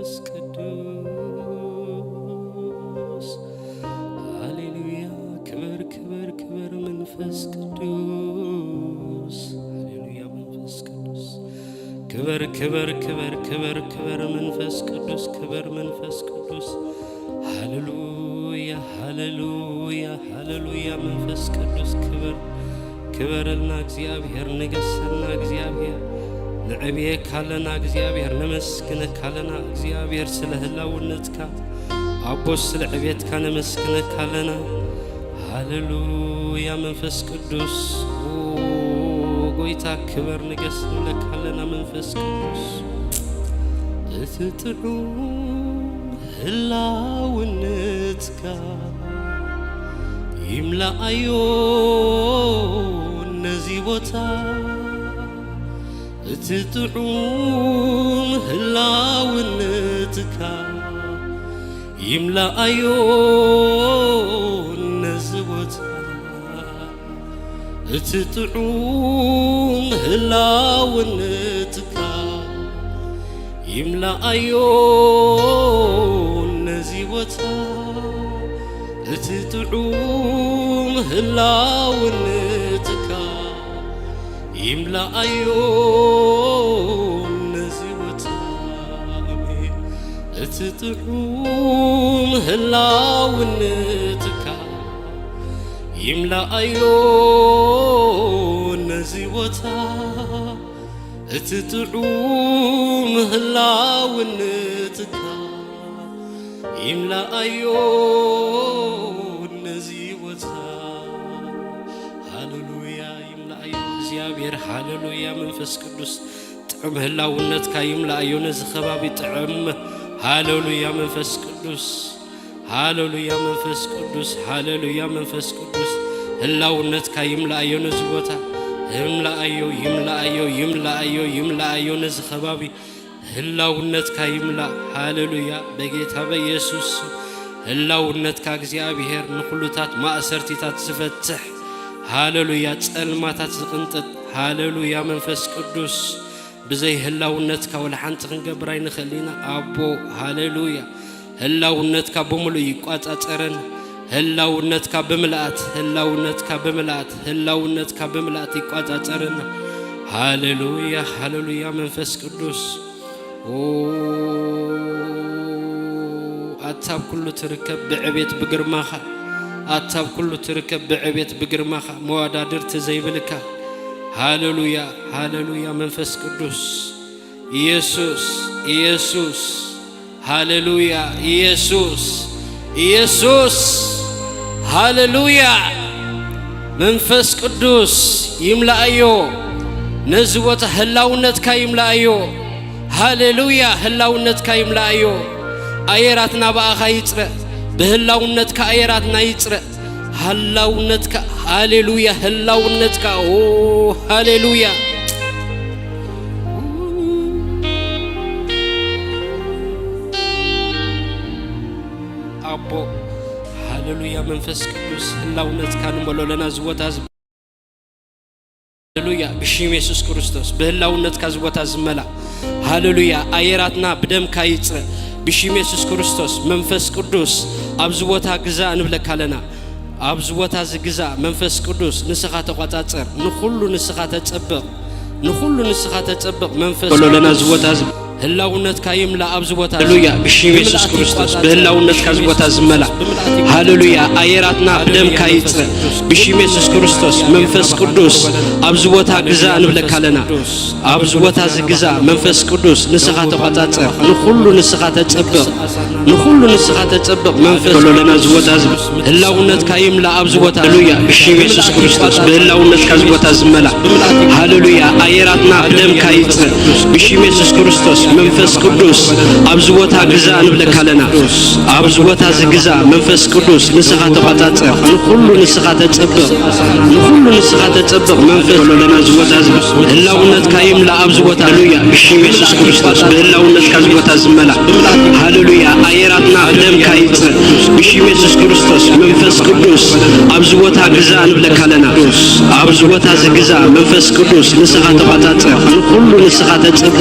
መንፈስ ቅዱስ። ሃሌሉያ። ክበር፣ ክበር፣ ክበር መንፈስ ቅዱስ። ሃሌሉያ መንፈስ ቅዱስ። ክበር፣ ክበር፣ ክበር፣ ክበር፣ ክበር መንፈስ ቅዱስ። ክበር መንፈስ ቅዱስ። ሃሌሉያ፣ ሃሌሉያ፣ ሃሌሉያ መንፈስ ቅዱስ ክበር። ክበረልና እግዚኣብሔር፣ ንገሰልና እግዚኣብሔር፣ ንዕብየካ ኣለና እግዚኣብሔር፣ ነመስግነካ ኣለና እግዚኣብሔር ስለ ህላውነትካ፣ ኣቦ ስለ ዕብየትካ ነመስግነካ ኣለና። ሃሌሉያ መንፈስ ቅዱስ፣ ኦ ጎይታ ክበር ንገስ ንብለካ ኣለና መንፈስ ቅዱስ። እቲ ጥዑም ህላውነትካ ይምላኣዮ ነዚ ቦታ፣ እቲ ጥዑም ህላውነትካ ይምላኣዮ ነዚ ቦታ፣ እቲ ጥዑም ህላውነትካ ይምላኣዮ ነዚ ቦታ፣ እቲ ጥዑም ህላውነትካ ይምላኣዮ ነዚ ቦታ። ኣሜን። እቲ ጥዑም ህላውነትካ ይምላኣዮ ነዚ ቦታ፣ እቲ ጥዑም ህላውነትካ ይምላኣዮ ነዚ ቦታ። ሃሌሉያ፣ ይምላኣዮ እግዚኣብሔር። ሃሌሉያ፣ መንፈስ ቅዱስ ጥዑም ህላውነትካ ይምላኣዮ ነዚ ከባቢ። ጥዑም፣ ሃሌሉያ፣ መንፈስ ቅዱስ። ሃሌሉያ መንፈስ ቅዱስ፣ ሃሌሉያ መንፈስ ቅዱስ፣ ህላውነትካ ይምላኣዮ ነዚ ቦታ። ይምላኣዮ፣ ይምላኣዮ፣ ይምላኣዮ፣ ይምላኣዮ ነዚ ከባቢ። ህላውነትካ ይምላእ። ሃሌሉያ በጌታ በኢየሱስ ስም። ህላውነትካ እግዚኣብሔር ንኹሉታት ማእሰርቲታት ዝፈትሕ፣ ሃሌሉያ ጸልማታት ዝቕንጥጥ፣ ሃሌሉያ መንፈስ ቅዱስ። ብዘይ ህላውነትካ ወላ ሓንቲ ክንገብር ኣይንኽእል ኢና። ኣቦ፣ ሃሌሉያ። ህላውነትካ ብምሉእ ይቋጻጸረን። ህላውነትካ ብምልኣት፣ ህላውነትካ ብምልኣት፣ ህላውነትካ ብምልኣት ይቋጻጸረን። ሃሌሉያ፣ ሃሌሉያ መንፈስ ቅዱስ። ኦ፣ ኣታ ኣብ ኩሉ ትርከብ ብዕቤት ብግርማኻ፣ ኣታ ኣብ ኩሉ ትርከብ ብዕቤት ብግርማኻ፣ መወዳድርቲ ዘይብልካ። ሃሌሉያ፣ ሃሌሉያ መንፈስ ቅዱስ። ኢየሱስ፣ ኢየሱስ፣ ሃሌሉያ፣ ኢየሱስ፣ ኢየሱስ፣ ሃሌሉያ። መንፈስ ቅዱስ ይምላኣዮ፣ ነዚ ቦታ ህላውነትካ ይምላኣዮ። ሃሌሉያ፣ ህላውነትካ ይምላኣዮ። ኣየራትና ብኣኻ ይጽረ፣ ብህላውነትካ ኣየራትና ይጽረ። ህላውነትካ፣ ሃሌሉያ፣ ህላውነትካ፣ ኦ፣ ሃሌሉያ። ኣቦ፣ ሃሌሉያ፣ መንፈስ ቅዱስ፣ ህላውነትካ ንመሎ ኣለና፣ እዚ ቦታ እዚ። ሃሌሉያ፣ ብሽም የሱስ ክርስቶስ፣ ብህላውነትካ እዚ ቦታ ዝመላ። ሃሌሉያ፣ ኣየራትና ብደምካ ይጽረ። ብሽም የሱስ ክርስቶስ፣ መንፈስ ቅዱስ፣ ኣብዚ ቦታ ግዛእ ንብለካ ኣለና። ኣብዚ ቦታ እዚ ግዛእ፣ መንፈስ ቅዱስ፣ ንስኻ ተቆጻጸር። ንኹሉ ንስኻ ተጸብቕ። ንኹሉ ንስኻ ተጸብቕ፣ መንፈስ በሎ ኣለና፣ እዚ ቅዱስ። ቦታ እዚ ህላውነትካ ይምላእ ኣብዚ ቦታ። ሃሌሉያ፣ ብሽም የሱስ ብምልኣት ክርስቶስ፣ ይቋጻጸር። ብህላውነትካ እዚ ቦታ ዝመላ። ሃሌሉያ፣ ኣየራትና ብደምካ ይጽረ። ብሽም የሱስ ክርስቶስ፣ መንፈስ ቅዱስ፣ ኣብዚ ቦታ ግዛእ ንብለካ ኣለና። ኣብዚ ቦታ እዚ ግዛእ፣ መንፈስ ቅዱስ፣ ንስኻ ተቋጻጸር። ንኹሉ ንስኻ ተጸብቕ። ንኹሉ ንስኻ ተጸብቕ፣ መንፈስ በሎ ኣለና፣ እዚ ቦታ እዚ ህላውነትካ ይምላእ ኣብዚ ቦታ። ሃሌሉያ፣ ብሽም የሱስ ክርስቶስ፣ ብህላውነትካ እዚ ቦታ ዝመላ። ሃሌሉያ፣ ኣየራትና ብደምካ ይጽረ። ብሽም የሱስ ክርስቶስ፣ መንፈስ ቅዱስ፣ ኣብዚ ቦታ ግዛእ ንብለካ ኣለና። ኣብዚ ቦታ እዚ ግዛእ፣ መንፈስ ቅዱስ፣ ንስኻ ተቋጻጸር። ንኹሉ ንስኻ ተጸብቕ። ንኹሉ ንስኻ ተጸብቕ፣ መንፈስ በሎ ኣለና፣ እዚ ቦታ እዚ ህላውነትካ ይምላእ ኣብዚ ቦታ። ሃሌሉያ፣ ብሽም የሱስ ክርስቶስ፣ ብህላውነትካ እዚ ቦታ ዝመላ። ሃሌሉያ፣ ኣየራትና ብደምካ ይጽረ። ብሽም የሱስ ክርስቶስ፣ መንፈስ ቅዱስ፣ ኣብዚ ቦታ ግዛእ ንብለካ ኣለና። ኣብዚ ቦታ እዚ ግዛእ፣ መንፈስ ቅዱስ፣ ንስኻ ተቋጻጸር። ንኹሉ ንስኻ ተጸብቕ።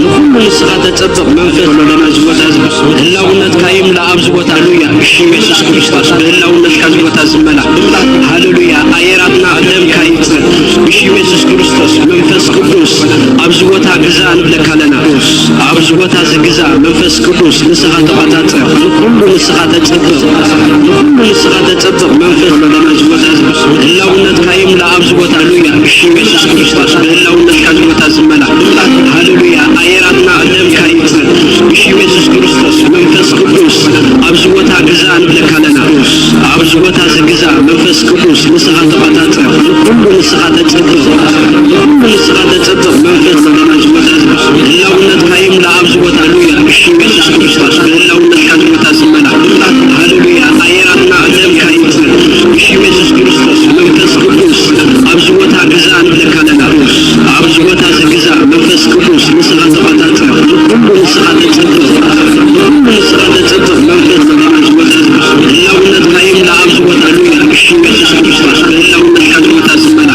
ንኹሉ ንስኻ ተጸብቕ መንፈስ፣ ሎና እዚ ቦታ እዚ ህላውነትካ ይምላ ኣብዚ ቦታ። ሃሌሉያ። ብሽም የሱስ ክርስቶስ ብህላውነትካ እዚ ቦታ ዝመላ። ሃሌሉያ። ኣየራትና ደምካ ይጽእ። ብሽም የሱስ ክርስቶስ መንፈስ ቅዱስ ኣብዚ ቦታ ግዛ ንብለካ ኣለና። ኣብዚ ቦታ እዚ ግዛ መንፈስ ቅዱስ ንስኻ ተቆጻጸር። ንኹሉ ንስኻ ተጸብቕ። ንኹሉ ንስኻ ተጸብቕ መንፈስ፣ ሎና እዚ ቦታ እዚ ህላውነትካ ይምላ ኣብዚ ቦታ። ሃሌሉያ። ብሽም የሱስ ክርስቶስ ብህላውነትካ እዚ ቦታ ዝመላ። ሃሌሉያ። ኣየራትና ደምካ ይጽእ። ብሽም የሱስ ክርስቶስ መንፈስ ቅዱስ ኣብዚ ቦታ ግዛ ንብለካ ኣለና። ኣብዚ ቦታ እዚ ግዛ መንፈስ ቅዱስ ንስኻ ተቆጻጸር። ንኹሉ ንስኻ ተጸብቕ። ንኹሉ ንስኻ ተጸብቕ መንፈስ፣ ሎና እዚ ቦታ እዚ ህላውነትካ ይምላ ኣብዚ ቦታ። ሃሌሉያ። ብሽም የሱስ ክርስቶስ ብህላውነትካ እዚ ቦታ ዝመላ። ሃሌሉያ። ኣየራትና ደምካ ይጽእ። ብሽም የሱስ ክርስቶስ መንፈስ ቅዱስ ኣብዚ ቦታ ግዛ ንብለካ ኣለና። ኣብዚ ቦታ እዚ ግዛ መንፈስ ቅዱስ ንስኻ ተቆጻጸር። ንኹሉ ንስኻ ተጸብቕ። ንኹሉ ንስኻ ተጸብቕ መንፈስ፣ ሎና እዚ ቦታ እዚ ህላውነትካ ይምላ ኣብዚ ቦታ። ሃሌሉያ። ብሽም የሱስ ክርስቶስ ብህላውነትካ እዚ ቦታ ዝመላ።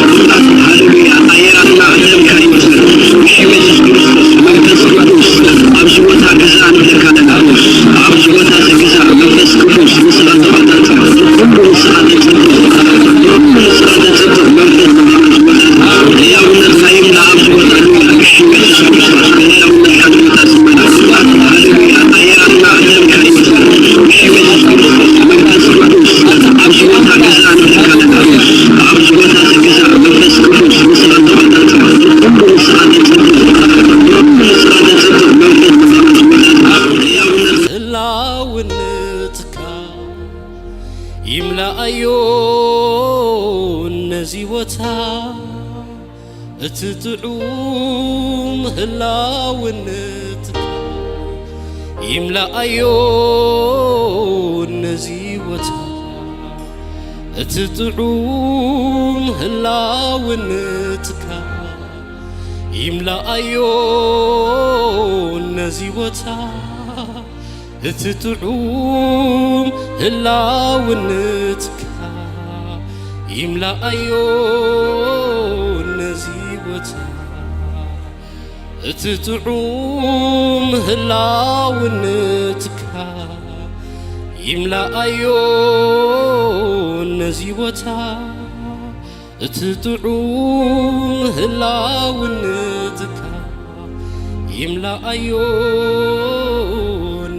ሃሌሉያ። ኣየራትና ደምካ ይምላ። ብሽም የሱስ ክርስቶስ መንፈስ ቅዱስ ኣብዚ ቦታ ግዛ ንብለካ ኣለና። ኣብዚ ቦታ እዚ ግዛ መንፈስ ቅዱስ ንስኻ ተቆጻጸር። ንኹሉ ንስኻ ተጸብቕ። ንኹሉ ንስኻ ተጸብቕ መንፈስ፣ ሎና እዚ ቦታ እዚ ህላውነትካ ይምላ ኣብዚ ቦታ። ሃሌሉያ። ብሽም የሱስ ክርስቶስ ብህላውነትካ እዚ ቦታ ዝመላ። ሃሌሉያ። ኣየራትና ደምካ ይምላ። ብሽም የሱስ ክርስቶስ መንፈስ ቅዱስ ኣብዚ ቦታ ግዛ ንብለካ ኣለና። ኣብዚ ቦታ እዚ ግዛ መንፈስ ቅዱስ ንስኻ ተቆጻጸር። ንኹሉ ንስኻ ተጸብቕ። ንኹሉ ንስኻ ተጸብቕ መንፈስ፣ ሎና እዚ ቦታ እዚ ህላውነትካ ይምልኣዮ ነዚ ቦታ፣ እቲ ጥዑም ህላውነትካ ይምልኣዮ ነዚ ቦታ፣ እቲ ጥዑም ህላውነትካ ይምልኣዮ ነዚ ቦታ፣ እቲ ጥዑም ህላውነትካ ይምልኣዮ ነዚ ቦታ፣ እቲ ጥዑም ህላውነትካ ይምልኣዮ ነዚ ቦታ፣ እቲ ጥዑም ህላውነትካ ይምልኣዮ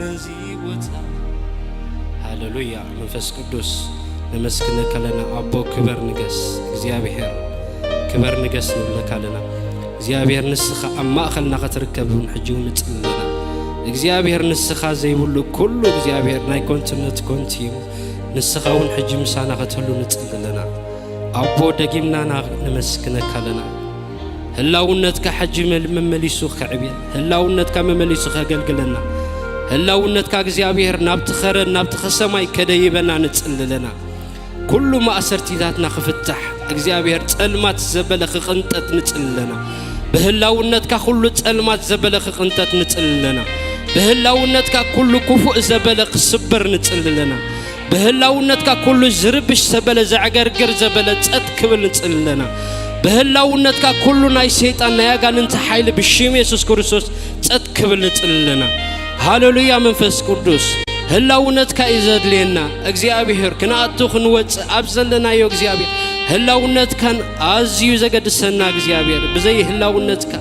ነዚ ቦታ። ሃሌሉያ። መንፈስ ቅዱስ ነመስግነካ ኣለና። ኣቦ ክበር ንገስ፣ እግዚኣብሔር ክበር ንገስ ንብለካ ኣለና። እግዚኣብሔር ንስኻ ኣብ ማእኸልና ክትርከብ እውን ሕጂ እውን ንጽሊ ኣለና። እግዚኣብሔር ንስኻ ዘይብሉ ኩሉ እግዚኣብሔር ናይ ኮንትነት ኮንቲ እዩ። ንስኻ እውን ሕጂ ምሳና ክትህሉ ንጽሊ ኣለና። ኣቦ ደጊምና ና-፣ ነመስግነካ ኣለና። ህላውነትካ ሕጂ መል-፣ መመሊሱ ከዕብየን፣ ህላውነትካ መመሊሱ ከገልግለና፣ ህላውነትካ እግዚኣብሔር ናብቲ ኸረን ናብቲ ኸሰማይ ከደይበና ንጽሊ ኣለና። ኩሉ ማእሰርቲታትና ክፍታሕ፣ እግዚኣብሔር ጸልማት ዘበለ ክቕንጠጥ ንጽሊ ኣለና። ብህላውነትካ ኩሉ ጸልማት ዘበለ ክቕንጠጥ ንጽሊ ኣለና። ብህላውነትካ ኩሉ ክፉእ ዘበለ ክስበር ንጽሊ ኣለና። ብህላውነትካ ኩሉ ዝርብሽ ዘበለ፣ ዘዕገርግር ዘበለ ጸጥ ክብል ንጽሊ ኣለና። ብህላውነትካ ኩሉ ናይ ሰይጣን ናይ ኣጋንንቲ ሓይሊ ብሽም የሱስ ክርስቶስ ጸጥ ክብል ንጽሊ ኣለና። ሃሌሉያ። መንፈስ ቅዱስ ህላውነትካ እዩ ዘድልየና። እግዚኣብሔር ክንኣቱ ክንወጽእ ኣብ ዘለናዮ እግዚኣብሔር ህላውነትካን ኣዝዩ ዘገድሰና እግዚኣብሔር። ብዘይ ህላውነትካ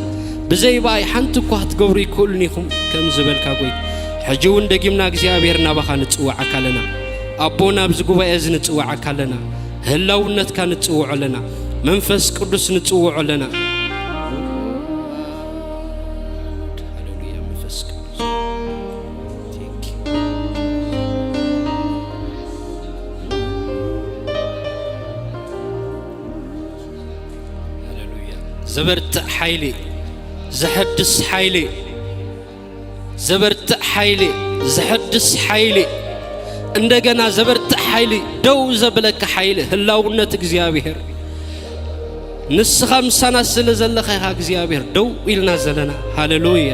ብዘይ ብኣይ ሓንቲ እኳ ክትገብሩ ይክእሉን ኢኹም ከም ዝበልካ ጎይ፣ ሕጂ እውን ደጊምና እግዚኣብሔር ናባኻ ንጽውዓካ ኣለና። ኣቦ ናብዚ ጉባኤ እዚ ንጽውዓካ ኣለና። ህላውነትካ ንጽውዖ ኣለና። መንፈስ ቅዱስ ንጽውዖ ኣለና። ሃሌሉያ መንፈስ ቅዱስ። Thank you። ሃሌሉያ። ዘበርትዕ ሓይሊ፣ ዘሐድስ ሓይሊ፣ ዘበርትዕ ሓይሊ፣ ዘሐድስ ሓይሊ፣ እንደገና ዘበርትዕ ሓይሊ፣ ደው ዘብለካ ሓይሊ፣ ህላውነት እግዚኣብሔር። ንስኻ ምሳና ስለ ዘለኻ ኢኻ እግዚኣብሔር ደው ኢልና ዘለና። ሃሌሉያ።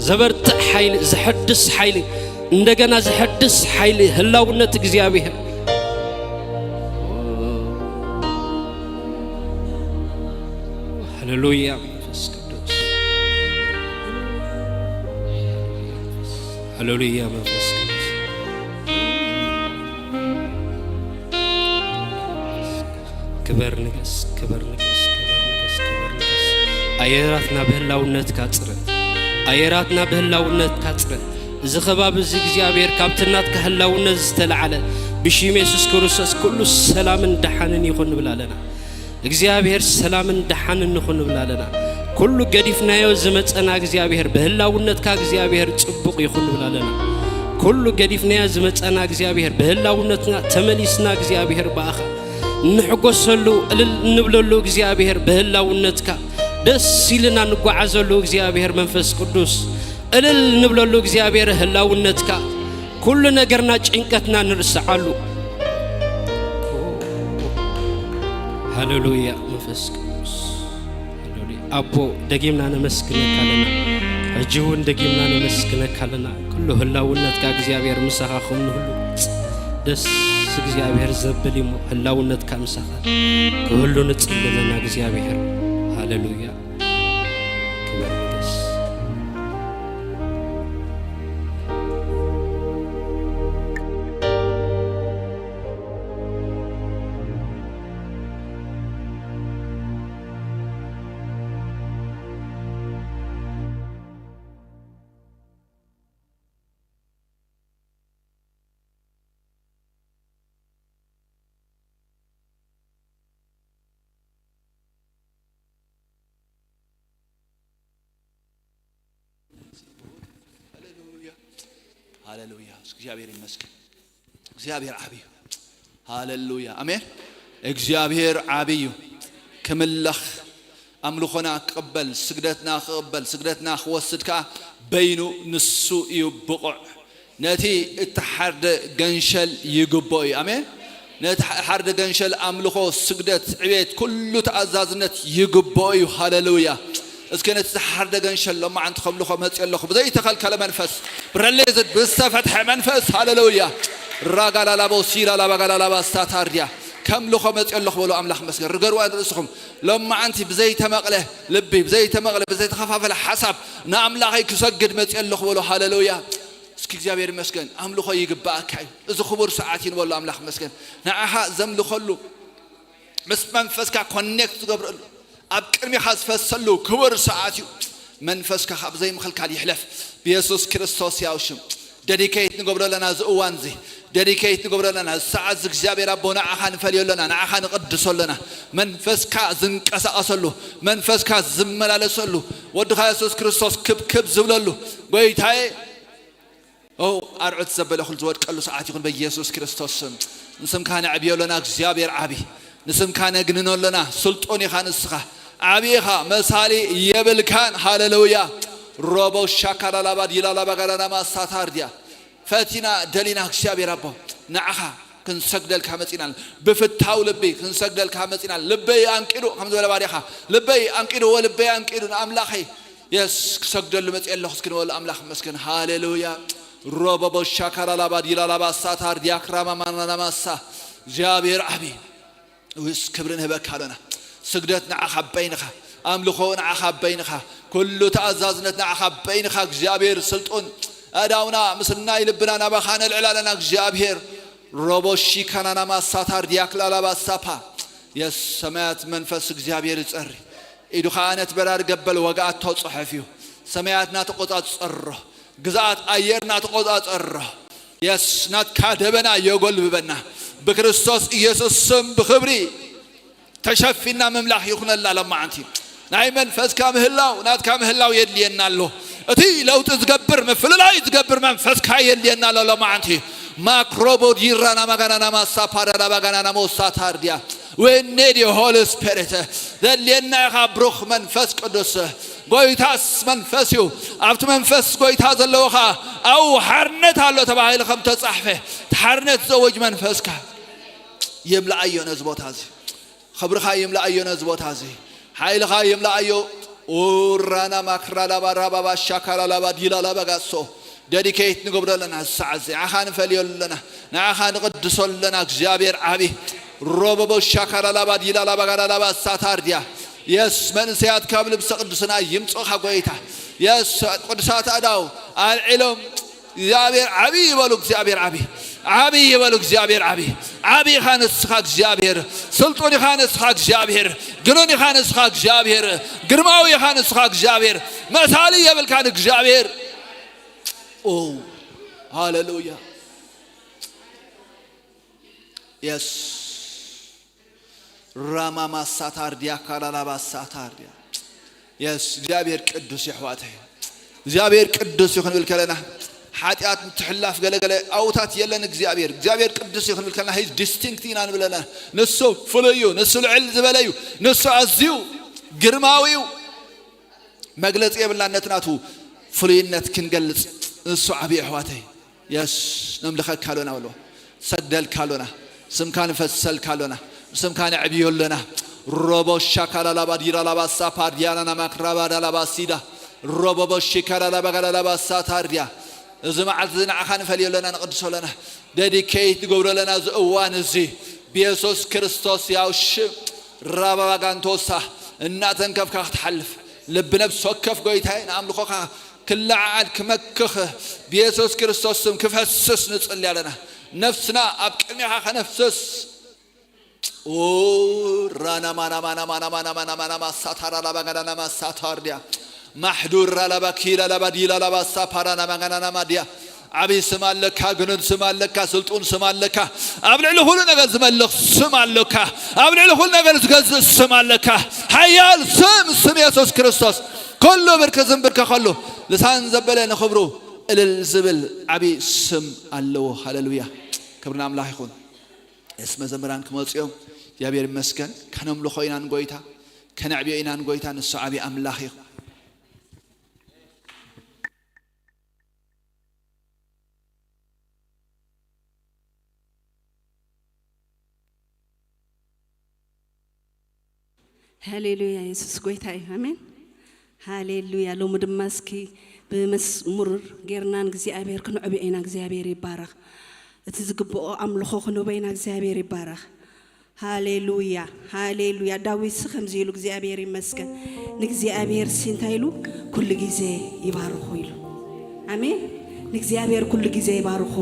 ዘበርትዕ ሓይሊ፣ ዘሐድስ ሓይሊ፣ እንደገና ዘሐድስ ሓይሊ፣ ህላውነት እግዚኣብሔር። ሃሌሉያ መንፈስ ቅዱስ። ሃሌሉያ መንፈስ ቅዱስ። ክበር ንገስ፣ ክበር ንገስ፣ ክበር ንገስ፣ ክበር ንገስ። ኣየራትና ብህላውነትካ ጽረ። ኣየራትና ብህላውነትካ ጽረ። እዚ ከባቢ እዚ እግዚኣብሔር ካብቲ ናትካ ህላውነት ዝተለዓለ ብሽም የሱስ ክርስቶስ ኩሉ ሰላምን ደሓንን ይኹን ንብል ኣለና። እግዚኣብሔር ሰላምን ደሓንን ንኹን ንብል ኣለና። ኩሉ ገዲፍናዮ ዝመጸና እግዚኣብሔር ብህላውነትካ እግዚኣብሔር ጽቡቕ ይኹን ንብል ኣለና። ኩሉ ገዲፍናዮ ዝመጸና እግዚኣብሔር ብህላውነትና ተመሊስና እግዚኣብሔር ብኣኻ እንሕጎሰሉ እልል እንብለሉ እግዚኣብሔር ብህላውነትካ ደስ ኢልና እንጓዓዘሉ እግዚኣብሔር መንፈስ ቅዱስ እልል እንብለሉ እግዚኣብሔር ህላውነትካ ኩሉ ነገርና ጭንቀትና ንርስዓሉ። ሃሌሉያ መንፈስ ቅዱስ። ሃሌሉያ። ኣቦ ደጊምና ነመስግነካ ኣለና። ሕጂ እውን ደጊምና ነመስግነካ ኣለና። ኩሉ ህላውነትካ እግዚኣብሔር ምሳኻ ኹን ንህሉ ደስ እግዚኣብሔር ዘብል እሞ ህላውነትካ ምሳኻ ክህሉ ንጽሊ ኣለና እግዚኣብሔር። ሃሌሉያ። ክበር ንገስ። ሃሌሉያ። ሃሌሉያ። እስኪ እግዚኣብሔር ይመስገን። እግዚኣብሔር ዓብዩ። ሃሌሉያ። ኣሜን። እግዚኣብሔር ዓብዩ። ክምለኽ፣ ኣምልኾና ክቕበል፣ ስግደትና ክቕበል፣ ስግደትና ክወስድ ከኣ በይኑ ንሱ እዩ ብቑዕ። ነቲ እተሓርደ ገንሸል ይግብኦ እዩ። ኣሜን። ነቲ ሓርደ ገንሸል ኣምልኾ፣ ስግደት፣ ዕቤት፣ ኩሉ ተኣዛዝነት ይግብኦ እዩ። ሃሌሉያ። እስከ ነቲ ዝሓርደ ገንሸል ሎማዓንቲ ከምልኾ መጽእ ኣለኹ። ብዘይተኸልከለ መንፈስ፣ ብረሌዝድ ብዝተፈትሐ መንፈስ፣ ሃሌሉያ። ራጋላላቦ ሲራ ላባጋላላባ ስታታርድያ። ከምልኾ መጽእ ኣለኹ በሉ ኣምላኽ መስገን። ርገርዋ ንርእስኹም። ሎማዓንቲ ብዘይተመቕለ ልቢ፣ ብዘይተመቕለ፣ ብዘይተኸፋፈለ ሓሳብ ንኣምላኸይ ክሰግድ መጽእ ኣለኹ በሉ። ሃሌሉያ። እስኪ እግዚኣብሔር ይመስገን። ኣምልኾ ይግባኣካ እዩ። እዚ ክቡር ሰዓት እዩ ንበሎ ኣምላኽ መስገን። ንዓኻ ዘምልኸሉ፣ ምስ መንፈስካ ኮኔክት ዝገብረሉ፣ ኣብ ቅድሚኻ ዝፈሰሉ ክቡር ሰዓት እዩ። መንፈስካ ካብ ዘይምኽልካል ይሕለፍ። ብየሱስ ክርስቶስ ያው ሽም ደዲኬት ንገብሮ ኣለና። እዚ እዋን እዚ ደዲኬት ንገብሮ ኣለና። እዚ ሰዓት እዚ እግዚኣብሔር ኣቦ ንዓኻ ንፈልዮ ኣለና፣ ንዓኻ ንቕድሶ ኣለና። መንፈስካ ዝንቀሳቐሰሉ፣ መንፈስካ ዝመላለሰሉ፣ ወድኻ የሱስ ክርስቶስ ክብክብ ዝብለሉ፣ ጎይታዬ፣ ኦ፣ ኣርዑት ዘበለ ኩሉ ዝወድቀሉ ሰዓት ይኹን በኢየሱስ ክርስቶስ ስም። ንስምካ ነዕብዮ ኣለና እግዚኣብሔር ዓቢ። ንስምካ ነግንኖ ኣለና። ስልጡን ኢኻ ንስኻ። ዓቢ ኢኻ፣ መሳሊ የብልካን። ሃሌሉያ። ሮቦ ሻካላላባ ዲላላባ ጋላናማ ሳታርድያ። ፈቲና ደሊና እግዚኣብሔር ኣቦ ንዓኻ ክንሰግደልካ መጺና። ብፍታው ልቢ ክንሰግደልካ መጺና። ልበይ ኣንቂዱ ከም ዝበለ ባርያኻ፣ ልበይ ኣንቂዱ፣ ወልበይ ኣንቂዱ ንኣምላኸይ የስ ክሰግደሉ መጽእ ኣለኹ እስኪ ንበሉ ኣምላኽ መስገን። ሃሌሉያ። ሮቦቦ ሻካላላባ ዲላላባ ሳታር ዲያክራማ ማናናማሳ። እግዚኣብሔር ዓቢ። ውስ ክብሪ ንህበካ ኣሎና። ስግደት ንዓኻ በይንኻ፣ ኣምልኾ ንዓኻ በይንኻ፣ ኩሉ ተኣዛዝነት ንዓኻ በይንኻ። እግዚኣብሔር ስልጡን ኣዳውና ምስናይ ልብና ናባኻ ነልዕል ኣለና። እግዚኣብሔር ሮቦ ሺካናናማ ሳታር ዲያክላላባ ሳፓ። የስ ሰማያት መንፈስ እግዚኣብሔር ይጸሪ። ኢዱ ኸኣ ነቲ በራሪ ገበል ወግኣቶ ጽሑፍ እዩ። ሰማያትና ተቖጻጸሮ፣ ግዝኣት ኣየርና ተቖጻጸሮ። የስ ናትካ ደበና የጎልብበና። ብክርስቶስ ኢየሱስ ስም ብኽብሪ ተሸፊና ምምላኽ ይኹነልና። ለማዓንቲ ናይ መንፈስካ ምህላው ናትካ ምህላው የድልየና ኣሎ። እቲ ለውጢ ዝገብር ምፍልላይ ዝገብር መንፈስካ የድልየና ኣሎ። ለማዓንቲ ማክሮቦ ዲራና ማጋናና ማሳ ፓራዳ ባጋናና ሞሳ ታርዲያ። We need you, Holy Spirit። ዘድልየና ኢኻ ብሩኽ መንፈስ ቅዱስ። ጎይታስ መንፈስ እዩ። ኣብቲ መንፈስ ጎይታ ዘለዎ ኸዓ ኣብኡ ሓርነት ኣሎ ተባሂሉ ከም ተጻሕፈ፣ እቲ ሓርነት ዘወጅ መንፈስካ ይምልኣዮ ነዚ ቦታ እዚ። ኽብርኻ ይምልኣዮ ነዚ ቦታ እዚ። ሓይልኻ ይምልኣዮ። ኡራና ማክራ ላባ ራባ ባሻ ካላ ላባ ዲላ ላባ ጋሶ። ደዲኬት ንገብሮ ኣለና እዚ ሰዓት እዚ። ንዓኻ ንፈልዮ ኣለና። ንዓኻ ንቕድሶ ኣለና። እግዚኣብሔር ዓቢ። ሮቦቦ ሻካራ ላባ ዲላ ላባ ጋላ ላባ ሳታርድያ። የስ መንእሰያት ካብ ልብሰ ቅዱስና ይምጾኻ ጎይታ። የስ ቅዱሳት ኣዳው ኣልዒሎም እግዚኣብሔር ዓቢ ይበሉ። እግዚኣብሔር ዓቢ ዓቢ ይበሉ። እግዚኣብሔር ዓቢ ዓቢ ኢኻ ንስኻ እግዚኣብሔር። ስልጡን ኢኻ ንስኻ እግዚኣብሔር። ግኑን ኢኻ ንስኻ እግዚኣብሔር። ግርማዊ ኢኻ ንስኻ እግዚኣብሔር። መሳሊ የብልካን እግዚኣብሔር። ኦ ሃሌሉያ። የስ ራማማሳታርዲያ ካላላባሳታርዲያ። የስ እግዚኣብሔር ቅዱስ የሕዋተይ። እግዚኣብሔር ቅዱስ ይኹን ብል ከለና ሓጢኣት ምትሕላፍ ገለገለ ኣውታት የለን። እግዚኣብሔር እግዚኣብሔር ቅዱስ ይኹን ብል ከለና ሂዝ ዲስቲንክት ኢና ንብለና። ንሱ ፍሉይ እዩ። ንሱ ልዕል ዝበለ እዩ። ንሱ ኣዝዩ ግርማዊ እዩ። መግለጺ የብልናን ነቲ ናቱ ፍሉይነት ክንገልጽ። ንሱ ዓቢ የሕዋተይ። የስ ነምልኸካ ኣሎና በሎ። ሰግደልካ ኣሎና። ስምካ ንፈሰልካ ኣሎና። ስምካ ነዕብዮ ኣሎና። ሮቦ ሻካላላባ ዲራላባ ሳፓርዲያናና ማክራባ ዳላባ ሲዳ ሮቦቦ ሺካላላባ ጋላላባ ሳታርዲያ። እዚ መዓልቲ እዚ ንዓኻ ንፈልዮ ኣለና፣ ንቕድሶ ኣለና፣ ደዲኬት ንገብሮ ኣለና። እዚ እዋን እዚ ብየሱስ ክርስቶስ ያው ሽም ራባባጋንቶሳ እናተንከፍካ ክትሓልፍ ልቢ ነብሲ ወከፍ ጎይታይ ንኣምልኾኻ ክለዓዓል ክመክኽ ብየሱስ ክርስቶስ ስም ክፈስስ ንጽሊ ኣለና። ነፍስና ኣብ ቅድሚኻ ከነፍስስ ራና ማና ማና ማና ማና ማና ማና ማሳታራ ላባ ጋዳና ማሳታር ዲያ ማሕዱራ ላባ ኪላ ላባ ዲላ ላባ ሳፓራና ማጋናና ማዲያ። ዓብይ ስም ኣለካ፣ ግኑን ስም ኣለካ፣ ስልጡን ስም ኣለካ። ኣብ ልዕሊ ኩሉ ነገር ዝመልኽ ስም ኣለካ። ኣብ ልዕሊ ኩሉ ነገር ዝገዝእ ስም ኣለካ። ሓያል ስም፣ ስም የሱስ ክርስቶስ። ኩሉ ብርኪ ዝንብርከኸሉ፣ ልሳን ዘበለ ንኽብሩ እልል ዝብል ዓብይ ስም ኣለዎ። ሃሌሉያ፣ ክብሪ ንኣምላኽ ይኹን። የስ መዘምራን ክመጹ እዮም። እግዚኣብሔር ይመስገን። ከነምልኾ ኢና ንጎይታ፣ ከነዕብዮ ኢና ንጎይታ። ንሱ ዓብይ ኣምላኽ እዩ። ሃሌሉያ፣ የሱስ ጎይታ እዩ። ኣሜን። ሃሌሉያ። ሎሚ ድማ እስኪ ብመዝሙር ጌርና ንእግዚኣብሔር ክንዕብዮ ኢና። እግዚኣብሔር ይባረኽ። እቲ ዝግብኦ ኣምልኾ ክንህቦ ኢና። እግዚኣብሔር ይባረኽ። ሃሌሉያ፣ ሃሌሉያ። ዳዊትስ ከምዚ ኢሉ፣ እግዚኣብሔር ይመስገን፣ ንእግዚኣብሔርሲ እንታይ ኢሉ? ኩሉ ግዜ ይባርኹ ኢሉ። ኣሜን። ንእግዚኣብሔር ኩሉ ግዜ ይባርኹ፣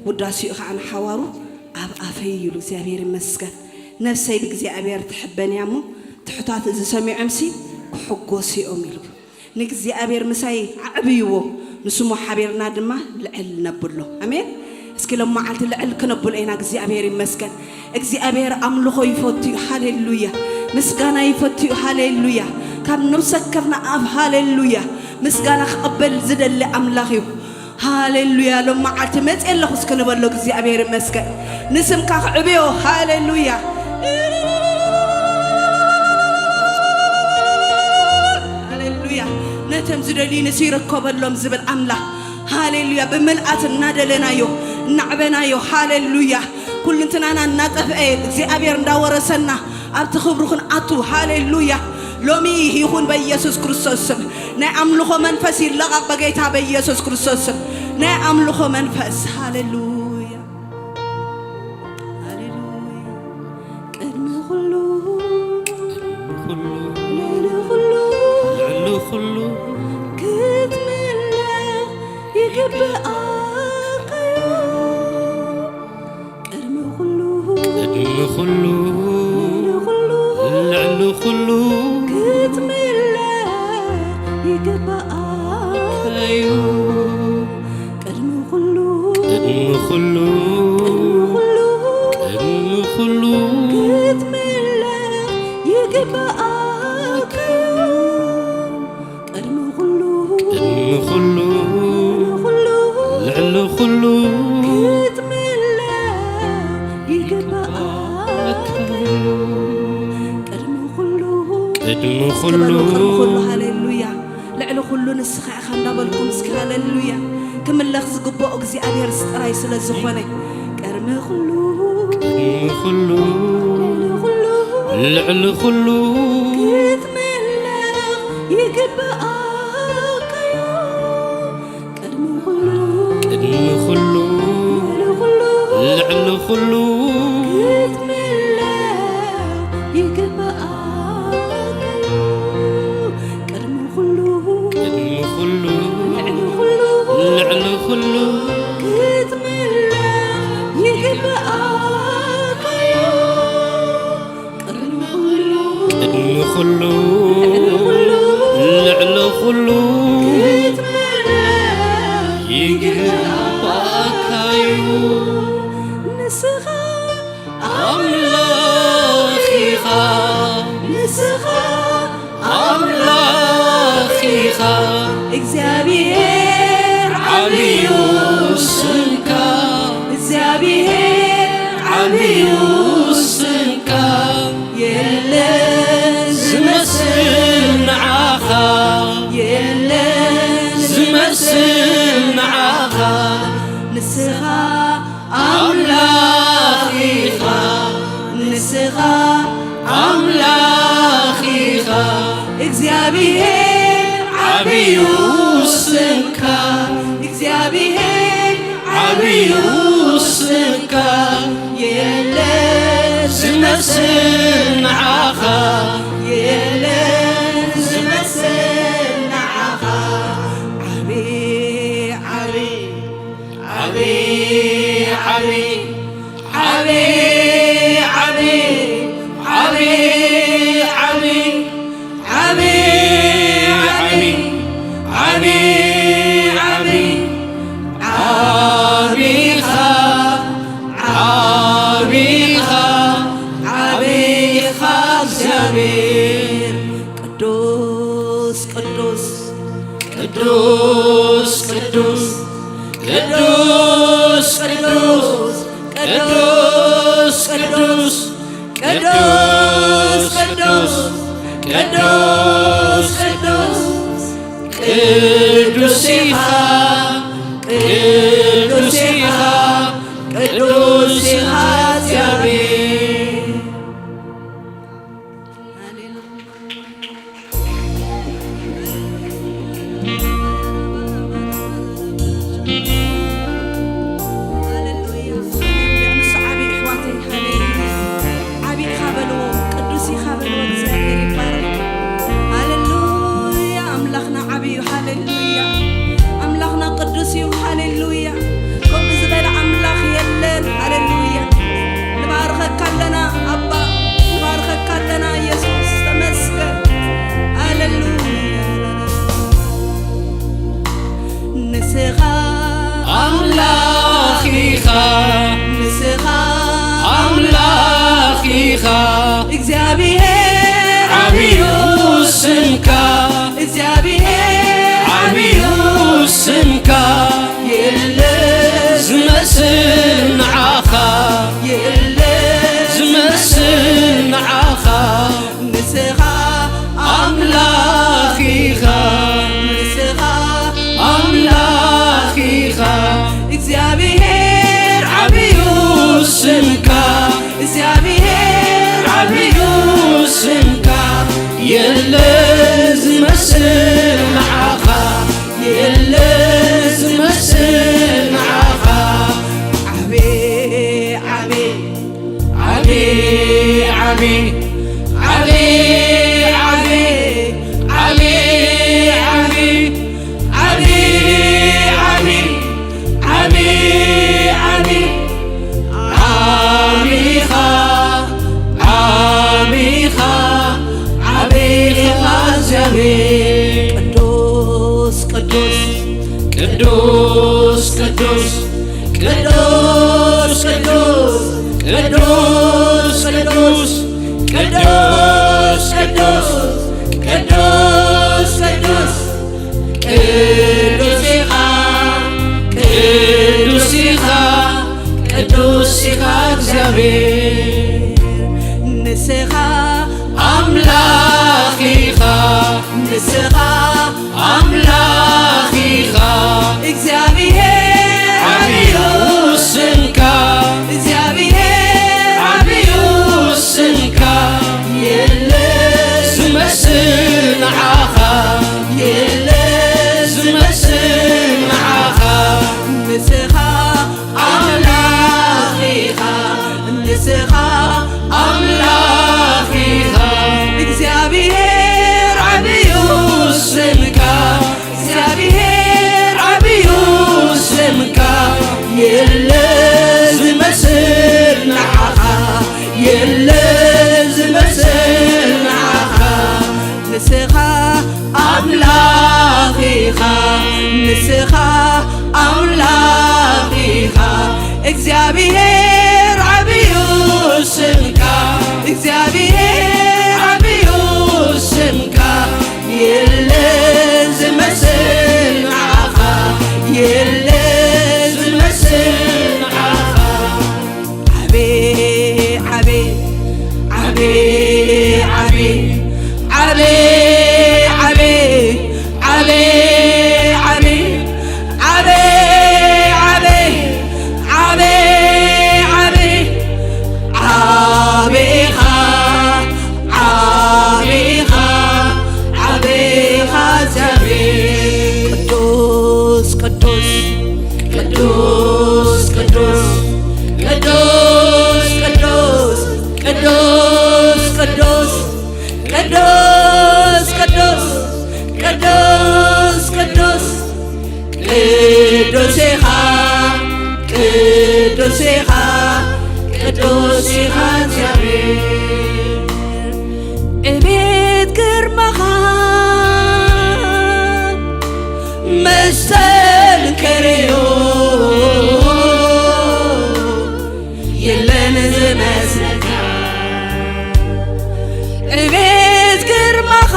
ውዳሴኡ ኸዓ ንሓዋሩ ኣብ ኣፈይ ኢሉ። እግዚኣብሔር ይመስገን። ነፍሰይ ብእግዚኣብሔር ትሕበን እያ እሞ፣ ትሑታት እዚ ሰሚዖምሲ ክሕጎሱ እዮም ኢሉ። ንእግዚኣብሔር ምሳይ ኣዕብይዎ፣ ንስሙ ሓቢርና ድማ ልዕል ነብሎ። ኣሜን። እስኪ ሎም መዓልቲ ልዕል ክነብሎ ኢና። እግዚኣብሔር ይመስገን። እግዚኣብሔር ኣምልኾ ይፈቱ እዩ። ሃሌሉያ። ምስጋና ይፈቱ እዩ። ሃሌሉያ። ካብ ነብሲ ወከፍና ኣፍ ሃሌሉያ ምስጋና ክቕበል ዝደሊ ኣምላኽ እዩ። ሃሌሉያ። ሎም መዓልቲ መጽእ ኣለኹ እስኪ ንበሎ። እግዚኣብሔር ይመስገን። ንስምካ ክዕብዮ። ሃሌሉያ። ሃሌሉያ። ነቶም ዝደልዩ ንሱ ይርከበሎም ዝብል ኣምላኽ። ሃሌሉያ። ብምልኣት እናደለናዮ፣ እናዕበናዮ፣ ሃሌሉያ። ኩልንትናና እናጠፍአ እግዚኣብሔር እንዳወረሰና ኣብቲ ክብሩ ክንኣቱ። ሃሌሉያ። ሎሚ ይኹን በኢየሱስ ክርስቶስ ስም ናይ ኣምልኾ መንፈስ ይለቐቕ በጌታ በኢየሱስ ክርስቶስ ስም ናይ ኣምልኾ መንፈስ። ሃሌሉያ። ሃሌሉያ። ቅድሚ ኩሉ፣ ቅድሚ ኩሉ፣ ልዕሊ ኩሉ፣ ልዕሊ ኩሉ ክትምለኽ ይግብኣካ እዩ። ቅድሚ ኩሉ፣ ቅድሚ ኩሉ፣ ልዕሊ ኩሉ፣ ልዕሊ ኩሉ ክትምለኽ ይግብኣካ እዩ። ቅድሚ ኩሉ፣ ቅድሚ ኩሉ፣ ቅድሚ ኩሉ፣ ቅድሚ ኩሉ ክትምለኽ ይግብኣካ እዩ። ቅድሚ ኩሉ፣ ቅድሚ ኩሉ፣ ልዕሊ ኩሉ፣ ልዕሊ ኩሉ ክትምለኽ ይግብኣካ እዩ። ቅድሚ ኩሉ፣ ቅድሚ እስኪ በሉ፣ ኩሉ፣ ቅድሚ ኩሉ፣ ሃሌሉያ። ልዕሊ ኩሉ ንስኻ ኢኻ እንዳበልኩም እስኪ ሃሌሉያ። ክምለኽ ዝግብኦ እግዚኣብሔር ጥራይ ስለ ዝኾነ። ቅድሚ ኩሉ፣ ቅድሚ ኩሉ፣ ልዕሊ ኩሉ፣ ልዕሊ ኩሉ ክትምለኽ ይግብኣካ እዩ። ቅድሚ ኩሉ፣ ቅድሚ ኩሉ፣ ልዕሊ ኩሉ፣ ልዕሊ ኩሉ ክትምለኽ ይግብኣካ እዩ። ኩሉ ልዕሊ ኩሉ ክትመርሕ ይግባእካ እዩ። ንስኻ ኣምላኽ ኢኻ፣ ንስኻ ኣምላኽ ኢኻ። እግዚኣብሔር ዓብዩ ስምካ፣ እግዚኣብሔር ዓብዩ ስምካ። የለን ዝመስል ንዓኻ፣ የለን ዝመስል ንዓኻ። ንስኻ ኣምላኽ ኢኻ፣ ንስኻ ኣምላኽ ኢኻ። እግዚኣብሔር ዓብዩ ስምካ፣ እግዚኣብሔር ዓብዩ ስምካ። የለ ዝመስል ንዓኻ፣ የለ ዝመስል ንዓኻ። ዓብይ፣ ዓብይ፣ ዓብይ፣ ዓብይ፣ ዓብይ፣ ዓብይ፣ ዓብይ፣ ዓብይ፣ ዓብይ፣ ዓብይ፣ ዓብይ፣ ዓብይ፣ ዓብይ ኢኻ፣ ዓብይ ኢኻ፣ ዓብይ ኢኻ እግዚኣብሔር። ቅዱስ፣ ቅዱስ፣ ቅዱስ፣ ቅዱስ፣ ቅዱስ፣ ቅዱስ፣ ቅዱስ፣ ቅዱስ፣ ቅዱስ፣ ቅዱስ፣ ቅዱስ፣ ቅዱስ፣ ቅዱስ ኢኻ፣ ቅዱስ ኢኻ፣ ቅዱስ ኢኻ እግዚኣብሔር። ሃሌሉያ። ንሱ ዓብዪ ኣሕዋተይ፣ ሃሌሉያ። ዓብዪ ኢኻ በልዎ፣ ቅዱስ ኢኻ በልዎ፣ እግዚኣብሔር ይባረክ። ሃሌሉያ፣ ኣምላኽና ዓብዪ እዩ፣ ሃሌሉያ። ኣምላኽና ቅዱስ እዩ፣ ሃሌሉያ። ከምኡ ዝበለ ኣምላኽ የለን፣ ሃሌሉያ። ንባርኸካ ኣለና ኣባ፣ ንባርኸካ ኣለና ኢየሱስ፣ ተመስገን፣ ሃሌሉያ። ንስኻ ኣምላኽ ኢኻ፣ ንስኻ ኣምላኽ ኢኻ። እግዚኣብሔር ዓብዩ ስምካ፣ እግዚኣብሔር ዓብዩ ስምካ። የለ ዝመስል ንዓኻ፣ የለ ዝመስል ንዓኻ። ንስኻ ኣምላኽ ኢኻ፣ ንስኻ ኣምላኽ ኢኻ። እግዚኣብሔር ዓብዩ ስምካ፣ እግዚኣብሔር ዓብዩ ስምካ። የለ ዝመስል ንዓኻ፣ የለ ዝመስል ንዓኻ። ዓብይ፣ ዓብይ፣ ዓቢ፣ ዓቢ፣ ዓቢ፣ ዓቢ፣ ዓቢ፣ ዓቢ፣ ዓቢ፣ ዓቢ፣ ዓቢ፣ ዓቢ፣ ዓቢኻ፣ ዓቢኻ፣ ዓቢኻ እግዚኣብሔር። ቅዱስ፣ ቅዱስ፣ ቅዱስ፣ ቅዱስ፣ ቅዱስ፣ ቅዱስ፣ ቅዱስ፣ ቅዱስ፣ ቅዱስ፣ ቅዱስ፣ ቅዱስ፣ ቅዱስ ኢኻ፣ ቅዱስ ኢኻ፣ ቅዱስ ኢኻ እግዚኣብሔር። ንስኻ ኣምላኽ ኢኻ፣ ንስኻ ኣምላኽ ኢኻ። እግዚኣብሔር ዓብዩ ስምካ፣ እግዚኣብሔር ዓብዩ ስምካ። የለ ዝመስል ንዓኻ፣ የለ ዝመስል ንዓኻ። ንስኻ ኣምላኽ ኢኻ፣ ንስኻ ኣምላኽ ንስኻ ኣምላኽ ኢኻ እግዚኣብሔር፣ ዓብዩ ስምካ እግዚኣብሔር፣ ዓብዩ ስምካ፣ የለ ዝመስል ንዓኻ፣ የለ ዝመስል ንዓኻ። ዓቤ ዓቤ ዓቤ ዓቤ ዓቤ ዓቤ ዓቤ ዓቤ ዓቤ ዓቤ ዓቤ ዓቤ ዓቤኻ ዓቤኻ ዓቤኻ እግዚኣብሔር። ቅዱስ ቅዱስ ቅዱስ ቅዱስ ቅዱስ ቅዱስ ቅዱስ ቅዱስ ቅዱስ ቅዱስ ቅዱስ ቅዱስ ኢኻ፣ ቅዱስ ኢኻ፣ ቅዱስ ኢኻ እግዚኣብሔር። እቤት ግርማኻ መሰል ከረዮ የለን ዝመስለካ። እቤት ግርማኻ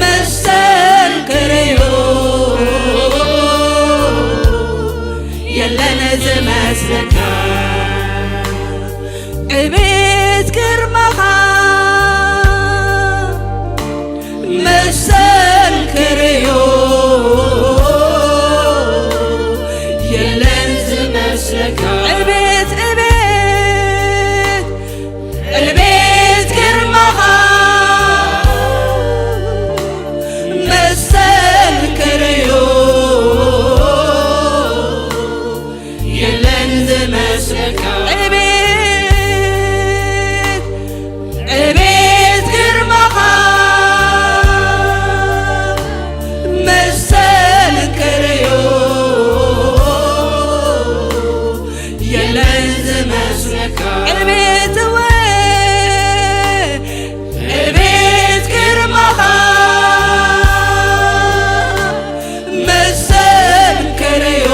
መሰል ከረዮ የለን ዝመስለካ። እቤት ግርማኻ መሰል ከረዮ የለን ዝመስለካ። እቤት እቤት እቤት ግርማኻ መሰል ከረዮ የለን ዝመስለካ። እቤት እቤት ግርማኻ መሰል ከረዮ የለን ዝመስለካ። እቤት እወ እቤት ግርማኻ መሰል ከረዮ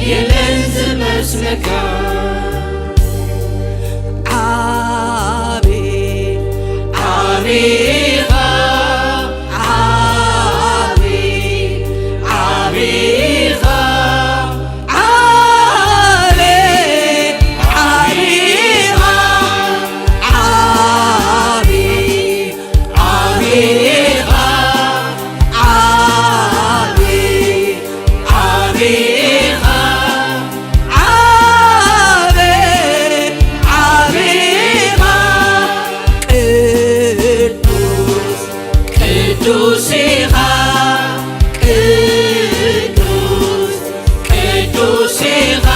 የለን ዝመስለካ። ዓቢ ዓቢ ኢኻ ዓቢ ዓቢ ኢኻ ዓቢ ዓቢ ኢኻ ዓቢ ዓቢ ኢኻ ዓቢ ዓቢ ኢኻ ዓቢ ዓቢ ኢኻ ቅዱስ ቅዱስ ኢኻ ቅዱስ ቅዱስ ኢኻ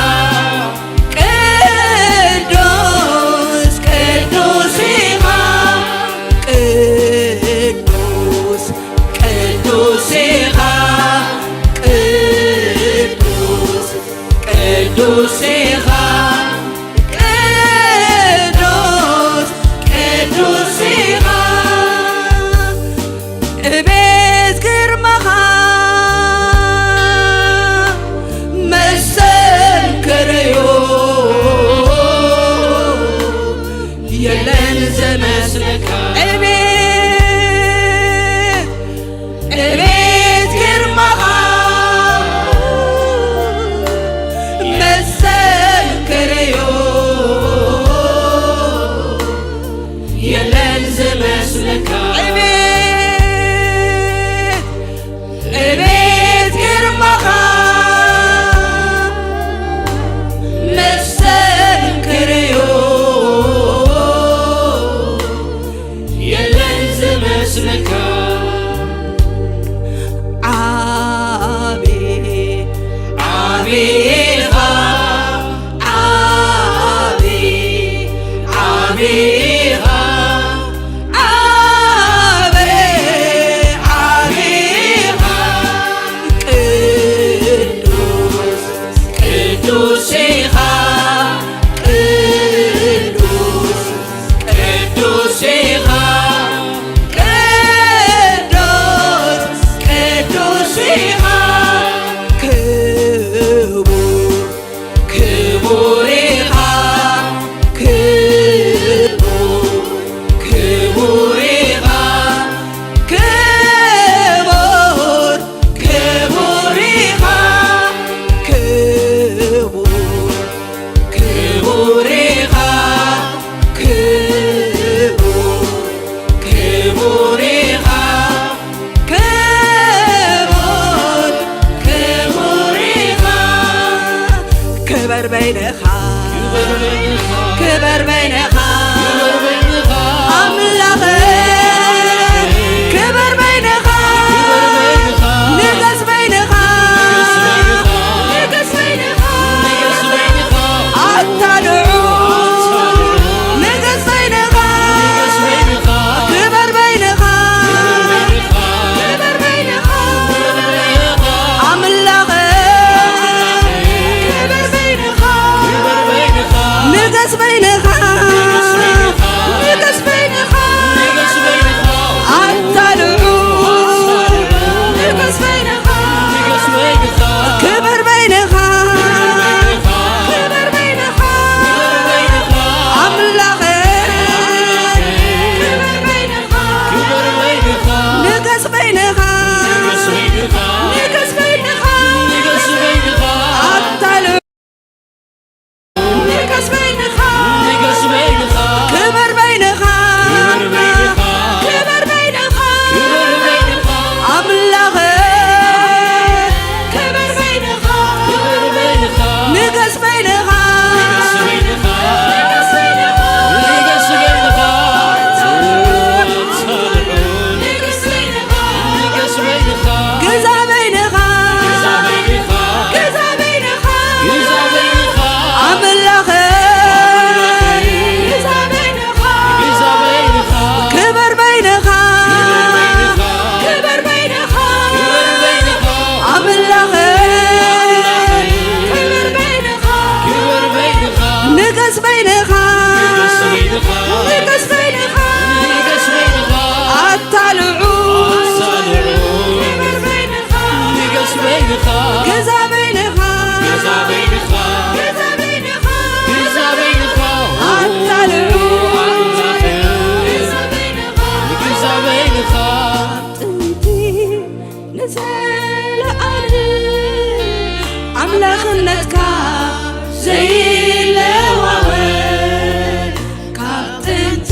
ቅዱስ ቅዱስ ኢኻ ቅዱስ ቅዱስ ኢኻ ቅዱስ ቅዱስ ኢኻ ቅዱስ ቅዱስ ኢኻ እቤት ግርማኻ መሰል ከረዮ የለን ዘመስለካ እቤት እቤት ግርማኻ መሰል ከረዮ የለን ዝመስለካ እቤት እቤት ግርማኻ መሰል ከረዮ የለን ዝመስለካ ዓቢ ዓቢ ኢኻ ዓቢ ዓቢ ኢኻ ዓቢ ዓቢ ኢኻ ቅዱስ ቅዱስ ኢኻ ቅዱስ ቅዱስ ኢኻ ክበር በይንኻ፣ ክበር በይንኻ ኣምላኸ፣ ክበር በይንኻ፣ ንገስ በይንኻ፣ ንገስ በይንኻ ኣታ ልዑል፣ ንገስ በይንኻ፣ ክበር በይንኻ፣ ክበር በይንኻ ኣምላኸ፣ ክበር በይንኻ፣ ንገስ በይንኻ፣ ንገስ በይንኻ ኣታ ልዑል፣ ንገስ በይንኻ፣ ክበር በይንኻ፣ ክበር በይንኻ ኣምላኸ፣ ክበር በይንኻ፣ ንገስ በይንኻ፣ ንገስ በይንኻ ኣታ ልዑል፣ ንገስ በይንኻ፣ ክበር በይንኻ፣ ክበር በይንኻ ኣምላኸ፣ ክበር በይንኻ፣ ንገስ በይንኻ፣ ንገስ በይንኻ ግዛ በይንኻ፣ ግዛ በይንኻ ኣምላኸ፣ ግዛ በይንኻ፣ ክበር በይንኻ፣ ክበር በይንኻ ኣምላኸ፣ ክበር በይንኻ፣ ንገስ በይንኻ፣ ንገስ በይንኻ ኣታ ልዑል፣ ግዛ በይንኻ፣ ኣታ ልዑል፣ ጥንቲ ንዘለኣለም ኣምላኽነትካ ዘይለዋወጥ ካብ ጥንቲ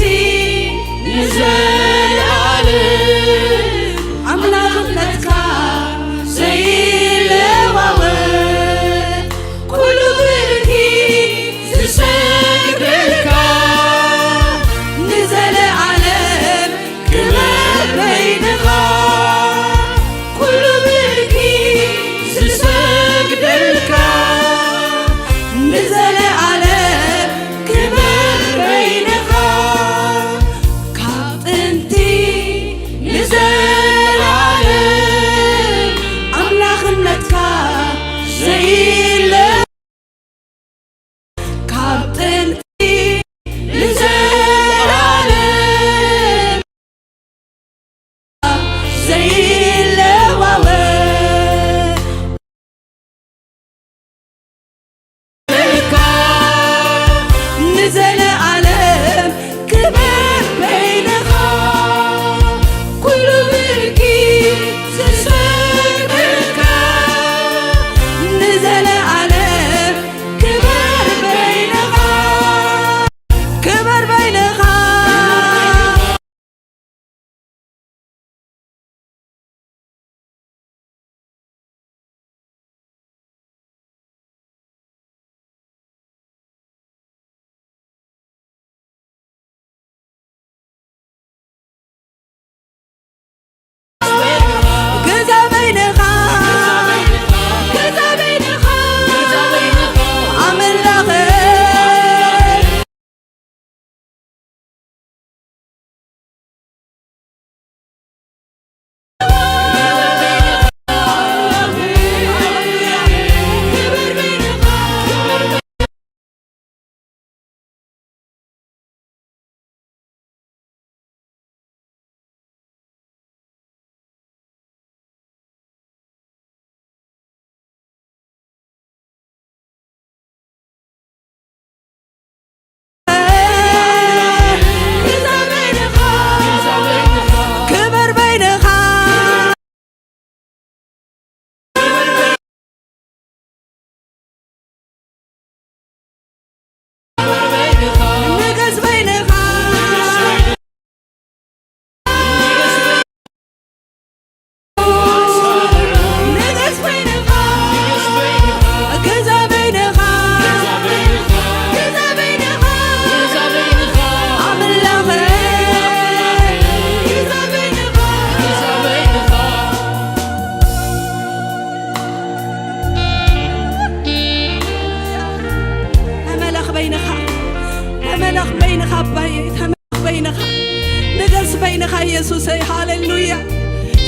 ኢየሱሰይ፣ ሃሌሉያ።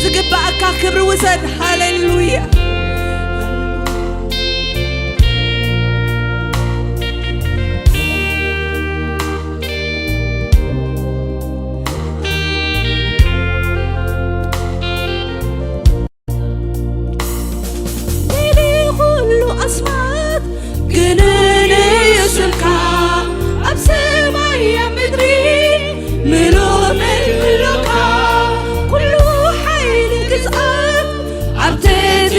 ዝግባእካ ክብሪ ውሰድ። ሃሌሉያ። ልዕሊ ኩሉ ኣስማት ግኑን እዩ ስምካ፣ ኣብ ሰማይ ኣብ ምድሪ ምሉእ መልክ ኣሎካ። ኩሉ ሓይሊ ግዝኣት ኣብ ትሕቲ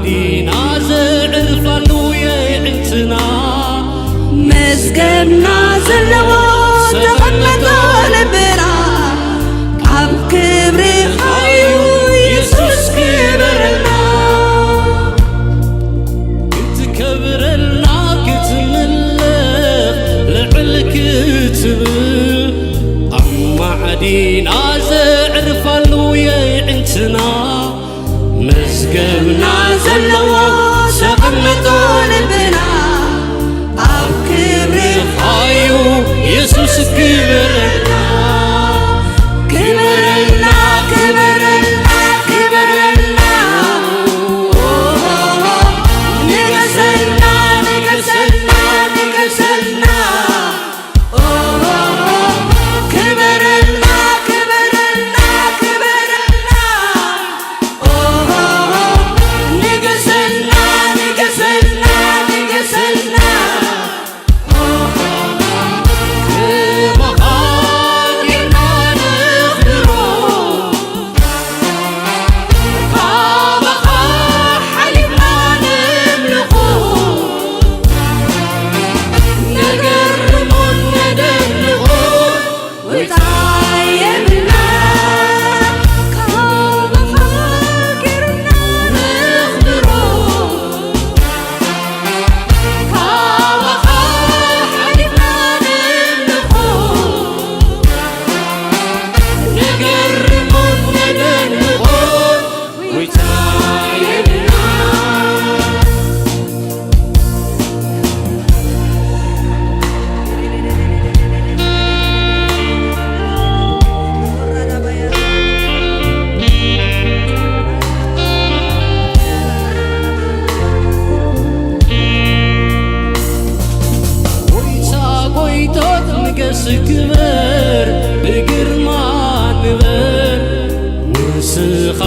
ዲና ዘዕርፋሉ የዕንትና መዝገብና ዘለዎ ተቐመጦ ልብና ኣብ ክብሪ እዩ የሱስ ክበረልና ክትከብረልና ክትምለኽ ልዕል ክትብል ኣብ ማዕዲና ዘዕርፋሉ የዕንትና መዝገብና ዘለዎ ዘቐመጦ ልብና ኣብ ክብርኻ እዩ የሱስ ክብረልና ክብረልና ክብረልና ክብረልና ንገሰልና ንገሰልና ንገሰልና ክበረልና ክበረልና ክበረልና ንገሰልና ንገሰልና ንገሰልና ከማኻ ጌርና ነኽብሮ ካባኻ ሓሊፍና ነምልኾ ነገርሞን ነደንቖ ጎይታ የብልና ካባኻ ጌርና ነኽብሮ ካባኻ ሓሊፍና ነምልኾ ነገርሞን ነደንቖ ጎይታ የብልና ጎይታ ጎይቶት ንገስ ግበር ብግርማ ንበር ንስኻ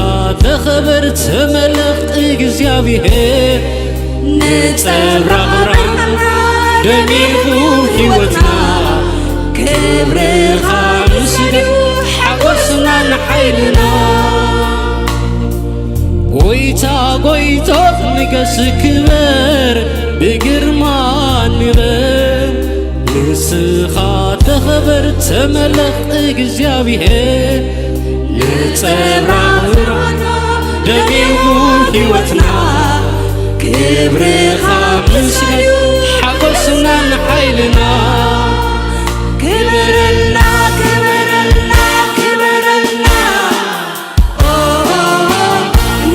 ተኸበር ተመለኽ እግዚኣብሔር ነጸብራቕ ብርሃን ደሚቑ ሕይወትና ክብርኻ ምስልዩ ሓጎስናን ሓይልና ጎይታ ጎይቶት ንገስ ክበር ብግርማ ንበር ንስኻ ተኸበር ተመለኽ እግዚኣብሔር ነጸብራቕ ብርሃን ደሚቑ ሕይወትና ክብርኻ ምስልዩ ሓጎስናን ሓይልና ክበረልና ክበረልና ክበረልና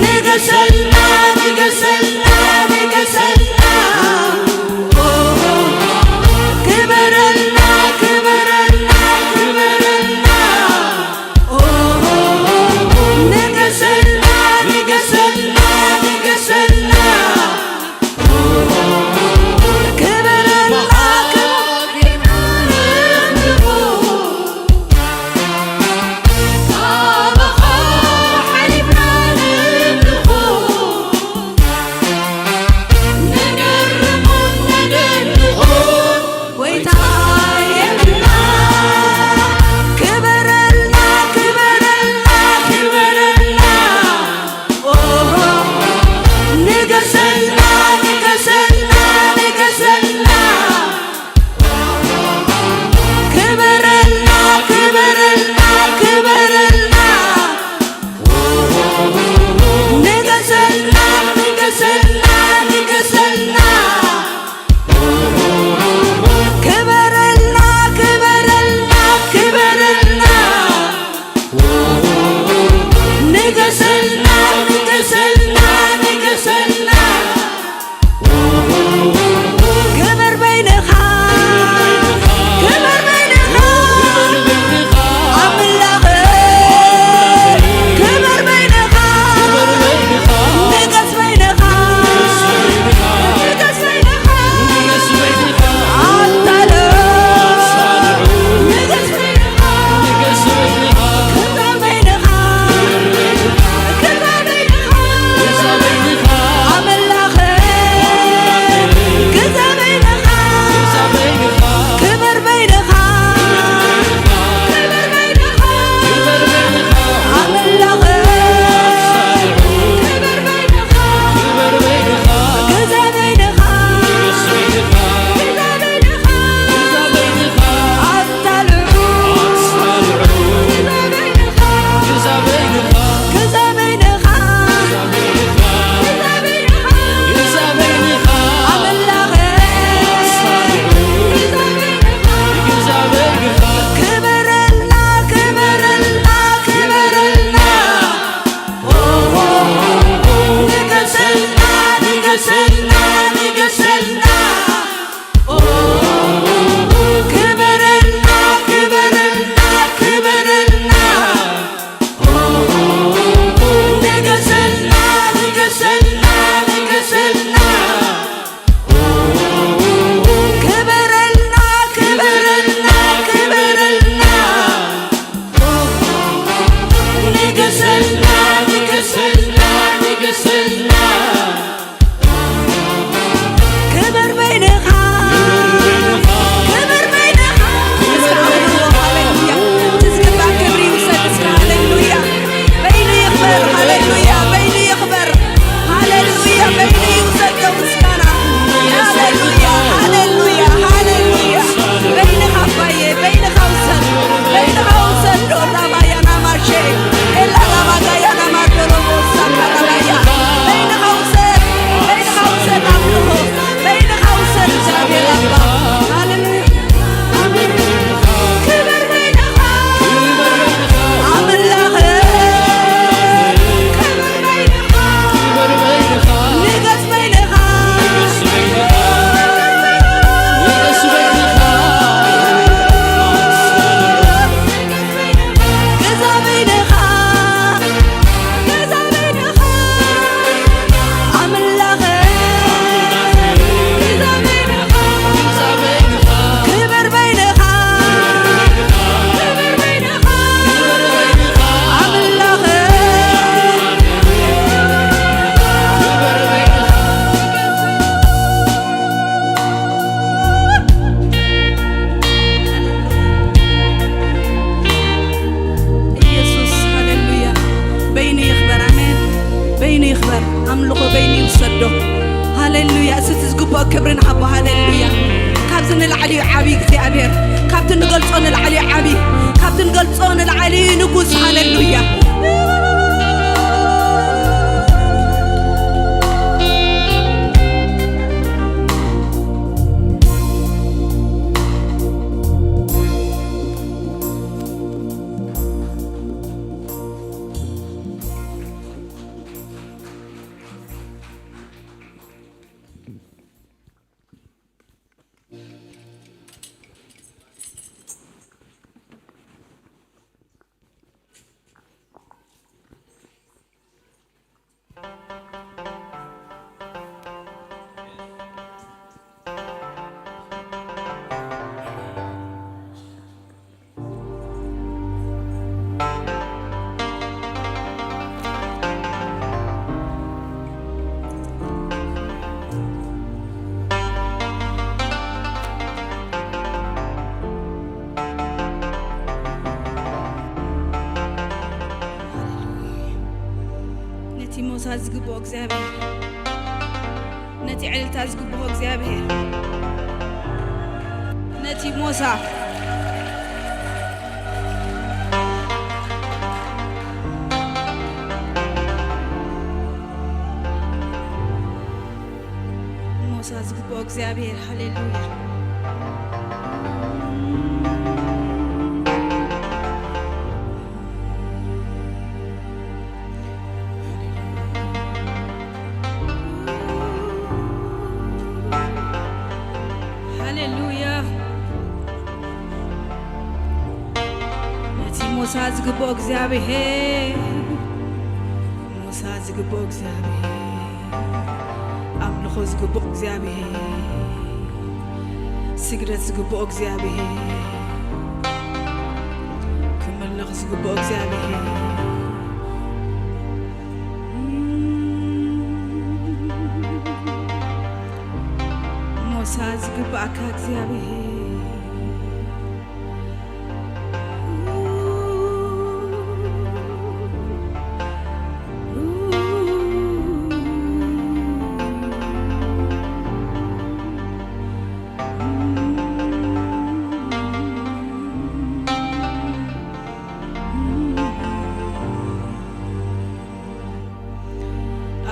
ንገሰልና ንገሰልና ንገሰልና ክበረልና ክበረልና ክበረልና ንገሰልና ንገሰልና ንገሰልና ክበረልና ክበረልና ንገሰልና፣ ንገሰልና፣ ኦ፣ ክበረልና፣ ክበረልና፣ ክበረልና፣ ኦ፣ ንገሰልና፣ ንገሰልና፣ ንገሰልና፣ ክበረልና፣ ክበረልና፣ ክበረልና። ንገሰልና፣ ንገሰልና፣ ንገሰልና። ክብር በይንኻ፣ ክብር በይንኻ። እስከ ኣመስግንዎ፣ ሃሌሉያ። እቲ ዝግባእ ክብሪ ይውሰድ፣ እስከ ሃሌሉያ። በይኑ ይኽበር፣ ሃሌሉያ፣ በይኑ ይኽበር። ሃሌሉያ፣ በይኑ ይውሰዶ ምስጋና። ሃሌሉያ፣ ሃሌሉያ፣ ሃሌሉያ። በይንኻ ኣባዬ፣ በይንኻ ውሰድ፣ በይንኻ ውሰድ። ዶላ ባያና ማሼ፣ ኤላ ላባጋያና ማዶሎ ቦሳ ካራባያ። በይንኻ ውሰድ፣ በይንኻ ውሰድ ኣምልኾ፣ በይንኻ ውሰድ እግዚኣብሔር ኣባ። ሃሌሉያ። ክብር በይንኻ ኣምላኽ፣ ክብር በይንኻ፣ ንገስ በይንኻ፣ ግዛ በይንኻ፣ ግዛ በይንኻ ኣምላኽ፣ ግዛ በይንኻ፣ ክብር በይንኻ፣ ክብር በይንኻ ኣምላኽ። ኢየሱስ፣ ሃሌሉያ። በይኑ ይኽበር፣ ኣሜን። በይኑ ይኽበር፣ ኣምልኾ በይኑ ይውሰዶ። ሃሌሉያ። እስቲ ዝግብኦ ክብሪ ንሃቦ። ሃሌሉያ። ካብዚ ንላዕሊ እዩ ዓብዪ እግዚኣብሔር። ካብቲ ንገልጾ ንላዕሊ እዩ ዓብዪ። ካብቲ ንገልጾ ንላዕሊ እዩ ንጉስ። ሃሌሉያ። ነቲ ሞሳ ዝግብኦ እግዚኣብሔር፣ ነቲ ዕልልታ ዝግብኦ እግዚኣብሔር፣ ነቲ ሞሳ ሞሳ ዝግብኦ እግዚኣብሔር። ሃሌሉያ። ሃሌሉያ። ነቲ ሞሳ ዝግብኦ እግዚኣብሔር፣ ሞሳ ዝግብኦ እግዚኣብሔር፣ ኣምልኾ ዝግብኦ እግዚኣብሔር፣ ስግደት ዝግብኦ እግዚኣብሔር፣ ክምለኽ ዝግብኦ እግዚኣብሔር። ሞሳ ዝግብኣካ እግዚኣብሔር።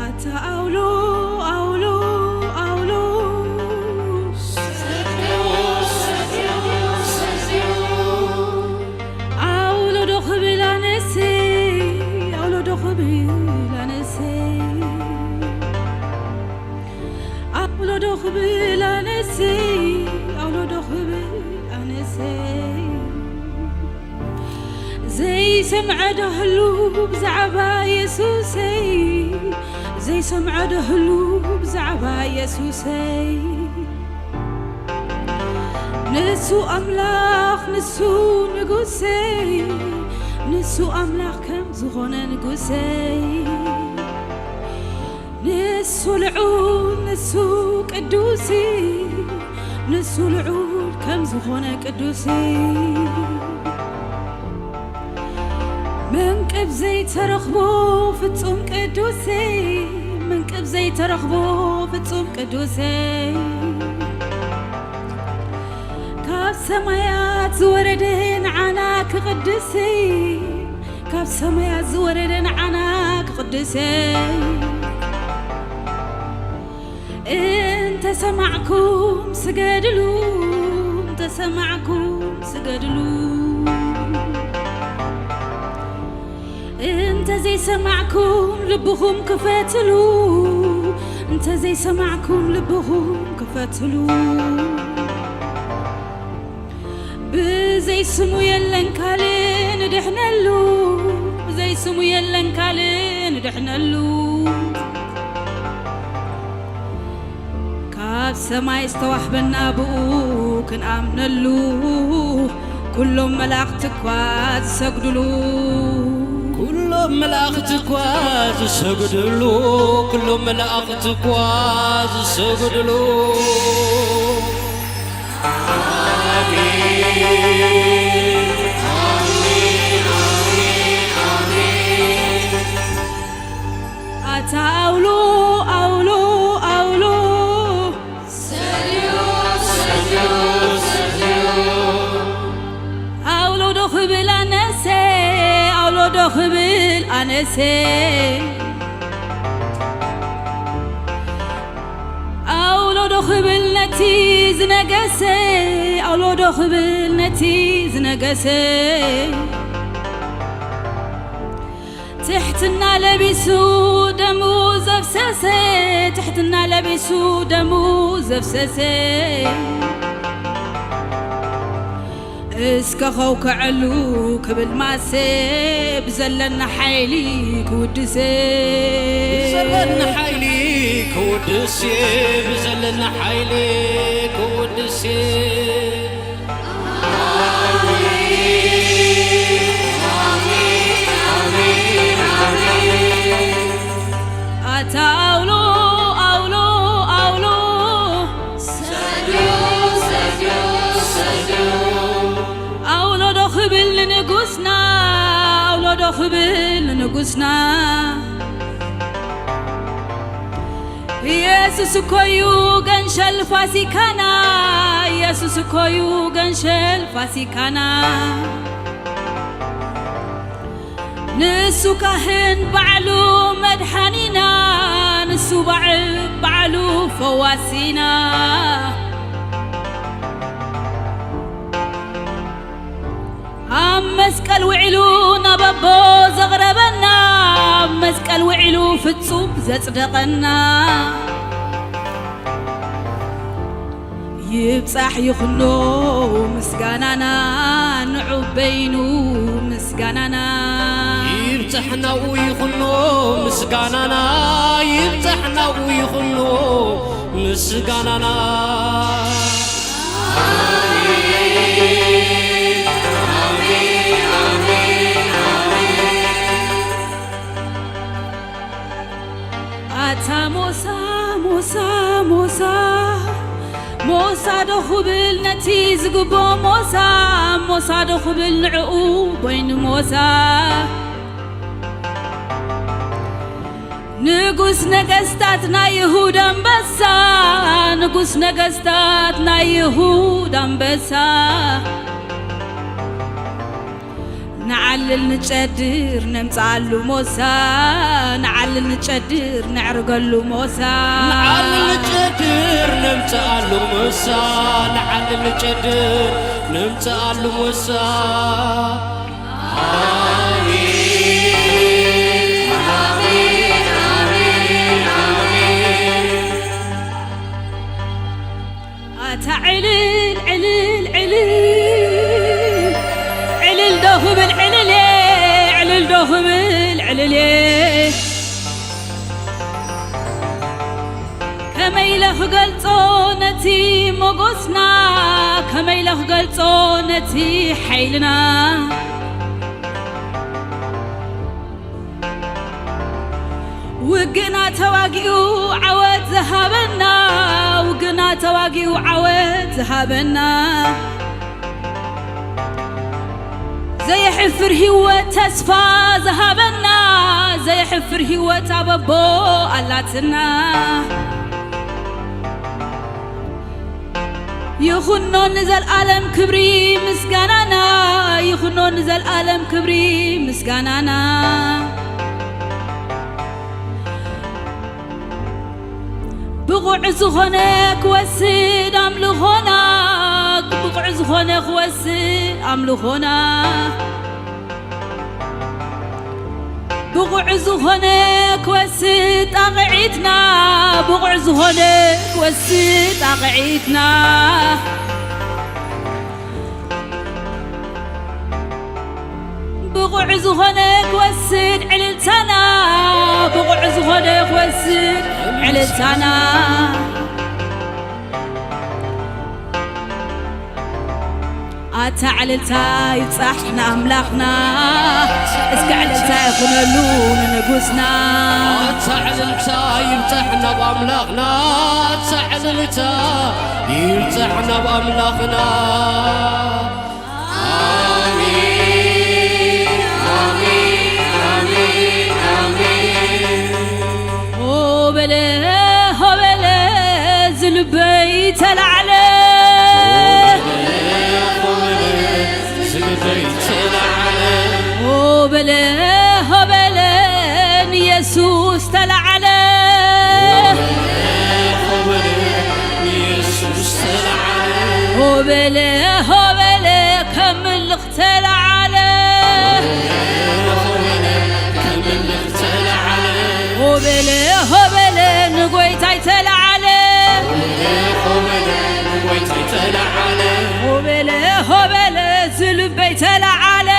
ኣታ ኣውሎ፣ ኣውሎ፣ ኣውሎ፣ ሰደዎ፣ ኣውሎዶ ክብል ኣነሰይ፣ ኣውሎዶ ክብል ኣነሰይ። ዘይሰምዐ ዶ ህሉ ብዛዕባ የሱሰይ? ዘይሰምዐ ዶ ህሉ ብዛዕባ የሱሰይ? ንሱ ኣምላኽ፣ ንሱ ንጉሰይ፣ ንሱ ኣምላኽ ከም ዝኾነ ንጉሰይ። ንሱ ልዑል፣ ንሱ ቅዱስ፣ ንሱ ልዑል ከም ዝኾነ ቅዱስ። መንቅብ ዘይተረኽቦ ፍጹም ቅዱስ፣ መንቅብ ዘይተረኽቦ ፍጹም ቅዱስ። ካብ ሰማያት ዝወረደ ንዓና ክቕድስ፣ ካብ ሰማያት ዝወረደ ንዓና ክቕድስ። እንተሰማዕኩም ስገድሉ፣ እንተሰማዕኩም ስገድሉ። እንተ ዘይሰማዕኩም ልብኹም ክፈትሉ፣ እንተ ዘይሰማዕኩም ልብኹም ክፈትሉ። ብዘይ ስሙ የለን ካልእ ንድሕነሉ፣ ብዘይ ስሙ የለን ካልእ ንድሕነሉ። ካብ ሰማይ ዝተዋህበና ብኡ ክንኣምነሉ፣ ኩሎም መላእኽቲ እኳ ዝሰግድሉ። ኩሎም መላእኽቲ እኳ ዝሰግድሉ፣ ኩሎም መላእኽቲ እኳ ዝሰግድሉ። ኣታ ኣውሎ፣ ኣውሎ፣ ኣውሎ፣ ኣውሎ ዶ ክብል ኣነሰ፣ ኣውሎ ዶ ክብል ኣነሰ። ኣውሎ ዶ ክብል ነቲ ዝነገሰ፣ ኣውሎ ዶ ክብል ነቲ ዝነገሰ። ትሕትና ለቢሱ ደሙ ዘፍሰሰ፣ ትሕትና ለቢሱ ደሙ ዘፍሰሰ። እስከ ከውከዐሉ ክብል ማሰ፣ ብዘለና ሓይሊ ክውድሰ። ብዘለና ሓይሊ ክውድስ፣ ብዘለና ሓይሊ ክውድስ። ኣታ ኣውሎ፣ ኣውሎ፣ ኣውሎ። ኣውሎ ዶ ክብል ንንጉስና፣ ኣውሎ ዶ ክብል ንንጉስና። ኢየሱስ እኮ እዩ ገንሸል ፋሲካና፣ ኢየሱስ እኮ እዩ ገንሸል ፋሲካና። ንሱ ካህን ባዕሉ መድሓኒና፣ ንሱ ባዕ-፣ ባዕሉ ፈዋሲና። ኣብ መስቀል ውዒሉ ናብ ኣቦ ዘቕረበና፣ ኣብ መስቀል ውዒሉ ፍጹም ዘጽደቐና። ይብጻሕ ይኹኖ ምስጋናና፣ ንዑ በይኑ ምስጋናና። ይብጻሕ ናብኡ ይኹኖ ምስጋናና፣ ይብጻሕ ናብኡ ይኹኖ ምስጋናና። ኣታ ሞሳ፣ ሞሳ፣ ሞሳ፣ ሞሳ ዶ ክብል ነቲ ዝግቦ ሞሳ፣ ሞሳ ዶ ክብል ንዕኡ በይኑ ሞሳ። ንጉስ ነገስታት ናይ ይሁዳ ኣንበሳ፣ ንጉስ ነገስታት ናይ ይሁዳ ኣንበሳ። ንዓልል ንጨድር ነምጽኣሉ ሞሳ፣ ንዓልል ንጨድር ነዕርገሉ ሞሳ። ንዓልል ንጨድር ነምጽኣሉ ሞሳ፣ ንዓልል ንጨድር ነምጽኣሉ ሞሳ። ኣሜን፣ ኣሜን፣ ኣሜን፣ ኣሜን። ክብል ዕልል እየ። ከመይ ኢለ ክገልጾ ነቲ ሞጎስና፣ ከመይ ኢለ ክገልጾ ነቲ ሓይልና። ውግእና ተዋጊኡ ዓወት ዝሃበና፣ ውግእና ተዋጊኡ ዓወት ዝሃበና፣ ዘየሕፍር ህይወት ተስፋ ዝሃበና፣ ዘየሕፍር ህይወት ኣብ ኣቦ ኣላትና። ይኹኖ ንዘልኣለም ክብሪ ምስጋናና፣ ይኹኖ ንዘልኣለም ክብሪ ምስጋናና። ብቑዕ ዝኾነ ክወስድ ኣምልኾና፣ ብቑዕ ዝኾነ ክወስድ ኣምልኾና። ብቑዕ ዝኾነ ክወስድ ጣቕዒትና፣ ብቑዕ ዝኾነ ክወስድ ጣቕዒትና። ብቑዕ ዝኾነ ክወስድ ዕልልታና፣ ብቑዕ ዝኾነ ክወስድ ዕልልታና። ኣታ ዕልልታ ይብጻሕ ንኣምላኽና፣ እስከ ዕልልታ ይኹነሉ ንንጉስና። ኣታ ዕልልታ ይብጻሕ ናብ ኣምላኽና፣ ኣታ ዕልልታ ይብጻሕ ናብ ኣምላኽና። ኣሜን፣ ኣሜን፣ ኣሜን፣ ኣሜን። ሆበለ፣ ሆበለ፣ ዝልበይ ተላዕለ። ሆበለ፣ ሆበለ፣ ንየሱስ ተላዕለ። ሆበለ፣ ሆበለ፣ ከም ምልኽ ተላዓለ። ሆበለ፣ ሆበለ፣ ንጎይታይ ተላዓለ። ሆበለ፣ ሆበለ፣ ዝልበይ ተላዓለ።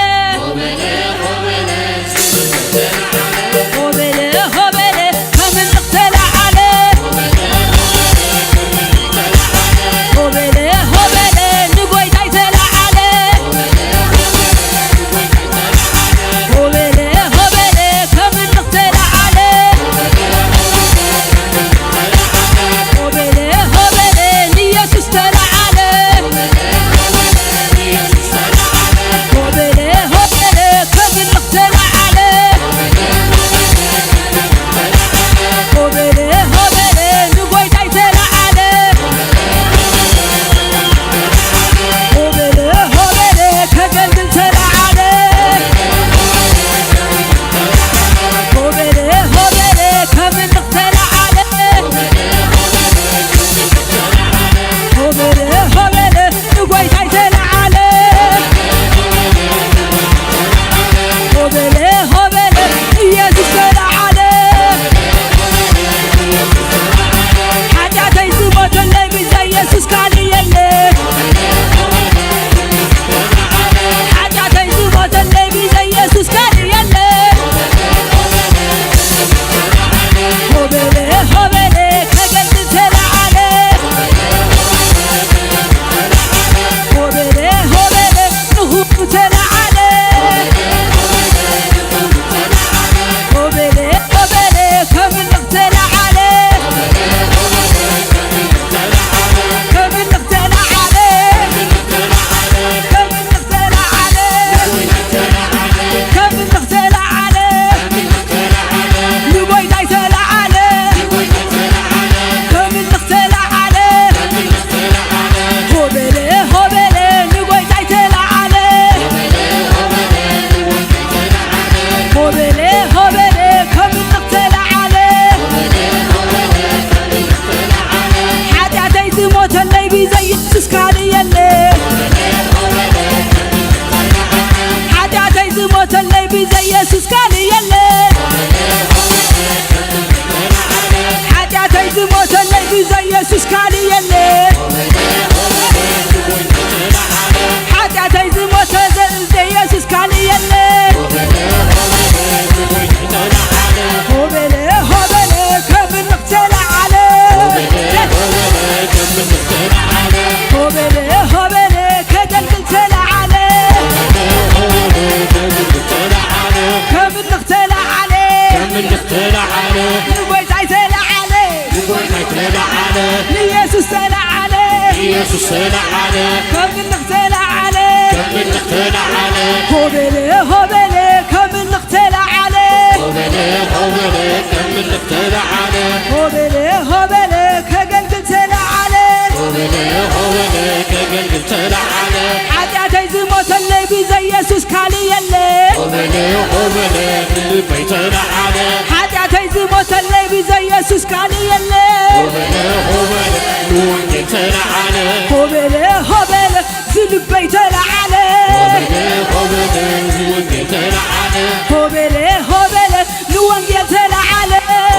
ሆበለ፣ ሆበለ፣ ከምልኽ ተላዓለ። ሆበለ፣ ሆበለ፣ ንጎይታይ ተላዓለ። ሆበለ፣ ሆበለ፣ ከምልኽ ተላዓለ። ሆበለ፣ ሆበለ፣ ንየሱስ ተላዓለ። ሆበለ፣ ሆበለ፣ ከምልኽ ተላዓለ። ሆበለ፣ ሆበለ፣ ንጎይታይ ተላዓለ። ሆበለ፣ ሆበለ፣ ከገልግል ተላዓለ። ሆበለ፣ ሆበለ፣ ከምልኽ ተላዓለ። ሆበለ፣ ሆበለ፣ ንጎይታይ ተላዓለ። ሆበለ፣ ሆበለ፣ ኢየሱስ ተላዓለ። ሓጢኣተይ ዝሞተለይ ብዘይ ኢየሱስ ካልእ የለ። ሓጢኣተይ ዝሞተለይ ብዘይ ኢየሱስ ካልእ የለ። ሆበለ፣ ሆበለ፣ ከገልግል ተላዓለ። ሆበለ፣ ሆበለ፣ ንኹሉ ተላዓለ። ሆበለ፣ ሆበለ፣ ከምልኽ ተላዓለ። ከምልኽ ተላዓለ። ከምልኽ ተላዓለ። ከምልኽ ተላዓለ። ንጎይታይ ተላዓለ። ከምልኽ ተላዓለ። ሆበለ፣ ሆበለ፣ ንጎይታይ ተላዓለ። ሆበለ፣ ሆበለ፣ ከምልኽ ተላዓለ። ሓጢኣተይ ዝሞተለይ ብዘይ ኢየሱስ ካልእ የለ። ሓጢኣተይ ዝሞተለይ ብዘይ ኢየሱስ ካልእ የለ። ሓጢኣተይ ዝሞተለይ ብዘይ ኢየሱስ ካልእ የለ። ሓጢኣተይ ዝሞተ ዘ-፣ ብዘይ ኢየሱስ ካልእ የለ። ተለዓለ፣ ንየሱስ ተለዓለ፣ ንየሱስ ተለዓለ፣ ከምልኽ ተለዓለ፣ ከምልኽ ተለዓለ፣ ሆበለ ሆበለ ከምልኽ ተለዓለ፣ ሆበለ ሆበለ ከምልኽ ተለዓለ፣ ሆበለ ሆበለ ከገልግል ተለዓለ፣ ሆበለ ሆበለ ከገልግል ተለዓለ፣ ሓጢኣተይ ዝሞተለይ ብዘይ የሱስ ካልእ የለ፣ ሆበለ ሆበለ ልበይ ተለዓለ፣ ሓጢኣተይ ዝሞተለይ ብዘይ የሱስ ካልእ የለ፣ ሆበለ ሆበለ ንወንጌል ተለዓለ፣ ሆበለ ሆበለ ዝልበይ ተለዓለ፣ ሆበለ ሆበለ ንወንጌል ተለዓለ፣ ሆበለ ሆበለ ንወንጌል ተለዓለ፣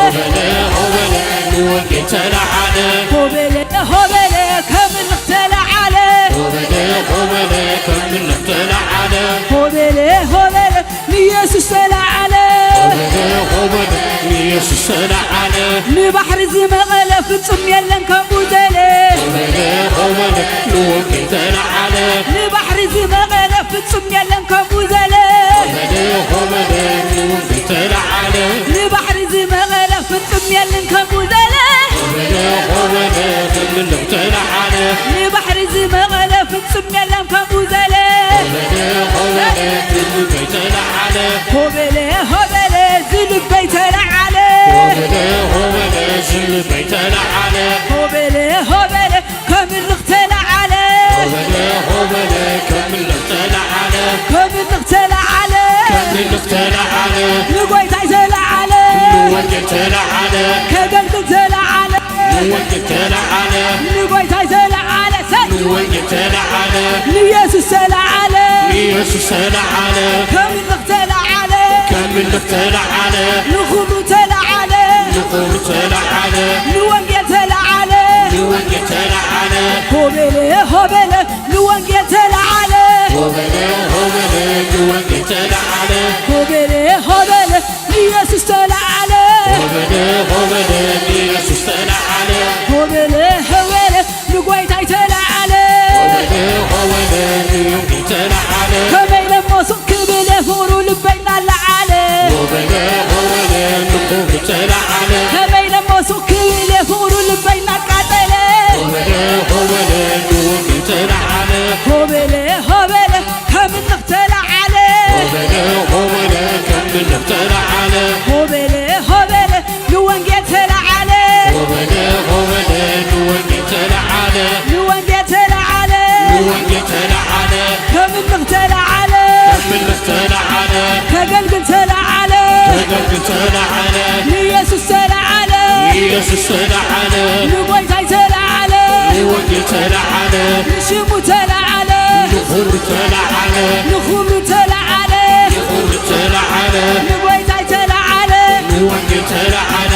ሆበለ ሆበለ ንወንጌል ተለዓለ፣ ሆበለ ሆበለ ከምልኽ ተለዓለ፣ ሆበለ ሆበለ ከምልኽ ተለዓለ፣ ሆበለ ሆበለ ንየሱስ ተለዓለ፣ ሆበለ ሆበለ ንየሱስ ተለዓለ፣ ንባሕሪ ዝመቐለ ፍጹም የለን ከምኡ ዘለ፣ ሆበለ ሆበለ ንወንጌል ተለዓለ፣ ንባሕሪ ዝመቐለ ፍጹም የለን ከምኡ ዘለ፣ ሆበለ ሆበለ ንወንጌል ተለዓለ፣ ንባሕሪ ዝመቐለ ፍጹም የለን ከምኡ ዘለ፣ ሆበለ ሆበለ ከምልኽ ተለዓለ፣ ንባሕሪ ዝመቐለ ፍጹም የለን ከምኡ ዘለ፣ ሆበለ ሆበለ ዝልበይ ተለዓለ፣ ሆበለ ሆበለ ዝልበይ ተለዓለ፣ ሆበለ ሆበለ ዝልበይ ተለዓለ፣ ሆበለ ሆበለ ከምልኽ ተለዓለ፣ ሆበለ ሆበለ ከምልኽ ተለዓለ፣ ከምልኽ ተለዓለ፣ ከምልኽ ተለዓለ፣ ንጎይታይ ተለዓለ፣ ንወንጌል ተለዓለ፣ ከገልግል ተለዓለ፣ ንወንጌል ተለዓለ፣ ንጎይታይ ተለዓለ፣ ሰይ ንወንጌል ተለዓለ፣ ንየሱስ ተለዓለ፣ ንየሱስ ተለዓለ፣ ከምልኽ ተለዓለ፣ ከምልኽ ተለዓለ፣ ንኹሉ ተለዓለ፣ ንኹሉ ተለዓለ፣ ንወንጌል ተለዓለ፣ ንወንጌል ተለዓለ፣ ሆበለ ሆበለ ንወንጌል ተለዓለ፣ ሆበለ ሆበለ ንወንጌል ተለዓለ፣ ሆበለ ሆበለ ንየሱስ ተለዓለ፣ ሆበለ ሆበለ ንየሱስ ተለዓለ፣ ሆበለ ሆበለ ንጎይታይ ተለዓለ፣ ሆበለ ሆበለ ንወንጌል ተለዓለ፣ ከመይ ኢለ እሞ ሱቕ ክብል እየ ፍቕሩ ልበይ እናለዓለ፣ ሆበለ ሆበለ ንኹሉ ተለዓለ፣ ከመይ ኢለ እሞ ሱቕ ክብል እየ ፍቕሩ ልበይ እናቃጠለ፣ ሆበለ ሆበለ ንወንጌል ተለዓለ፣ ሆበለ ሆበለ ከምልኽ ተለዓለ፣ ሆበለ ሆበለ ከምልኽ ተለዓለ፣ ሆበለ ሆበለ ንወንጌል ተለዓለ፣ ሆበለ ሆበለ ንወንጌል ተለዓለ፣ ንወንጌል ተለዓለ፣ ንወንጌል ተለዓለ፣ ከምልኽ ተለዓለ፣ ከምልኽ ተለዓለ፣ ከገልግል ተለዓለ፣ ከገልግል ተለዓለ፣ ንየሱስ ተለዓለ፣ ንየሱስ ተለዓለ፣ ንጎይታይ ተለዓለ፣ ንወንጌል ተለዓለ፣ ንሽሙ ተለዓለ፣ ንኹሉ ተለዓለ፣ ንኹሉ ተለዓለ፣ ንኹሉ ተለዓለ፣ ንጎይታይ ተለዓለ፣ ንወንጌል ተለዓለ።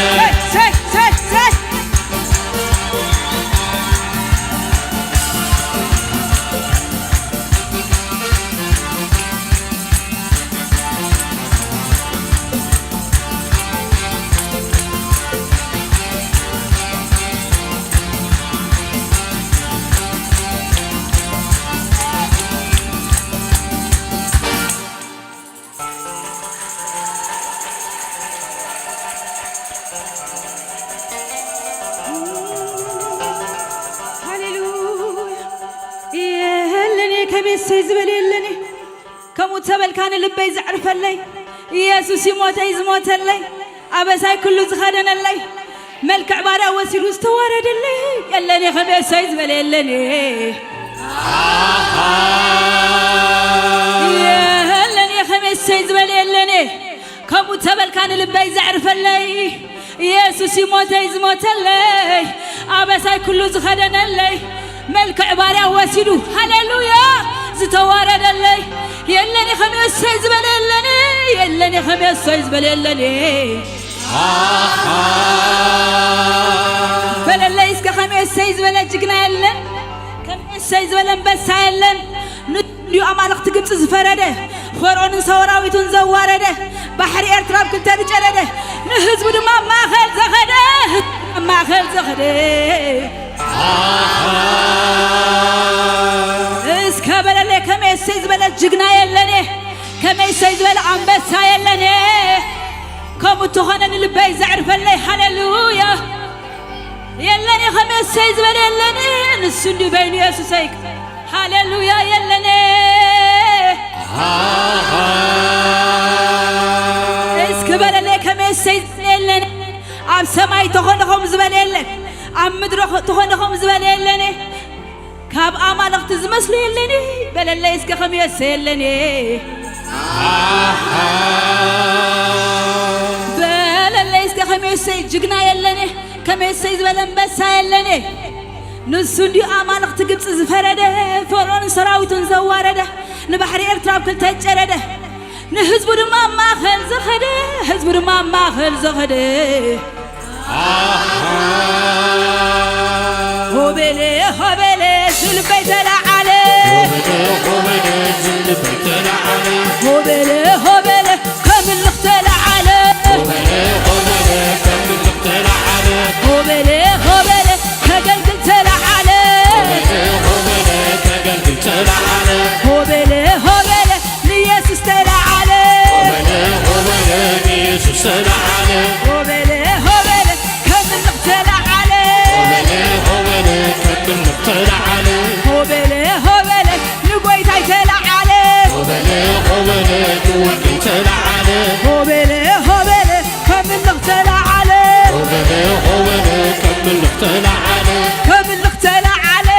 ሰይ፣ ሰይ፣ ሰይ፣ ሰይ። ሃሌሉያ። የለኔ ከመይ እሰይ ዝበለ የለኔ። ከምኡ ተበልካ ንልበይ ዘዕርፈለይ። ኢየሱስ ይሞተይ ዝሞተለይ። ኣበሳይ ኩሉ ዝኸደነለይ። መልክዕ ባርያ ወሲዱ ዝተዋረደለይ። የለኔ ከመይ እሰይ ዝበለ የለኔ። የለኔ ከመይ እሰይ ዝበለ የለኔ። ከምኡ ተበልካ ንልበይ ዘዕርፈለይ። ኢየሱስ ይሞተይ ዝሞተለይ። ኣበሳይ ኩሉ ዝኸደነለይ። መልክዕ ባርያ ወሲዱ። ሃሌሉያ። ዝተዋረደለይ። የለኔ ከመይ እሰይ ዝበለ የለኔ። የለኔ ከመይ እሰይ ዝበለ የለኔ። በለለይ እስከ ከመይ እሰይ ዝበለ ጅግና የለን። ከመይ እሰይ ዝበለ ኣንበሳ የለን። ንድዩ ኣማልኽቲ ግብፂ ዝፈረደ፣ ፈርዖንን ሰራዊቱን ዘዋረደ፣ ባሕሪ ኤርትራ ኣብ ክልተ ዝጨደደ፣ ንህዝቡ ድማ ኣብ ማእኸል ዘኸደ፣ ኣብ ማእኸል ዘኸደ። እስከ በለለይ ከመይ እሰይ ዝበለ ጅግና የለኔ፣ ከመይ እሰይ ዝበለ ኣንበሳ የለኔ። ከምኡ እንተኾነ ንልበይ ዘዕርፈለይ። ሃሌሉያ። የለኔ ከመይ እሰይ ዝበለ የለኔ። ንሱ እንዲ በይኑ የሱሰይ። ሃሌሉያ የለኔ። እስኪ በለለይ ከመይ እሰይ ዝበለ የለኔ። ኣብ ሰማይ ተኾነ ከም ዝበለ የለን፣ ኣብ ምድሪ ተኾነ ከም ዝበለ የለኔ። ካብ ኣማልኽቲ ዝመስሉ የለኔ። በለለይ እስከ ከመይ እሰይ የለኔ። በለለይ እስከ ከመይ እሰይ ጅግና የለኔ። ከመይ እሰይ ዝበለ ኣንበሳ የለኔ። ንሱ እንዲዩ ኣማልኽቲ ግብፂ ዝፈረደ፣ ፈርዖን ሰራዊቱን ዘዋረደ፣ ንባሕሪ ኤርትራ ኣብ ክልተ ጨረደ፣ ንህዝቡ ድማ ኣብ ማእኸል ዘኸደ፣ ህዝቡ ድማ ኣብ ማእኸል ዘኸደ። ሆቤለ ሆቤለ ዝልበይ ተለዓለ። ሆቤለ ሆቤለ ከምልኽ ተለዓለ። ሆቤለ ሆቤለ ከገልግል ተለዓለ። ሆቤለ ሆቤለ ንየሱስ ተለዓለ። ሆቤለ ሆቤለ ከምልኽ ተለዓለ። ሆቤለ ሆቤለ ንጎይታይ ተለዓለ። ሆቤለ ሆቤለ ንወንጌል ተለዓለ። ሆቤለ ሆቤለ ከምልኽ ተለዓለ። ሆቤለ ሆቤለ ከምልኽ ተለዓለ። ከምልኽ ተለዓለ።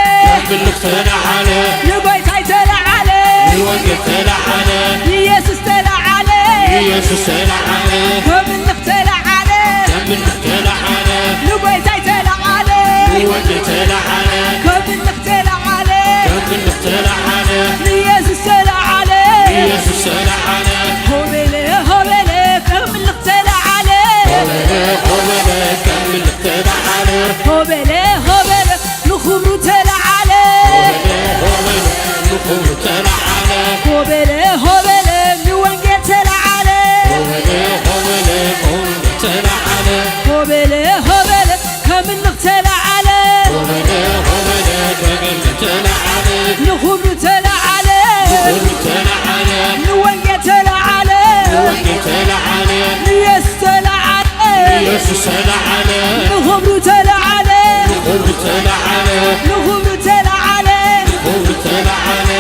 ከምልኽ ተለዓለ። ንጎይታይ ተለዓለ። ንወንጌል ተለዓለ። ንየሱስ ተለዓለ። ንየሱስ ተለዓለ። ከምልኽ ተለዓለ። ከምልኽ ተለዓለ። ንጎይታይ ተለዓለ። ንወንጌል ተለዓለ። ከምልኽ ተለዓለ። ከምልኽ ተለዓለ። ንየሱስ ተለዓለ። ንየሱስ ተለዓለ። ሆቤለ ሆቤለ ከምልኽ ተለዓለ። ሆቤለ ሆቤለ ከምልኽ ተለዓለ። ሆቤለ ሆቤለ ንኽብሩ ተለዓለ። ሆቤለ ሆቤለ ንኽብሩ ተለዓለ። ሆቤለ ሆቤለ ንወንጌል ተለዓለ። ሆቤለ ሆቤለ ንወንጌል ተለዓለ። ሆቤለ ሆቤለ ከምልኽ ተለዓለ። ሆቤለ ሆቤለ ከምልኽ ተለዓለ። ንኽብሩ ተለዓለ። ንኽብሩ ተለዓለ። ንወንጌል ተለዓለ። ንወንጌል ተለዓለ። ንየሱስ ተለዓለ። ንየሱስ ተለዓለ። ንኽብሩ ተለዓለ። ንኽብሩ ተለዓለ። ንኽብሩ ተለዓለ። ንኽብሩ ተለዓለ።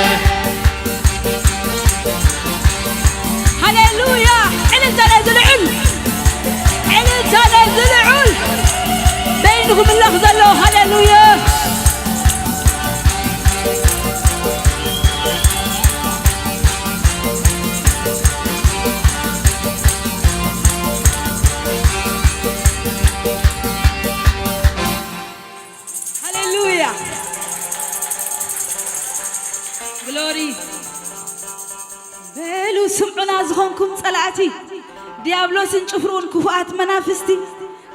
ሃሌሉያ! ዕልልታ ነዚ ልዑል፣ ዕልልታ ነዚ ልዑል በይኑ ክምለኽ ዘሎ። ሃሌሉያ! ሃሌሉያ! ግሎሪ! በሉ ስምዑና ዝኾንኩም ጸላእቲ፣ ዲያብሎስን ጭፍርኡን ክፉኣት መናፍስቲ፣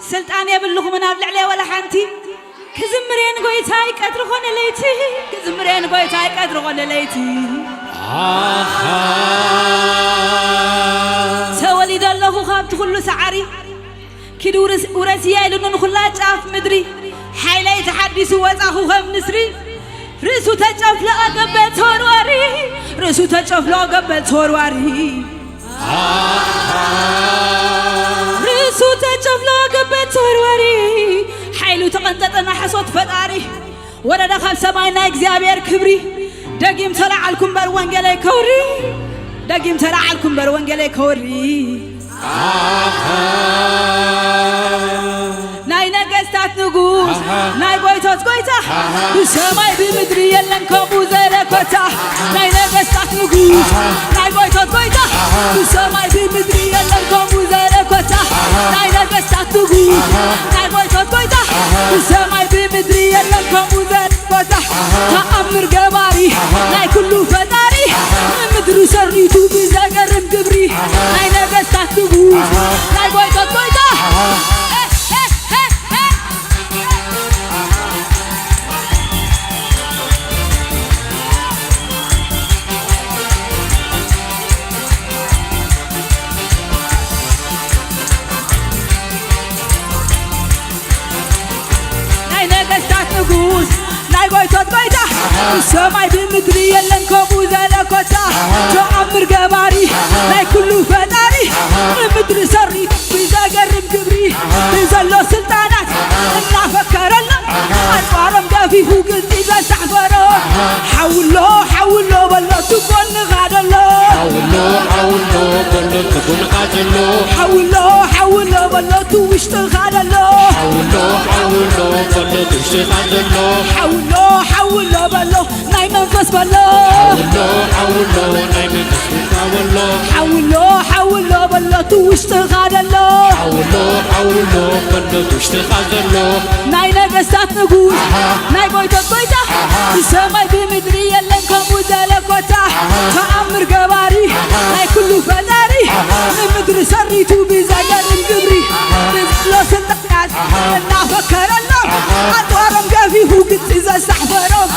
ስልጣን የብልኹምን ኣብ ልዕለይ ወላ ሓንቲ። ክዝምሬን ጎይታይ ቀትሪ ኾነ ለይቲ፣ ክዝምሬን ጎይታይ ቀትሪ ኾነ ለይቲ። ኣሃ። ተወሊደ ኣለኹ ካብቲ ኩሉ ሰዓሪ፣ ኪድ ውርስ-፣ ውረስያ ኢሉኒ ንኹላ ጫፍ ምድሪ። ሓይለይ ተሓዲሱ ወጻኹ ከም ንስሪ። ርእሱ ተጨፍለቐ ገበል ተወርዋሪ። ርእሱ ተጨፍለቐ ገበል ተወርዋሪ። ርእሱ ተጨፍለቐ ገበል ተወርዋሪ። ሓይሉ ተቐንጠጠ ናይ ሓሶት ፈጣሪ። ወረደ ካብ ሰማይ ናይ እግዚኣብሔር ክብሪ። ደጊም ተለዓልኩ እምበር ወንጌለይ ከውሪ። ደጊም ተለዓልኩ እምበር ወንጌለይ ከውሪ። ኣሃ። ናይ ነገስታት ንጉስ፣ ኣሃ። ናይ ጎይቶት ጎይታ፣ ኣሃ። ብሰማይ ብምድሪ የለን ከምኡ ዘረኮታ። ናይ ነገስታት ንጉስ፣ ኣሃ። ናይ ጎይቶት ጎይታ፣ ኣሃ። ብሰማይ ብምድሪ የለን ከምኡ ዘረኮታ። ኣሃ። ናይ ነገስታት ንጉስ፣ ኣሃ። ናይ ጎይቶት ጎይታ፣ ኣሃ። ብሰማይ ብምድሪ የለን ከምኡ ዘረኮታ። ኣሃ። ተኣምር ገባሪ፣ ኣሃ። ናይ ኩሉ ፈጣሪ፣ ኣሃ። ንምድሪ ሰሪቱ ብዘገርም ግብሪ። ኣሃ። ናይ ነገስታት ንጉስ፣ ኣሃ። ናይ ጎይቶት ጎይታ። ኣሃ። ናይ ነገስታት ንጉስ፣ ናይ ጎይቶት ጎይታ፣ ብሰማይ ብምድሪ የለን ከምኡ ዘለ ኮታ። ተኣምር ገባሪ፣ ናይ ኩሉ ፈጣሪ፣ ንምድሪ ሰሪቱ ብዘገርም ክብሪ ብዘሎ ስልጣናት እናፈከረሎም ኣጽዋሮም ገፊፉ ግብጺ ዘሳሕፈሮ ሓውሎ ሓውሎ በሎ ትጎንኻ ደሎ ሓውሎ ሓውሎ በሎ ትጎንኻ ዘሎ ሓውሎ ሓውሎ በሎ ትውሽጥኻ ደሎ ሓውሎ ሓውሎ በሎ ትውሽጥኻ ዘሎ ሓውሎ ሓውሎ በሎ ናይ መንፈስ በሎ ሓውሎ ሓውሎ ናይ መንፈስ በሎ ሓውሎ ሓውሎ በሎ ትውሽጥኻ ደሎ ሓውሎ ሓውሎ በሎ ትውሽጥኻ ዘሎ ናይ ነገስታት ንጉስ ናይ ጎይቶት ጎይታ ብሰማይ ብምድሪ የለን ከምኡ ዘለ ኮታ ተኣምር ገባሪ ናይ ኩሉ ፈጣሪ ንምድሪ ሰሪቱ ብዘገርም ግብሪ ብዝሎ ስልጣናት እናፈከረሎም ኣጽዋሮም ገፊፉ ግብጺ ዘሳሕፈሮም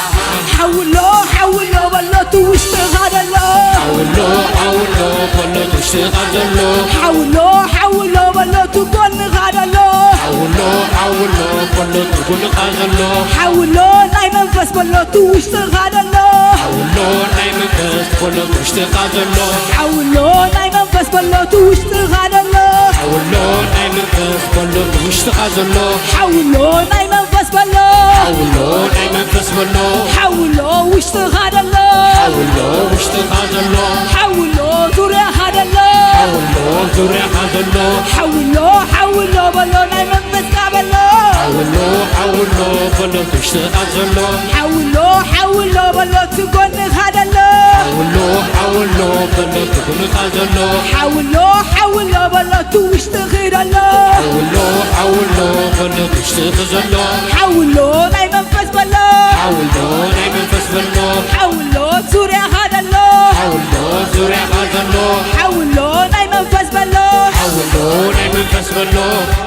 ሓውሎ ሓውሎ በሎ ትውሽጥኻ ደሎ ሓውሎ ሓውሎ በሎ ትውሽጥኻ ዘሎ ሓውሎ ሓውሎ በሎ ትጎንኻ ደሎ ሓውሎ ሓውሎ በሎ ትጎንኻ ዘሎ ሓውሎ ናይ መንፈስ በሎ ትውሽጥኻ ደሎ ሓውሎ ናይ መንፈስ በሎ ትውሽጥኻ ዘሎ ሓውሎ ናይ መንፈስ በሎ ትውሽጥኻ ደሎ ሓውሎ ናይ መንፈስ በሎ ትውሽጥኻ ዘሎ ሓውሎ ናይ መንፈስ በሎ ሓውሎ ናይ መንፈስ በሎ ሓውሎ ውሽጥኻ ደሎ ሓውሎ ውሽጥኻ ዘሎ ሓውሎ ዙርያኻ ደሎ ሓውሎ ዙርያኻ ዘሎ ሓውሎ ሓውሎ በሎ ናይ መንፈስካ በሎ ሓውሎ ሓውሎ በሎ ትውሽጥኻ ዘሎ ሓውሎ ሓውሎ በሎ ትጎንኻ ደሎ ሓውሎ ሓውሎ በሎ ትጉንኻ ዘሎ ሓውሎ ሓውሎ በሎ ትውሽጥኺ ደሎ ሓውሎ ሓውሎ በሎ ትውሽጥኺ ዘሎ ሓውሎ ናይ መንፈስ በሎ ሓውሎ ናይ መንፈስ በሎ ሓውሎ ዙርያኻ ደሎ ሓውሎ ዙርያኻ ዘሎ ሓውሎ ናይ መንፈስ በሎ ሓውሎ ናይ መንፈስ በሎ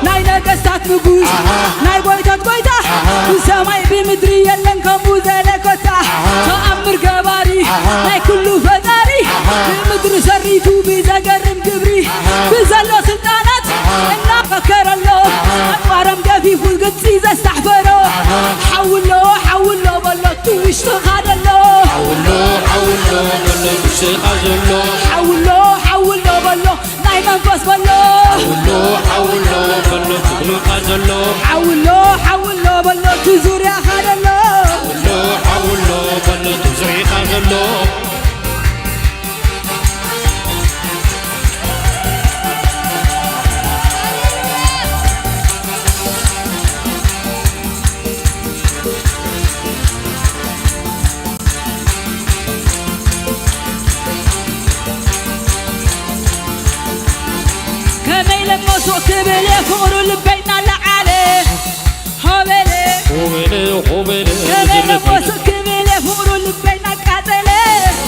ናይ ነገስታት ንጉስ ናይ ጎይታት ጎይታ ብሰማይ ብምድሪ የለን ከምኡ ዘለ ኮታ ተኣምር ገባሪ ናይ ኩሉ ፈጣሪ ብምድሪ ሰሪቱ ብዘገርም ግብሪ ብዘሎ ስልጣናት እናፈከረሎ ኣጽዋሮም ገፊፉ ግብጺ ዘስታሕፈሮ ሓውሎ ሓውሎ በሎ ትውሽጥኻ ደሎ ሓውሎ ሓውሎ በሎ ትውሽጥኻ ዘሎ ሓውሎ ሓውሎ በሎ ናይ መንፈስ በሎ ሓውሎ ሓውሎ በሎ ትጉንኻ ዘሎ ሓውሎ ሓውሎ በሎ ትዙርያኻ ደሎ ሓውሎ ሓውሎ በሎ ትዙርያኻ ዘሎ ከመይ ለመሶ ክብል እየ ፍቕሩ ልበይ እናለዓለ ሆበለ ሆበለ ሆበለ ከመይ ለመሶ ክብል እየ ፍቕሩ ልበይ እናቃጸለ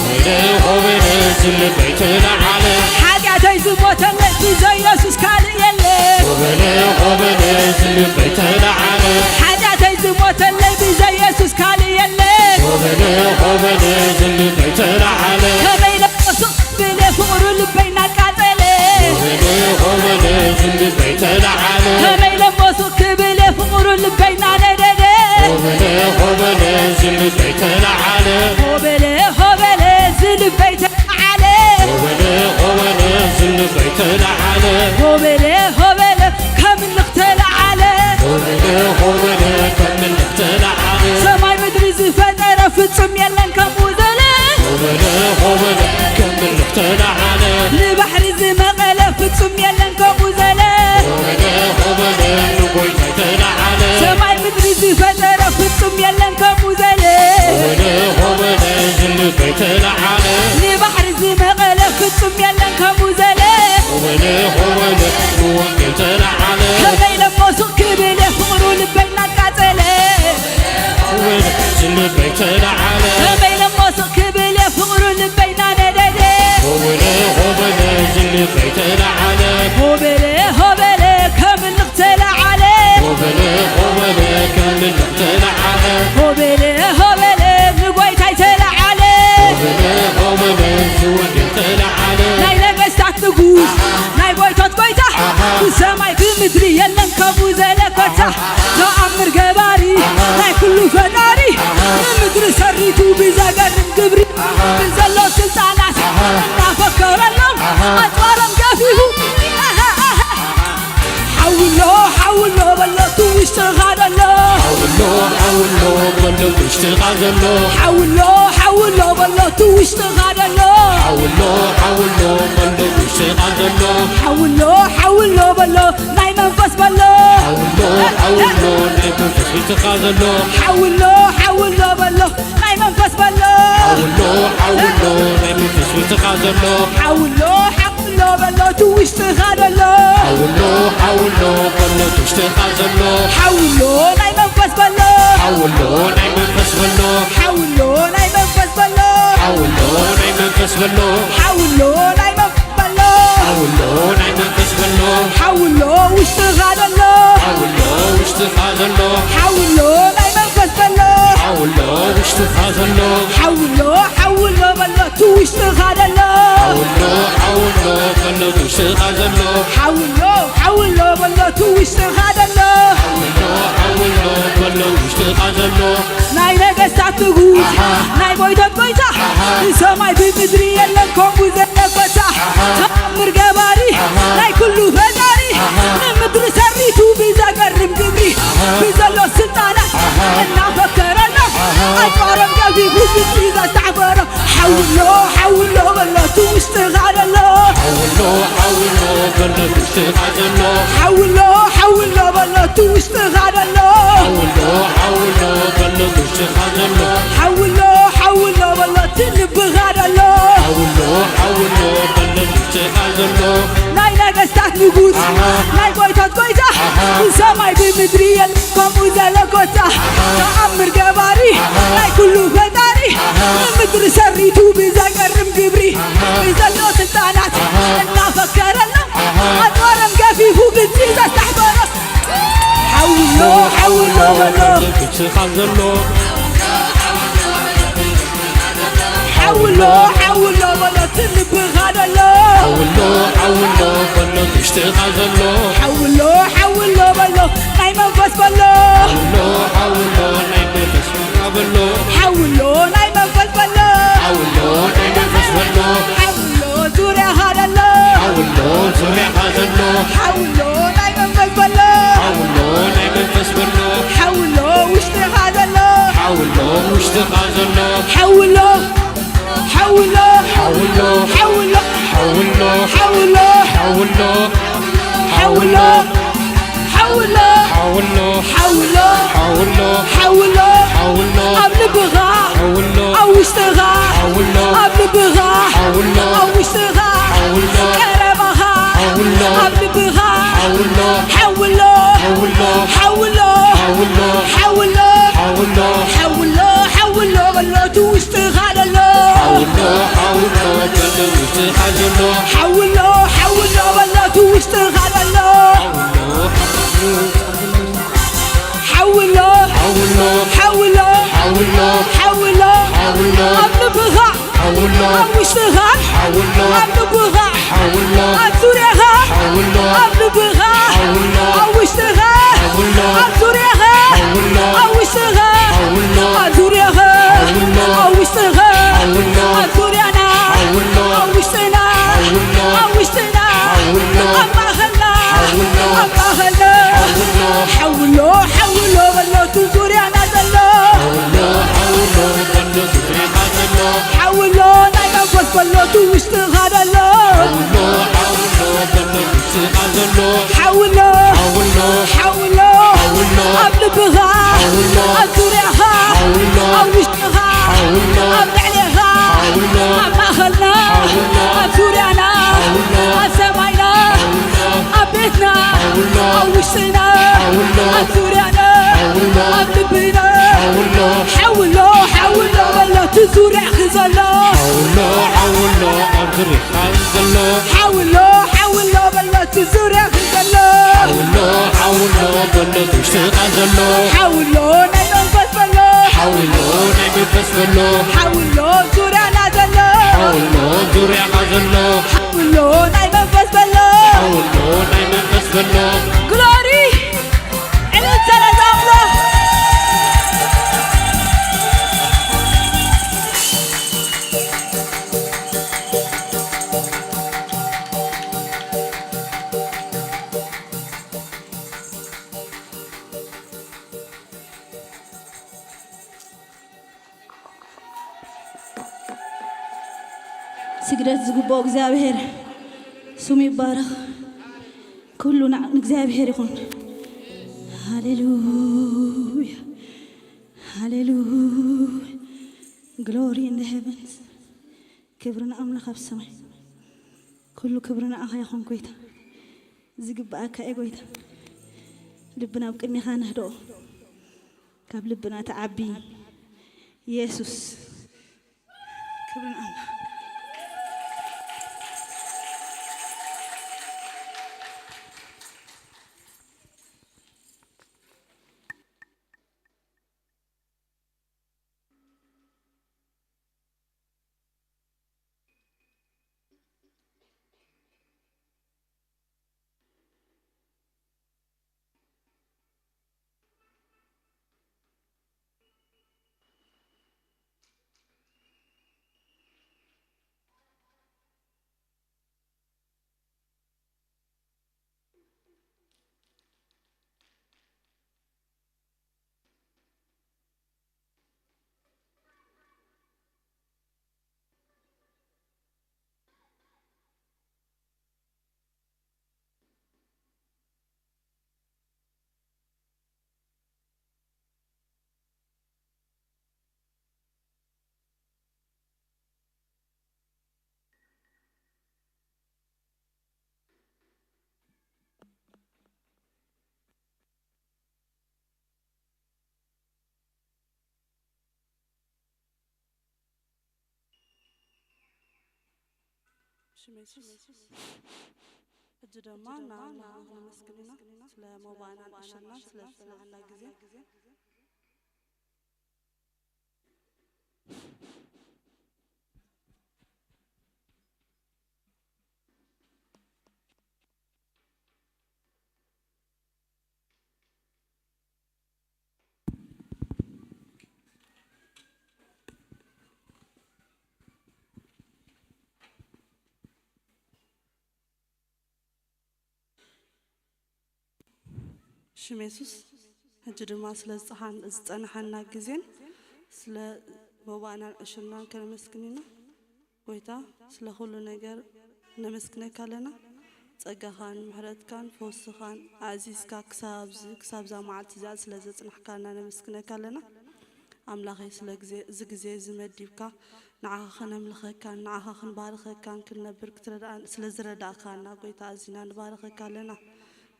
ሆበለ ሆበለ ዝልበይ ተለዓለ ሓጢኣተይ ዝሞተለይ ብዘ ኢየሱስ ካልእ የለ ሆበለ ሆበለ ዝልበይ ተለዓለ ሓጢኣተይ ዝሞተለይ ብዘ ኢየሱስ ካልእ የለ ሆበለ ሆበለ ዝልበይ ተለዓለ ከመይ ለመሶ ክብል እየ ፍቕሩ ልበይ እናቃጸለ ሆበለ ሆበለ ዝልበይ ተለዓለ ከመይ ለመሶ ክብል እየ ፍቕሩ ልበይ እናነደደ ሆበለ ሆበለ ዝልበይ ተለዓለ ሆበለ ሆበለ ዝልበይ ተለዓለ ሆበለ ሆበለ ዝልበይ ተለዓለ ሆበለ ሆበለ ከምልኽ ተለዓለ ሆበለ ሆበለ ከምልኽ ተለዓለ ሰማይ ምድሪ ዝፈጠረ ፍጹም የለን ከምኡ ዘለ ሆበለ ሆበለ ከምልኽ ተለዓለ ንባሕሪ ዝመቐለ ፍጹም የለን ከምኡ ዘለ ሆበለ ሆበለ ንጎይታይ ተለዓለ ሰማይ ምድሪ ዝፈጠረ ፍጹም የለን ከምኡ ዘለ ሆበለ ሆበለ ዝልበይ ተለዓለ ንባሕሪ ዝመቐለ ፍጹም የለን ከምኡ ዘለ ሆበለ ሆበለ ንወንጌል ተለዓለ ከመይ ለሞ ሱቕ ክብል እየ ፍቕሩ ልበይ እናቃጸለ ሆበለ ዝልበይ ተለዓለ ከመይ ለሞ ሱቕ ክብል እየ ፍቕሩ ልበይ እናነደደ ሆበለ ሆበለ ዝልበይ ተለዓለ ሆበለ ሆበለ ከምልኽ ተለዓለ ሆበለ ሆበለ ከምልኽ ተለዓለ ሆበለ ሆበለ ንጎይታይ ተለዓለ ሆበለ ሆበለ ዝወንጌል ተለዓለ ናይ ነገስታት ንጉስ ናይ ጎይቶት ጎይታ ብሰማይ ብምድሪ የለን ከምኡ ዘለ ኮታ ተኣምር ገባሪ ናይ ኩሉ ፈጣሪ ንምድሪ ሰሪቱ ብዘገርም ግብሪ ብዘሎ ስልጣናት እናፈከረሎም ኣጽዋሮም ገፊፉ ሓዊ ውሽጥኻ ዘሎ። ሓውሎ ሓውሎ በሎ ውሽጥኻ ዘሎ። ሓውሎ ሓውሎ በሎ እቲ ውሽጥኻ ዘሎ። ሓውሎ ሓውሎ በሎ ውሽጥኻ ዘሎ። ሓውሎ ሓውሎ በሎ ናይ መንፈስ በሎ። ሓውሎ ሓውሎ ናይ መንፈስ ውሽጥኻ ዘሎ። ሓውሎ ሓውሎ በሎ ናይ መንፈስ በሎ። ሓውሎ ሓውሎ ናይ መንፈስ ውሽጥኻ ዘሎ። ሓውሎ ሓውሎ በሎ እቲ ውሽጥኻ ዘሎ። ሓውሎ ሓውሎ በሎ እቲ ውሽጥኻ ዘሎ። ሓውሎ ናይ መንፈስ በሎ። ሓውሎ ናይ መንፈስ በሎ። ሓውሎ ናይ መንፈስ በሎ። ሓውሎ ናይ መንፈስ በሎ። ሓውሎ ናይ መንፈስ በሎ። ሓውሎ ናይ መንፈስ በሎ። ሓውሎ ውሽጥኻ ዘሎ። ሓውሎ ውሽጥኻ ዘሎ። ሓውሎ ናይ መንፈስ በሎ። ሓውሎ ውሽጥኻ ዘሎ። ሓውሎ ሓውሎ በሎ እቲ ውሽጥኻ ዘሎ። ሓውሎ ሓውሎ በሎ እቲ ውሽጥኻ ዘሎ። ሓውሎ ሓውሎ በሎ እቲ ውሽጥኻ ዘሎ። ሓውሎ ሓውሎ በሎ እቲ ውሽጥኻ ዘሎ። ናይ ነገስታት ንጉስ፣ ኣሃ። ናይ ጎይታት ጎይታ፣ ኣሃ። ብሰማይ ብምድሪ የለን ከምኡ ዘለ ጎይታ። ኣሃ። ተኣምር ገባሪ፣ ኣሃ። ናይ ኩሉ ፈጣሪ፣ ኣሃ። ንምድሪ ሰሪቱ ብዘገርም ግብሪ፣ ኣሃ። ብዘሎ ስልጣናት፣ ኣሃ። እናፈከረና፣ ኣሃ። ኣጽዋሮም ገፊፉ ግብጺ ዘስታሕፈሮ። ሓውሎ ሓውሎ በሎ እቲ ውሽጥኻ ዘሎ። ሓውሎ ሓውሎ በሎ እቲ ውሽጥኻ ዘሎ። ሓውሎ ሓውሎ በሎ እቲ ውሽጥኻ ዘሎ። ሓውሎ ሓውሎ በሎ እቲ ውሽጥኻ ዘሎ። ሓውሎ ሓውሎ በሎ እቲ ልብኻ ዘሎ። ሓውሎ ሓውሎ በሎ እቲ ውሽጥኻ ዘሎ። ናይ ነገስታት ንጉስ፣ ኣሃ። ናይ ጎይታት ጎይታ፣ ኣሃ። ብሰማይ ብምድሪ የለ ከምኡ ዘለ ጎይታ። ኣሃ። ተኣምር ገባሪ፣ ኣሃ። ናይ ኩሉ ፈጣሪ፣ ኣሃ። ንምድሪ ሰሪቱ ብዘገርም ግብሪ፣ ኣሃ። ብዘሎ ስልጣናት፣ ኣሃ። እናፈከረና፣ ኣሃ። ኣጽዋሮም ገፊፉ ግብጺ ዘስታሕፈሮ። ሓውሎ ሓውሎ በሎ። ውሽጥኻ ዘሎ። ሓውሎ ሓውሎ በሎ እቲ ልብኻ ዘሎ። ሓውሎ ሓውሎ በሎ ውሽጥኻ ዘሎ። ሓውሎ ሓውሎ በሎ ናይ መንፈስ በሎ። ሓውሎ ሓውሎ ናይ መንፈስ በሎ። ሓውሎ ናይ መንፈስ በሎ። ሓውሎ ናይ መንፈስ በሎ። ሓውሎ ዙርያኻ ዘሎ። ሓውሎ ዙርያኻ ዘሎ። ሓውሎ ናይ መንፈስ በሎ። ሓውሎ ናይ መንፈስ በሎ። ሓውሎ ውሽጥኻ ዘሎ። ሓውሎ ውሽጥኻ ዘሎ። ሓውሎ ሓውሎ ሓውሎ ሓውሎ ሓውሎ ሓውሎ ሓውሎ ሓውሎ ሓውሎ ሓውሎ ሓውሎ ሓውሎ ሓውሎ ሓውሎ ኣብ ልብኻ ሓውሎ ኣብ ውሽጥኻ ሓውሎ ኣብ ልብኻ ሓውሎ ኣብ ውሽጥኻ ሓውሎ ቀረባኻ ሓውሎ ኣብ ልብኻ ሓውሎ ሓውሎ ሓውሎ ሓውሎ ሓውሎ ሓውሎ ሓውሎ ሓውሎ ሓውሎ በሎ እቲ ውሽጥኻ ዘሎ። ሓውሎ ሓውሎ በሎ ውሽጥኻ ዘሎ። ሓውሎ ሓውሎ በሎ እቲ ውሽጥኻ ዘሎ። ሓውሎ ሓውሎ ሓውሎ ሓውሎ ሓውሎ ሓውሎ ሓውሎ ኣብ ልብኻ ሓውሎ ኣብ ውሽጥኻ ሓውሎ ኣብ ልብኻ ሓውሎ ኣብ ዙርያኻ ሓውሎ ኣብ ልብኻ ሓውሎ ኣብ ውሽጥኻ ሓውሎ ኣብ ዙርያኻ ሓውሎ ኣብ ውሽጥኻ ሓውሎ ኣብ ዙርያኻ ሓውሎ ኣብ ውሽጥኻ ሓውሎ ኣብ ዙርያና ሓውሎ ኣብ ውሽጥና ሓውሎ ኣብ ውሽጥና ሓውሎ ኣብ ማእኸልና ሓውሎ ኣብ ማእኸልና ሓውሎ ሓውሎ ሓውሎ በሎ እቲ ዙርያና ዘሎ። ሓውሎ ሓውሎ በሎ እቲ ዙርያኻ ዘሎ። ሓውሎ ናይ መንፈስ በሎ እቲ ውሽጥኻ ዘሎ። ሓውሎ ሓውሎ በሎ እቲ ውሽጥኻ ዘሎ። ሓውሎ ሓውሎ ሓውሎ ሓውሎ ኣብ ልብኻ ሓውሎ ኣብ ዙርያኻ ሓውሎ ኣብ ውሽጥኻ ሓውሎ ኣብ ልዕሌኻ ሓውሎ ኣብ ማእኸልና ሓውሎ ኣብ ዙርያና ሓውሎ ኣብ ሰማይና ሓውሎ ኣብ ቤትና ሓውሎ ኣብ ውሽጥና ሓውሎ ኣብ ዙርያና ሓውሎ ኣብ ልብና ሓውሎ ሓውሎ ሓውሎ በሎ እቲ ዙርያኺ ዘሎ። ሓውሎ ሓውሎ ኣብ ዙርያኻ ዘሎ። ሓውሎ ሓውሎ በሎ እቲ ዙርያኺ ዘሎ። ሓውሎ ሓውሎ በሎ እቲ ውሽጥኻ ዘሎ። ሓውሎ ናይ መንፈስ በሎ። ሓውሎ ናይ መንፈስ በሎ። ሓውሎ ዙርያና ዘሎ። ሓውሎ ዙርያኻ ዘሎ። ሓውሎ ናይ መንፈስ በሎ። ሓውሎ ናይ መንፈስ በሎ። ግሎሪ! ዕልልታ ለዛ ኣምላኽ። ስግደት ዝግብኦ እግዚኣብሔር ስሙ ይባረኽ። ኩሉ ንእግዚኣብሔር ይኹን። ሃሌሉያ፣ ሃሌሉያ። Glory in the heavens። ክብሪ ንኣምላኽ ኣብ ሰማይ። ኩሉ ክብሪ ንኣኻ ይኹን ጎይታ። ዝግብኣካ እዩ ጎይታ። ልብና ኣብ ቅድሚኻ ነህድኦ። ካብ ልብና ትዓቢ የሱስ። ክብሪ ንኣምላኽ። ሽም የሱስ። ሕጂ ድማ ንኣምላኽ ነመስግን ኢና ስለ መባእናን ዕሽርናን ስለ ዝጸናሕና ግዜ። ሽም የሱስ። ሕጂ ድማ ስለ ዝጸሓን-፣ ዝጸናሓና ግዜን ስለ መባእናን ዕሽርናን ከነመስግን ኢና። ጎይታ፣ ስለ ኩሉ ነገር ነመስግነካ ኣለና። ጸጋኻን ምሕረትካን ፈውስኻን ኣዕዚዝካ ክሳብ እዚ፣ ክሳብ እዛ መዓልቲ እዚኣ ስለ ዘጽናሕካና ነመስግነካ ኣለና። ኣምላኸይ፣ ስለ ግዜ፣ እዚ ግዜ እዚ መዲብካ ንዓኻ ከነምልኸካን ንዓኻ ክንባርኸካን ክንነብር ክትረድኣን ስለ ዝረዳእካና፣ ጎይታ፣ ኣዚና ንባርኸካ ኣለና።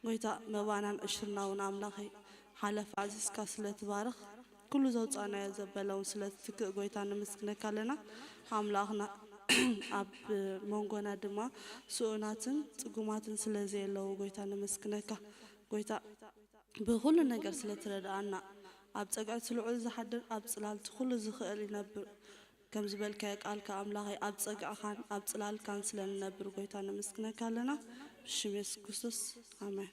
ጎይታ፣ መባእናን ዕሽርና እውን፣ ኣምላኸይ፣ ሓለፋ ኣዕዚዝካ ስለ ትባርኽ፣ ኩሉ ዘውጻእናዮ ዘበለ እውን ስለ ትትክእ፣ ጎይታ፣ ነመስግነካ ኣለና። ኣምላኽና፣ ኣብ መንጎና ድማ ስኡናትን ጽጉማትን ስለ ዘየለዉ፣ ጎይታ፣ ነመስግነካ። ጎይታ፣ ብኹሉ ነገር ስለ ትረድኣና፣ ኣብ ጸግዒ እቲ ልዑል ዝሓድር፣ ኣብ ጽላል እቲ ኩሉ ዝኽእል ይነብር። ከም ዝበልካዮ ቃልካ፣ ኣምላኸይ፣ ኣብ ጸግዕኻን ኣብ ጽላልካን ስለ ንነብር፣ ጎይታ፣ ነመስግነካ ኣለና። ብሽም የሱስ ክርስቶስ፣ ኣሜን።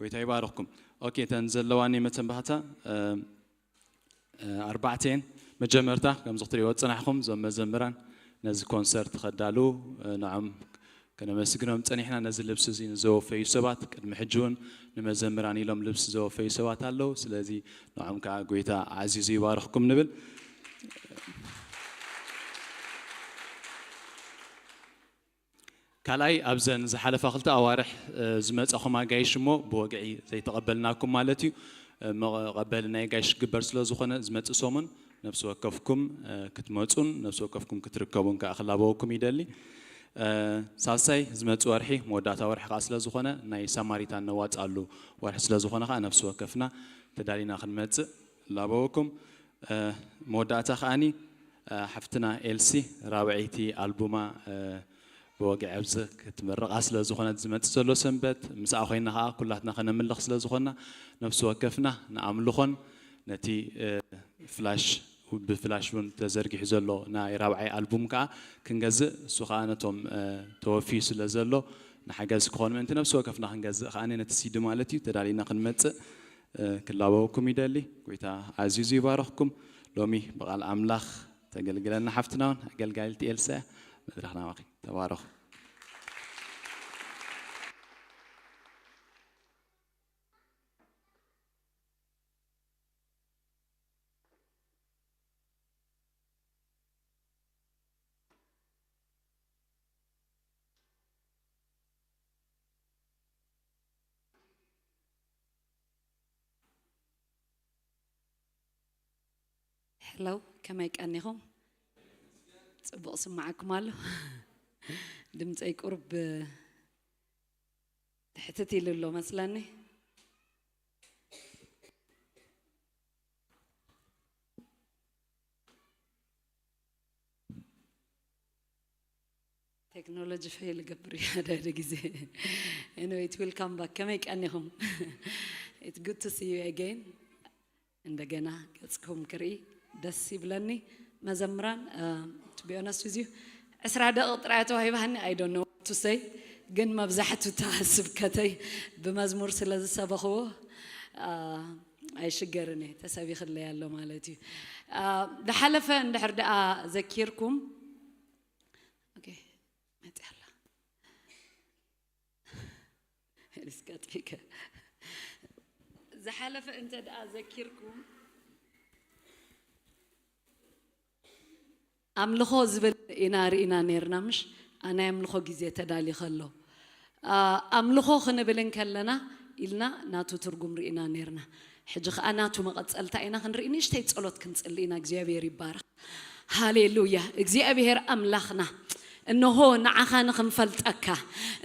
ጎይታ ይባርኽኩም። ኦኬ፣ እተን ዘለዋኒ መተንባህታ፣ እ፣ እ፣ ኣርባዕተ እየን። መጀመርታ፣ ከምዚ ክትሪእዎ ዝጸናሕኩም፣ እዞም መዘምራን ነዚ ኮንሰርት ከዳልዉ፣ እ፣ ንዖም ከነመስግኖም ጸኒሕና። ነዚ ልብሲ እዚ ንዘወፈዩ ሰባት፣ ቅድሚ ሕጂ እውን ንመዘምራን ኢሎም ልብሲ ዘወፈዩ ሰባት ኣለዉ። ስለዚ ንዖም ከኣ ጎይታ ኣዕዚዙ ይባርኽኩም ንብል። ካልኣይ፣ ኣብዘን ዝሓለፋ ክልተ ኣዋርሕ፣ እ፣ ዝመጻኹም ኣጋይሽ እሞ ብወግዒ ዘይተቐበልናኩም ማለት እዩ። እ፣ መቐበሊ ናይ ኣጋይሽ ክግበር ስለ ዝኾነ፣ ዝመጽእ ሰሙን ነፍሲ ወከፍኩም፣ እ፣ ክትመጹን ነፍሲ ወከፍኩም ክትርከቡን ከኣ ክላበወኩም ይደሊ። እ፣ ሳልሳይ፣ ዝመጽእ ወርሒ መወዳእታ ወርሒ ከኣ ስለ ዝኾነ፣ ናይ ሳማሪታን ነዋጽኣሉ ወርሒ ስለ ዝኾነ ከኣ ነፍሲ ወከፍና ተዳሊና ክንመጽእ እላበወኩም። እ፣ መወዳእታ ከኣኒ፣ እ፣ ሓፍትና ኤልሲ ራብዐይቲ ኣልቡማ፣ እ፣ ብወግዒ ኣብዚ ክትምርቓ ስለ ዝኾነት ዝመጽእ ዘሎ ሰንበት፣ ምስኣ ኮይና ከኣ ኩላትና ከነምልኽ ስለ ዝኾንና፣ ነፍሲ ወከፍና ንኣምልኾን ነቲ፣ እ፣ ፍላሽ፣ ብፍላሽ እውን ተዘርጊሑ ዘሎ ናይ ራብዓይ ኣልቡም ከኣ ክንገዝእ፣ እሱ ከኣ ነቶም፣ እ፣ ተወፍዩ ስለ ዘሎ ንሓገዝ ክኾን ምእንቲ ነፍሲ ወከፍና ክንገዝእ ከኣ ነቲ ሲዲ ማለት እዩ ተዳሊና ክንመጽእ እ፣ ክላበወኩም ይደሊ። ጎይታ ኣዚዙ ይባረኽኩም። ሎሚ ብቓል ኣምላኽ ተገልግለና ሓፍትና እውን ኣገልጋሊት ኤልሳ እያ። መድረኽ ናባኺ። ተባረኹ። ሄሎ፣ ከመይ ቀኒኹም? ጽቡቕ ስማዓኩም ኣሎ? ድምጸይ ቁርብ ትሕትት ኢሉ ኣሎ መስለኒ። ቴክኖሎጂ ፌል ይገብር እዩ ሓደ ሓደ ግዜ። Anyway, it will come back. ከመይ ቀኒኹም? It's good to see you again. እንደገና ገጽኩም ክርኢ ደስ ይብለኒ። መዘምራን፣ to be honest with you, ዕስራ ደቂቕ ጥራይ ተዋሂባኒ፣ I don't know what to say፣ ግን መብዛሕቱ እታ ስብከተይ ብመዝሙር ስለ ዝሰበኽዎ፣ አ፣ ኣይሽገርን እየ፣ ተሰቢኽለይ ኣሎ ማለት እዩ። አ፣ ዝሓለፈ እንድሕር ደኣ ዘኪርኩም፣ ኦኬ፣ መጽያ ኣላ። እስከ ኣጥፊእከ። ዝሓለፈ እንተ ደኣ ዘኪርኩም፣ ኣምልኾ ዝብል ኢና ርኢና ነይርና፣ ምሽ? ኣ፣ ናይ ኣምልኾ ግዜ ተዳልዩ ከሎ፣ ኣ፣ ኣምልኾ ክንብል እንከለና ኢልና ናቱ ትርጉም ርኢና ነይርና። ሕጂ ኸኣ ናቱ መቐጸልታ ኢና ክንርኢ፣ ንእሽተይ ጸሎት ክንጽሊ ኢና። እግዚኣብሔር ይባረኽ። ሃሌሉያ። እግዚኣብሔር ኣምላኽና፣ እንሆ ንዓኻ ንኽንፈልጠካ፣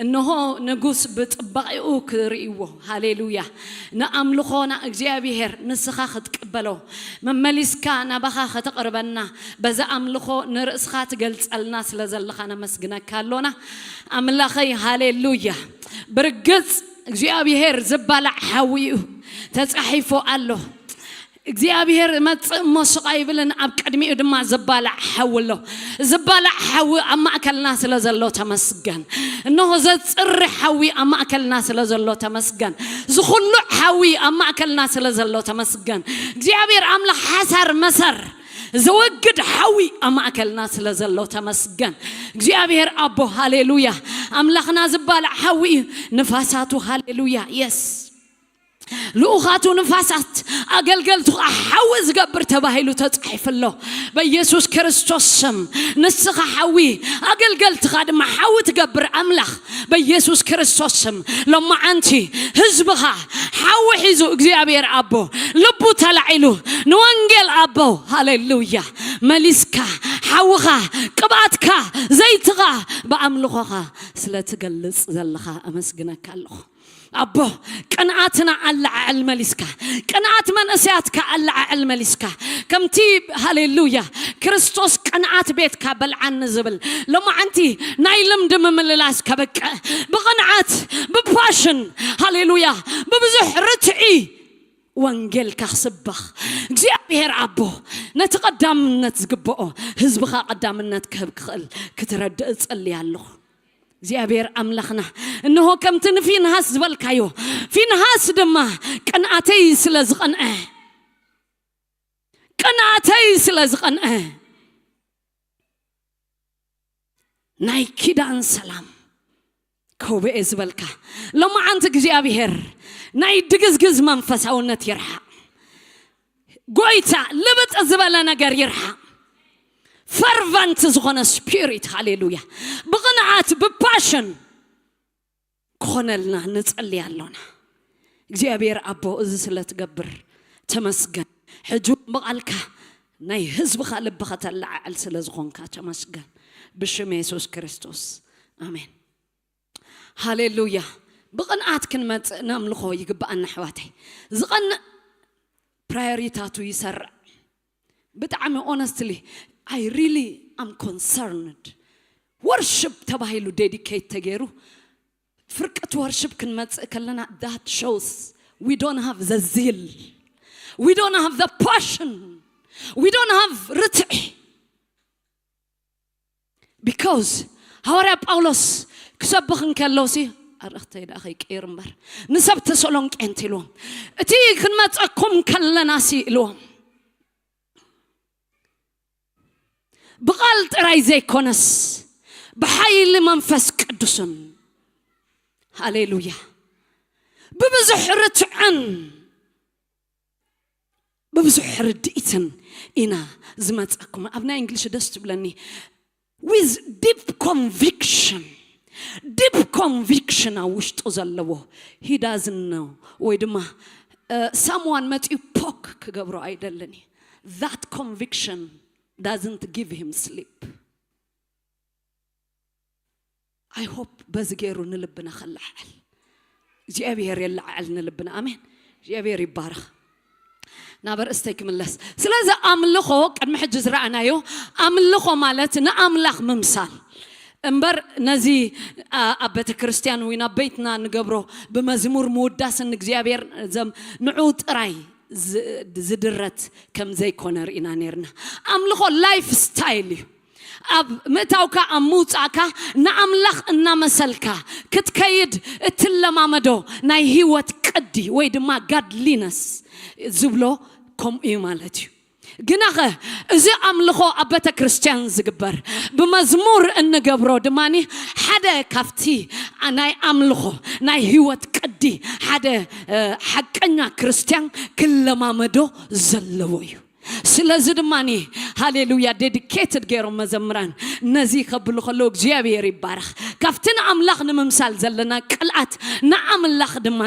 እንሆ ንጉስ ብጽባቒኡ ክርእይዎ፣ ሃሌሉያ፣ ንኣምልኾና እግዚኣብሔር ንስኻ ክትቅበሎ፣ መመሊስካ ናባኻ ከተቕርበና፣ በዚ ኣምልኾ ንርእስኻ ትገልጸልና ስለ ዘለኻ ነመስግነካ ኣሎና። ኣምላኸይ፣ ሃሌሉያ። ብርግጽ እግዚኣብሔር ዝባላዕ ሓዊ እዩ፣ ተጻሒፉ ኣሎ። እግዚኣብሔር መጽእ እሞ ስቕ ኣይብልን፣ ኣብ ቅድሚኡ ድማ ዝባላዕ ሓዊ ኣሎ። ዝባላዕ ሓዊ ኣብ ማእከልና ስለ ዘሎ ተመስገን። እንሆ ዘጽሪ ሓዊ ኣብ ማእከልና ስለ ዘሎ ተመስገን። ዝኹሉዕ ሓዊ ኣብ ማእከልና ስለ ዘሎ ተመስገን። እግዚኣብሔር ኣምላኽ ሓሳር መሰር ዘወግድ ሓዊ ኣብ ማእከልና ስለ ዘሎ ተመስገን። እግዚኣብሔር ኣቦ፣ ሃሌሉያ። ኣምላኽና ዝባላዕ ሓዊ እዩ። ንፋሳቱ፣ ሃሌሉያ፣ የስ። ልኡኻቱ ንፋሳት፣ ኣገልገልቱ ኸዓ ሓዊ ዝገብር ተባሂሉ ተጻሒፉ ኣሎ። በኢየሱስ ክርስቶስ ስም ንስኻ ሓዊ፣ ኣገልገልትኻ ድማ ሓዊ ትገብር ኣምላኽ፣ በኢየሱስ ክርስቶስ ስም ሎማዓንቲ ህዝብኻ ሓዊ ሒዙ፣ እግዚኣብሔር ኣቦ፣ ልቡ ተላዒሉ ንወንጌል ኣቦ፣ ሃሌሉያ፣ መሊስካ ሓውኻ፣ ቅብኣትካ፣ ዘይትኻ ብኣምልኾኻ ስለ ትገልጽ ዘለኻ ኣመስግነካ ኣለኹ። ኣቦ፣ ቅንኣትና ኣለዓዕል መሊስካ፣ ቅንኣት መንእሰያትካ ኣለዓዕል መሊስካ። ከምቲ፣ ሃሌሉያ፣ ክርስቶስ ቅንኣት ቤትካ በልዓኒ ዝብል፣ ሎማዓንቲ ናይ ልምዲ ምምልላስ ከብቅዕ፣ ብቕንኣት፣ ብፓሽን፣ ሃሌሉያ፣ ብብዙሕ ርትዒ ወንጌልካ ክስበኽ፣ እግዚኣብሔር ኣቦ፣ ነቲ ቀዳምነት ዝግብኦ ህዝብኻ ቀዳምነት ክህብ ክኽእል ክትረድእ እጽሊ ኣለኹ። እግዚኣብሔር ኣምላኽና፣ እንሆ ከምቲ ንፊንሃስ ዝበልካዮ፣ ፊንሃስ ድማ ቅንኣተይ ስለ ዝቐንዐ፣ ቅንኣተይ ስለ ዝቐንዐ፣ ናይ ኪዳን ሰላም ከውብኤ ዝበልካ፣ ሎማዓንቲ እግዚኣብሔር ናይ ድግዝግዝ መንፈሳውነት ይርሓቕ። ጎይታ ልብጥ ዝበለ ነገር ይርሓቕ። ፈርቨንት ዝኾነ ስፒሪት፣ ሃሌሉያ፣ ብቕንዓት ብፓሽን ክኾነልና ንጸሊ ኣሎና። እግዚኣብሔር ኣቦ፣ እዚ ስለ ትገብር ተመስገን። ሕጂ እውን ብቓልካ ናይ ህዝብኻ ልቢ ከተለዓዕል ስለ ዝኾንካ ተመስገን። ብሽም የሱስ ክርስቶስ፣ ኣሜን። ሃሌሉያ። ብቕንኣት ክንመጽእ ነምልኾ ይግብኣና ኣሕዋተይ። ዝቐንእ ፕራዮሪታቱ ይሰርዕ። ብጣዕሚ ኦነስትሊ፣ I really am concerned። ወርሽፕ ተባሂሉ ዴዲኬት ተገይሩ፣ ፍርቅት ወርሽፕ ክንመጽእ ከለና፣ that shows we don't have the zeal, we don't have the passion, we don't have ርትዒ። Because ሃዋርያ ጳውሎስ ክሰብኽ እንከሎ ሲ፣ ኣርእኽተይ ደኣ ከይቀይር እምበር፣ ንሰብ ተሰሎንቄ እንቲልዎም፣ እቲ ክንመጸኩም ከለና ሲ ኢልዎም፣ ብቓል ጥራይ ዘይኮነስ ብሓይሊ መንፈስ ቅዱስን፣ ሃሌሉያ፣ ብብዙሕ ርትዕን ብብዙሕ ርድኢትን ኢና ዝመጸኩም። ኣብ ናይ እንግሊሽ ደስ ትብለኒ፣ with deep conviction፣ ዲፕ ኮንቪክሽን ኣብ ውሽጡ ዘለዎ፣ he doesn't know፣ ወይ ድማ someone መጺኡ ፖክ ክገብሮ ኣይደልን እዩ። That conviction doesn't give him sleep። I hope በዚ ገይሩ ንልብና ከለዓዕል እግዚኣብሔር የለዓዕል ንልብና። ኣሜን። እግዚኣብሔር ይባረኽ። ናብ ርእስተይ ክምለስ። ስለዚ ኣምልኾ ቅድሚ ሕጂ ዝረኣናዮ፣ ኣምልኾ ማለት ንኣምላኽ ምምሳል እምበር፣ ነዚ ኣብ ቤተ ክርስቲያን ወይ ናብ ቤትና ንገብሮ ብመዝሙር ምውዳስን እግዚኣብሔር ዘም ንዑ ጥራይ ዝድረት ከም ዘይኮነ ርኢና ነርና። ኣምልኾ ላይፍ ስታይል እዩ። ኣብ ምእታውካ ኣብ ምውጻእካ ንኣምላኽ እናመሰልካ ክትከይድ እትለማመዶ ናይ ህይወት ቅዲ ወይ ድማ ጋድሊነስ ዝብሎ ከምኡ እዩ ማለት እዩ። ግናኸ እዚ ኣምልኾ ኣብ ቤተ ክርስቲያን ዝግበር ብመዝሙር እንገብሮ ድማ ሓደ ካብቲ ናይ ኣምልኾ ናይ ህይወት ቅዲ ሓደ ሓቀኛ ክርስቲያን ክለማመዶ ዘለዎ እዩ። ስለዚ ድማ ሃሌሉያ ዴዲኬትድ ገይሮም መዘምራን ነዚ ከብሉ ከለዉ እግዚኣብሔር ይባረኽ። ካብቲ ንኣምላኽ ንምምሳል ዘለና ቅልኣት ንኣምላኽ ድማ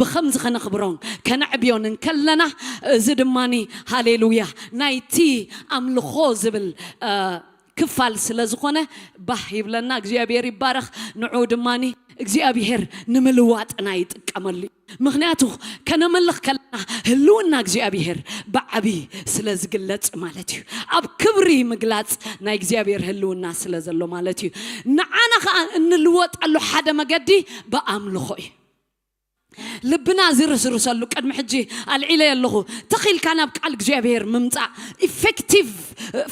ብኸምዚ ከነኽብሮን ከነዕብዮን እንከለና እዚ ድማ ሃሌሉያ ናይቲ ኣምልኾ ዝብል ክፋል ስለ ዝኾነ ባህ ይብለና። እግዚኣብሔር ይባረኽ። ንዑ ድማ እግዚኣብሔር ንምልዋጥና ይጥቀመሉ እዩ። ምኽንያቱ ከነምልኽ ከለና ህልውና እግዚኣብሔር ብዓቢ ስለ ዝግለጽ ማለት እዩ። ኣብ ክብሪ ምግላጽ ናይ እግዚኣብሔር ህልውና ስለ ዘሎ ማለት እዩ። ንዓና ኸዓ እንልወጠሉ ሓደ መገዲ ብኣምልኾ እዩ። ልብና ዝርስርሰሉ ቅድሚ ሕጂ ኣልዒለ ኣለኹ። ተኺልካ ናብ ቃል እግዚኣብሔር ምምጻእ ኢፌክቲቭ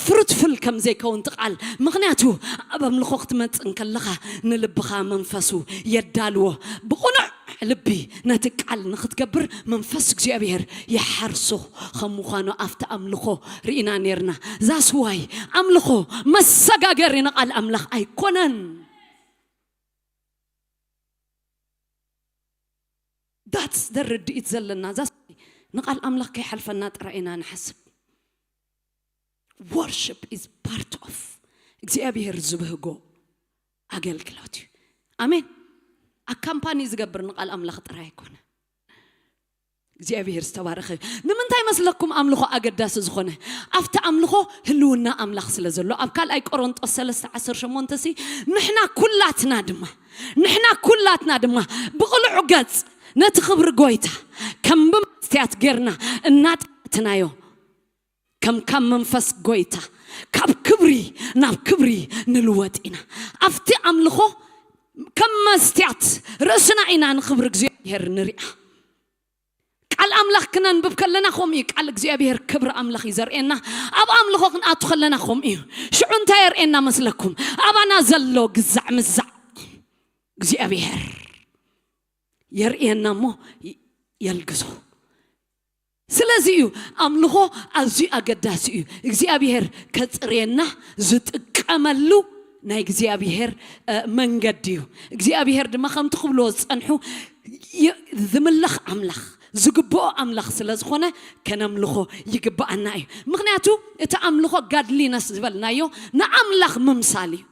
ፍሩትፉል ከም ዘይከውን ትቃል። ምኽንያቱ ኣብ ኣምልኾ ክትመጽእ እንከለኻ ንልብኻ መንፈሱ የዳልዎ። ብቕኑዕ ልቢ ነቲ ቃል ንኽትገብር መንፈስ እግዚኣብሔር ይሓርሶ ከም ምዃኑ ኣብቲ ኣምልኾ ርኢና ነርና። ዛስዋይ ኣምልኾ መሰጋገሪ ንቓል ኣምላኽ ኣይኮነን። That's the ርድኢት ዘለና። ዛስዋይ ንቓል ኣምላኽ ከይሓልፈና ጥራይ ኢና ንሓስብ። Worship is part of እግዚኣብሔር ዝብህጎ ኣገልግሎት እዩ። ኣሜን። ኣካምፓኒ ዝገብር ንቓል ኣምላኽ ጥራይ ኣይኮነ። እግዚኣብሔር ዝተባረኸ። ንምንታይ መስለኩም ኣምልኾ ኣገዳሲ ዝኾነ? ኣብቲ ኣምልኾ ህልውና ኣምላኽ ስለ ዘሎ። ኣብ ካልኣይ ቆሮንጦስ ሰለስተ ዓሰርተ ሸሞንተ ሲ ንሕና ኩላትና ድማ ንሕና ኩላትና ድማ ብቕሉዕ ገጽ ነቲ ክብሪ ጎይታ ከም ብመስትያት ጌርና እናጠመትናዮ ከም ካብ መንፈስ ጎይታ ካብ ክብሪ ናብ ክብሪ ንልወጥ ኢና። ኣብቲ ኣምልኾ ከም መስትያት ርእስና ኢና ንክብሪ እግዚኣብሔር ንሪኣ። ቃል ኣምላኽ ክነንብብ ከለና ከምኡ እዩ። ቃል እግዚኣብሔር ክብሪ ኣምላኽ እዩ ዘርእየና። ኣብ ኣምልኾ ክንኣቱ ከለና ከምኡ እዩ። ሽዑ እንታይ የርእየና መስለኩም? ኣባና ዘሎ ግዛዕ ምዛዕ እግዚኣብሔር የርእየና እሞ የልግሶ። ስለዚ እዩ ኣምልኾ ኣዝዩ ኣገዳሲ እዩ። እግዚኣብሔር ከጽርየና ዝጥቀመሉ ናይ እግዚኣብሔር መንገዲ እዩ። እግዚኣብሔር ድማ ከምቲ ክብልዎ ዝጸንሑ ዝምለኽ ኣምላኽ፣ ዝግብኦ ኣምላኽ ስለ ዝኾነ ከነምልኾ ይግብኣና እዩ። ምኽንያቱ እቲ ኣምልኾ ጋድሊነስ ዝበልናዮ ንኣምላኽ ምምሳል እዩ።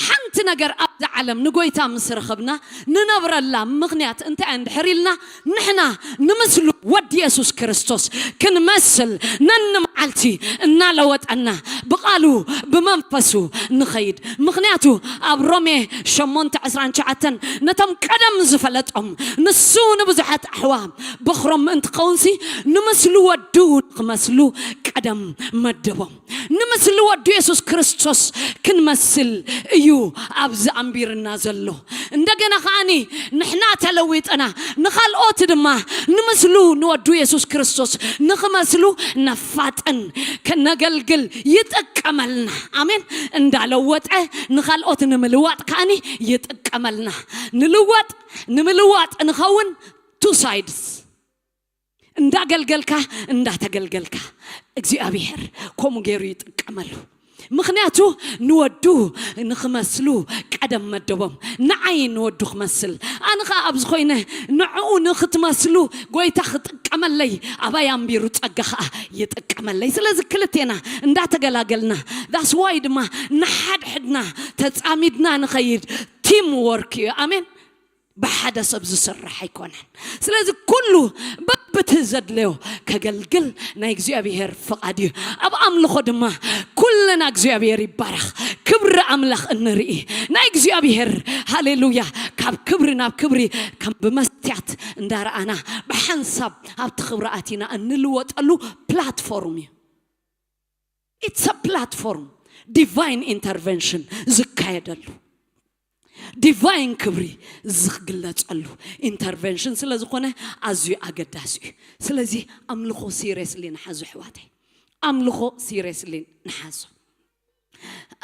ሓንቲ ነገር ኣብዛ ዓለም ንጎይታ ምስ ረኸብና ንነብረላ ምኽንያት እንታይ እንድሕር ኢልና፣ ንሕና ንምስሉ ወዲ የሱስ ክርስቶስ ክንመስል ነንመዓልቲ እናለወጠና ብቓሉ ብመንፈሱ ንኸይድ። ምኽንያቱ ኣብ ሮሜ ሸሞንተ ዕስራን ትሽዓተን ነቶም ቀደም ዝፈለጦም ንሱ ንብዙሓት ኣሕዋ በኽሮም ምእንቲ ክኸውንሲ ንምስሉ ወዱ ንክመስሉ ቀደም መደቦም። ንምስሊ ወዱ የሱስ ክርስቶስ ክንመስል እዩ ኣብዚ ኣንቢርና ዘሎ። እንደገና ከዓኒ ንሕና ተለዊጥና ንኻልኦት ድማ ንምስሉ ንወዱ የሱስ ክርስቶስ ንክመስሉ ነፋጥን ከነገልግል ይጥቀመልና። ኣሜን። እንዳለወጠ ንኻልኦት ንምልዋጥ ከዓኒ ይጥቀመልና። ንልወጥ ንምልዋጥ ንኸውን two sides እንዳገልገልካ እንዳተገልገልካ እግዚኣብሔር ከምኡ ገይሩ ይጥቀመሉ። ምኽንያቱ ንወዱ ንክመስሉ ቀደም መደቦም። ንዓይ ንወዱ ክመስል ኣነ ኸዓ ኣብዚ ኮይነ ንዕኡ ንክትመስሉ ጎይታ ክጥቀመለይ ኣባይ ኣንቢሩ ጸጋ ኸዓ ይጥቀመለይ። ስለዚ ክልቴና እንዳተገላገልና that's why ድማ ንሓድሕድና ተጻሚድና ንኸይድ team work እዩ። ኣሜን። ብሓደ ሰብ ዝስራሕ ኣይኮነን። ስለዚ ኩሉ በብቲ ዘድለዮ ከገልግል ናይ እግዚኣብሔር ፍቓድ እዩ። ኣብ ኣምልኾ ድማ ኩልና እግዚኣብሔር ይባረኽ። ክብሪ ኣምላኽ እንርኢ ናይ እግዚኣብሔር ሃሌሉያ። ካብ ክብሪ ናብ ክብሪ ከም ብመስትያት እንዳረኣና ብሓንሳብ ኣብቲ ክብሪ ኣቲና እንልወጠሉ ፕላትፎርም እዩ። It's a platform divine intervention ዝካየደሉ ዲቫይን ክብሪ ዝግለጸሉ ኢንተርቨንሽን ስለ ዝኾነ ኣዝዩ ኣገዳሲ እዩ። ስለዚ ኣምልኾ ሲሪየስሊ ንሓዞ ኣሕዋተይ፣ ኣምልኾ ሲሪየስሊ ንሓዞ።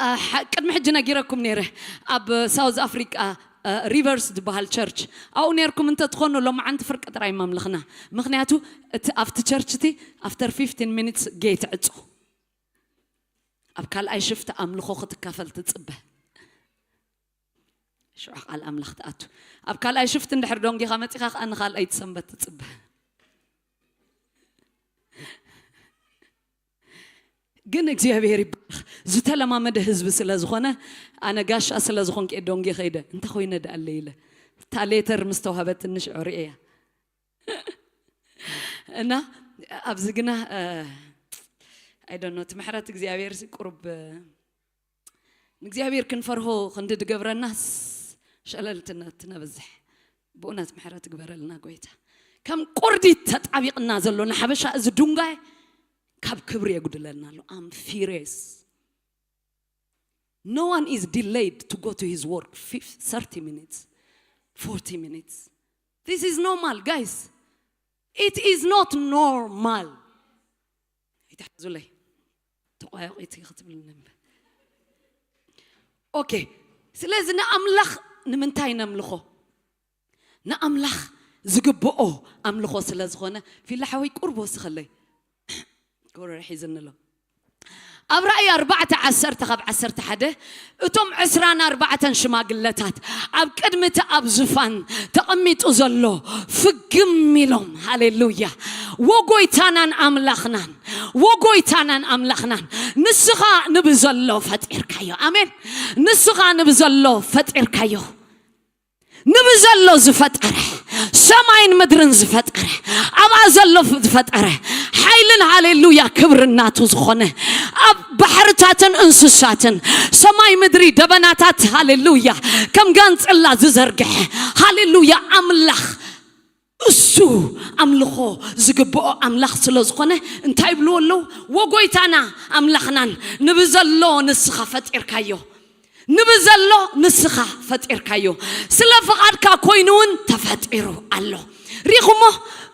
አ፣ ሐ-፣ ቅድሚ ሕጂ ነጊረኩም ነይረ። ኣብ ሳውዝ ኣፍሪቃ ሪቨርስ ዝበሃል ቸርች ኣብኡ ነርኩም እንተትኾኑ ሎማዓንቲ ፍርቂ ጥራይ መምልኽና። ምኽንያቱ እቲ ኣብቲ ቸርች እቲ ኣፍተር ፊፍቲን ሚኒትስ ጌት ዕጹ። ኣብ ካልኣይ ሽፍት ኣምልኾ ክትካፈል ትጽበ። ሽዑ ቃል ኣምላኽ ትኣቱ። ኣብ ካልኣይ ሽፍት እንድሕር ደንጊኻ መጺኻ ከኣ ንኻልኣይቲ ሰንበት ትጽበ። ግን እግዚኣብሔር ይባረኽ። ዝተለማመደ ህዝቢ ስለ ዝኾነ፣ ኣነ ጋሻ ስለ ዝኾንኩ እየ ደንጊ ከይደ። እንተ ኮይነ ደኣለ ኢለ። እታ ሌተር ምስ ተዋህበትኒ ሽዑ ርእየያ። እና ኣብዚ ግና፣ እ፣ I don't know፣ እቲ ምሕረት እግዚኣብሔር ሲ ቁሩብ፣ እ፣ ንእግዚኣብሔር ክንፈርሆ ክንዲ ድገብረናስ ሸለልትነት ነብዝሕ። ብእውነት ምሕረት ግበረልና ጎይታ። ከም ቁርዲት ተጣቢቕና ዘሎ ንሓበሻ እዚ ዱንጋይ ካብ ክብሪ የጉድለልና ኣሎ። I'm furious. No one is delayed to go to his work fif-, thirty minutes, forty minutes. This is normal, guys. It is not normal. ኣይትሓዙለይ። ተቋያቂቲ ክትብልኒ እምበር። ኦኬ። ስለዚ ንኣምላኽ ንምንታይ ነምልኾ? ንኣምላኽ ዝግብኦ ኣምልኾ ስለ ዝኾነ፣ ፊላ ሓወይ ቁርብ ወስኸለይ። ጎረረ ሒዝኒ ኣሎ። ኣብ ራእይ ኣርባዕተ ዓሰርተ ካብ ዓሰርተ ሓደ፣ እቶም ዕስራን ኣርባዕተን ሽማግለታት ኣብ ቅድሚ እቲ ኣብ ዙፋን ተቐሚጡ ዘሎ ፍግም ኢሎም፣ ሃሌሉያ፣ "ወጎይታናን ኣምላኽናን፣ ወጎይታናን ኣምላኽናን፣ ንስኻ ንብዘሎ ፈጢርካዮ." ኣሜን። ንስኻ ንብዘሎ ፈጢርካዮ። ንብዘሎ ዝፈጠረ፣ ሰማይን ምድርን ዝፈጠረ፣ ኣብኣ ዘሎ ዝፈጠረ፣ ሓይልን ሃሌሉያ ክብሪ ናቱ ዝኾነ፣ ኣብ ባሕርታትን እንስሳትን ሰማይ ምድሪ ደበናታት ሃሌሉያ ከም ጋንጽላ ዝዘርግሐ ሃሌሉያ ኣምላኽ፣ እሱ ኣምልኾ ዝግብኦ ኣምላኽ ስለ ዝኾነ እንታይ ይብልዎ ኣለዉ? "ወጎይታና ኣምላኽናን ንብዘሎ ንስኻ ፈጢርካዮ፣ ንብዘሎ ንስኻ ፈጢርካዮ፣ ስለ ፍቓድካ ኮይኑ እውን ተፈጢሩ ኣሎ." ሪኹሞ?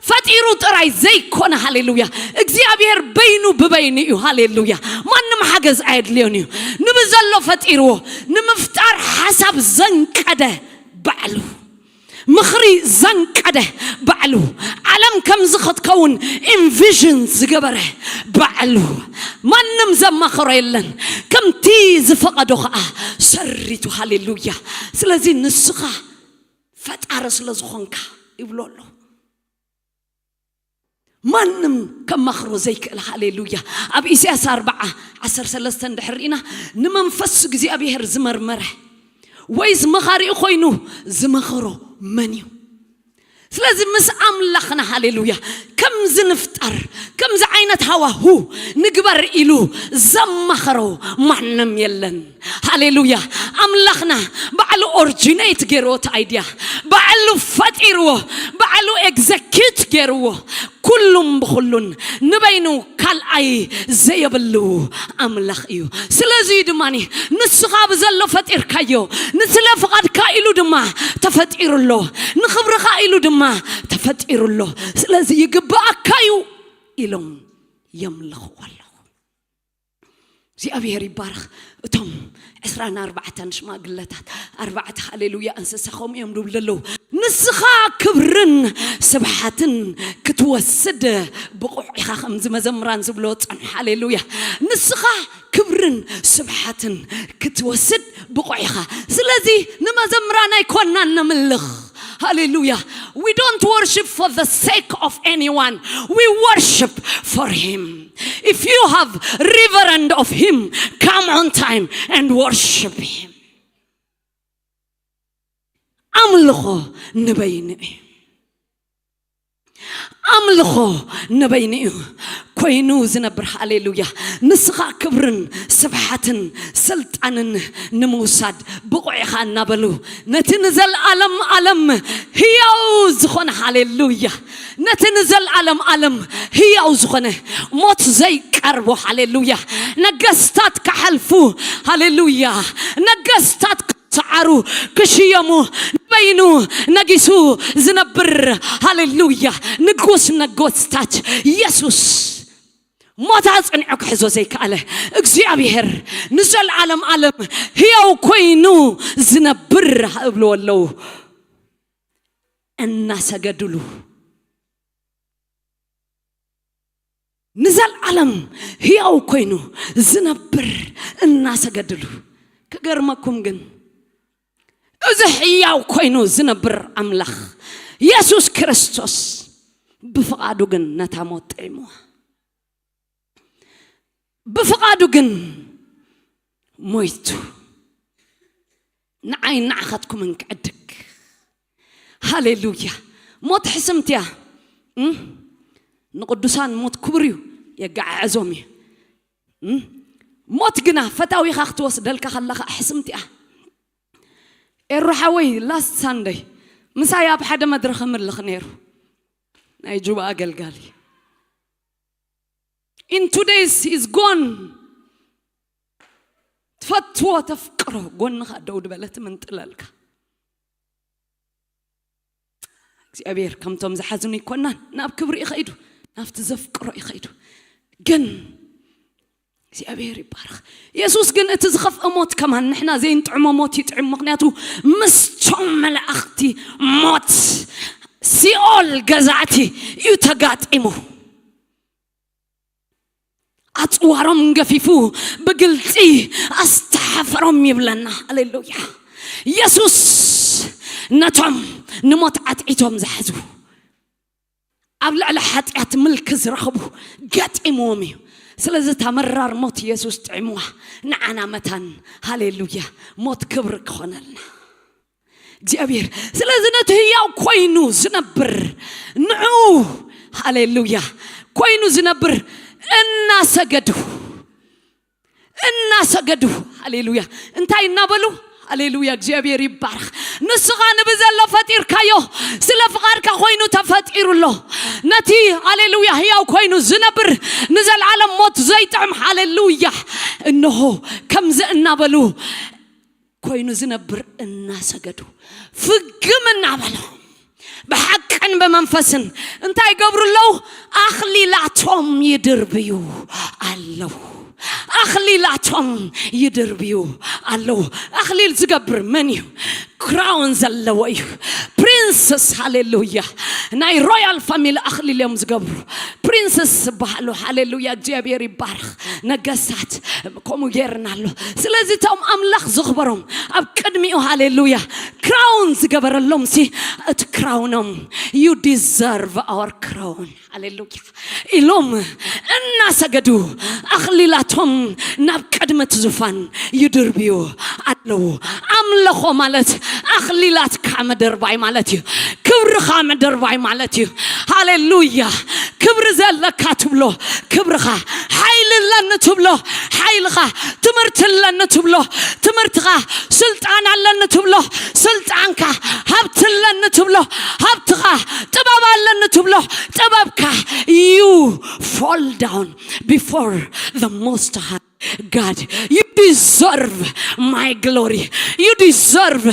ፈጢሩ ጥራይ ዘይኮነ፣ ሃሌሉያ፣ እግዚኣብሔር በይኑ ብበይኑ እዩ። ሃሌሉያ። ማንም ሓገዝ ኣየድልዮን እዩ። ንብዘሎ ዘሎ ፈጢርዎ። ንምፍጣር ሓሳብ ዘንቀደ ባዕሉ፣ ምኽሪ ዘንቀደ ባዕሉ፣ ዓለም ከምዚ ክትከውን ኢንቪዥን ዝገበረ ባዕሉ፣ ማንም ዘማኸሮ የለን። ከምቲ ዝፈቐዶ ኸዓ ሰሪቱ። ሃሌሉያ። ስለዚ ንስኻ ፈጣሪ ስለ ዝኾንካ ይብሎ ኣሎ። ማንም ከማኽሮ ዘይክእል። ሃሌሉያ። ኣብ ኢሳያስ ኣርባዓ ዓሰርተ ሰለስተ እንድሕር ርኢና፣ ንመንፈስ እግዚኣብሔር ዝመርመረ ወይስ መኻሪኡ ኮይኑ ዝመኸሮ መን እዩ? ስለዚ ምስ ኣምላኽና፣ ሃሌሉያ፣ ከምዚ ንፍጠር፣ ከምዚ ዓይነት ሃዋሁ ንግበር ኢሉ ዘማኸሮ ማንም የለን። ሃሌሉያ። ኣምላኽና ባዕሉ ኦሪጂኔት ገይርዎ እቲ ኣይድያ፣ ባዕሉ ፈጢርዎ፣ ባዕሉ ኤግዘኪዩት ገይርዎ። ኩሉም ብኹሉን ንበይኑ ካልኣይ ዘየብሉ ኣምላኽ እዩ። ስለዚ እዩ ድማ ንስኻ ብዘሎ ፈጢርካዮ፣ ንስለ ፍቓድካ ኢሉ ድማ ተፈጢሩ ኣሎ፣ ንኽብርኻ ኢሉ ድማ ተፈጢሩ ኣሎ። ስለዚ ይግብኣካ እዩ ኢሎም የምልኽዎ ኣለዉ። እግዚኣብሔር ይባረኽ። እቶም ዕስራን ኣርባዕተን ሽማግለታት፣ ኣርባዕተ ሃሌሉያ እንስሳ ከምኡ እዮም ድብሉ ኣለዉ። ንስኻ ክብርን ስብሓትን ክትወስድ ብቑዕ ኢኻ፣ ከምዚ መዘምራን ዝብሎ ጸንሑ። ሃሌሉያ። ንስኻ ክብርን ስብሓትን ክትወስድ ብቑዕ ኢኻ። ስለዚ ንመዘምራን ኣይኮናን ነምልኽ። ሃሌሉያ። We don't worship for the sake of anyone. We worship for him. If you have reverend of him, come on time and worship him. ኣምልኾ ንበይኑ እዩ። ኣምልኾ ንበይኑ እዩ ኮይኑ ዝነብር። ሃሌሉያ። ንስኻ ክብርን ስብሓትን ስልጣንን ንምውሳድ ብቑዕ ኢኻ እናበሉ፣ ነቲ ንዘለኣለም ዓለም ህያው ዝኾነ፣ ሃሌሉያ፣ ነቲ ንዘለኣለም ዓለም ህያው ዝኾነ፣ ሞት ዘይቀርቦ፣ ሃሌሉያ፣ ነገስታት ክሓልፉ፣ ሃሌሉያ፣ ነገስታት ክሰዓሩ፣ ክሽየሙ፣ ንበይኑ ነጊሱ ዝነብር፣ ሃሌሉያ፣ ንጉስ ነገስታት ኢየሱስ፣ ሞት ኣጽኒዑ ክሕዞ ዘይከኣለ እግዚኣብሔር፣ ንዘለኣለም ዓለም ህያው ኮይኑ ዝነብር እብልዎ ኣለዉ። እናሰገድሉ፣ ንዘለኣለም ህያው ኮይኑ ዝነብር እናሰገድሉ። ክገርመኩም ግን፣ እዚ ህያው ኮይኑ ዝነብር ኣምላኽ የሱስ ክርስቶስ ብፍቓዱ ግን ነታ ሞት ጥዒምዋ። ብፍቓዱ ግን ሞይቱ፣ ንዓይን ንዓኻትኩምን ክዕድግ። ሃሌሉያ። ሞት ሕስምቲ እያ። እም? ንቅዱሳን ሞት ክቡር እዩ፣ የገዓዕዞም እዩ። እም? ሞት ግና ፈታዊኻ ክትወስደልካ ከላ ኸኣ ሕስምቲ እያ። ኤሩ ሓወይ፣ ላስት ሳንደይ ምሳይ ኣብ ሓደ መድረኽ እምልኽ ነይሩ፣ ናይ ጁባ ኣገልጋሊ። In two days he's gone። ትፈትዎ፣ ተፍቅሮ፣ ጎንኻ ደው ዝበለ ትምንጥለልካ። እግዚኣብሔር ከምቶም ዝሓዝኑ ይኮናን፣ ናብ ክብሪ ይኸይዱ፣ ናብቲ ዘፍቅሮ ይኸይዱ። ግን እግዚኣብሔር ይባረኽ። የሱስ ግን እቲ ዝኸፍአ ሞት ከማን ንሕና ዘይንጥዕሞ ሞት ይጥዕም። ምኽንያቱ ምስቶም መላእኽቲ ሞት፣ ሲኦል ገዛእቲ እዩ ተጋጢሙ። ኣጽዋሮም ገፊፉ ብግልጺ ኣስተሓፈሮም ይብለና። ሃሌሉያ። የሱስ ነቶም ንሞት ዓትዒቶም ዝሓዙ፣ ኣብ ልዕሊ ሓጢኣት ምልኪ ዝረኸቡ ገጢምዎም እዩ። ስለዚ እታ መራር ሞት የሱስ ጥዕምዋ፣ ንዓና መታን፣ ሃሌሉያ፣ ሞት ክብሪ ክኾነልና። እግዚኣብሔር። ስለዚ ነቲ ህያው ኮይኑ ዝነብር ንዑ፣ ሃሌሉያ፣ ኮይኑ ዝነብር እናሰገዱ፣ እናሰገዱ፣ ሃሌሉያ፣ እንታይ እናበሉ? ሃሌሉያ፣ እግዚኣብሔር ይባረኽ። ንስኻ ንብዘሎ ፈጢርካዮ፣ ስለ ፍቓድካ ኮይኑ ተፈጢሩ ኣሎ። ነቲ፣ ሃሌሉያ፣ ህያው ኮይኑ ዝነብር፣ ንዘለዓለም ሞት ዘይጥዕም፣ ሃሌሉያ፣ እንሆ ከምዚ እናበሉ ኮይኑ ዝነብር እናሰገዱ፣ ፍግም እናበሎም ብሓቅን ብመንፈስን እንታይ ይገብሩ ኣለዉ? ኣኽሊላቶም ይድርብዩ ኣለዉ። ኣኽሊላቶም ይድርብዩ ኣለዉ። ኣኽሊል ዝገብር መን እዩ? ክራውን ዘለዎ እዩ። ፕሪንስስ፣ ሃሌሉያ። ናይ ሮያል ፋሚሊ ኣኽሊል እዮም ዝገብሩ። ፕሪንስስ ዝበሃሉ፣ ሃሌሉያ፣ እግዚኣብሔር ይባረኽ። ነገስታት ከምኡ ጌርና ኣሎ። ስለዚ እቶም ኣምላኽ ዘኽበሮም ኣብ ቅድሚኡ፣ ሃሌሉያ፣ ክራውን ዝገበረሎም ሲ እቲ ክራውኖም፣ you deserve our crown፣ ሃሌሉያ፣ ኢሎም እናሰገዱ ኣኽሊላቶም ናብ ቅድሚ እቲ ዙፋን ይድርብዩ ኣለዉ። ኣምልኾ ማለት ኣኽሊላትካ ምድርባይ ማለት እዩ። ክብርኻ ምድርባይ ማለት እዩ። ሃሌሉያ። ክብሪ ዘለካ ትብሎ ክብርኻ፣ ሓይሊ ኣለኒ ትብሎ ሓይልኻ፣ ትምህርቲ ኣለኒ ትብሎ ትምህርትኻ፣ ስልጣን ኣለኒ ትብሎ ስልጣንካ፣ ሃብቲ ኣለኒ ትብሎ ሃብትኻ፣ ጥበብ ኣለኒ ትብሎ ጥበብካ። You fall down before the Most High God. You deserve my glory. You deserve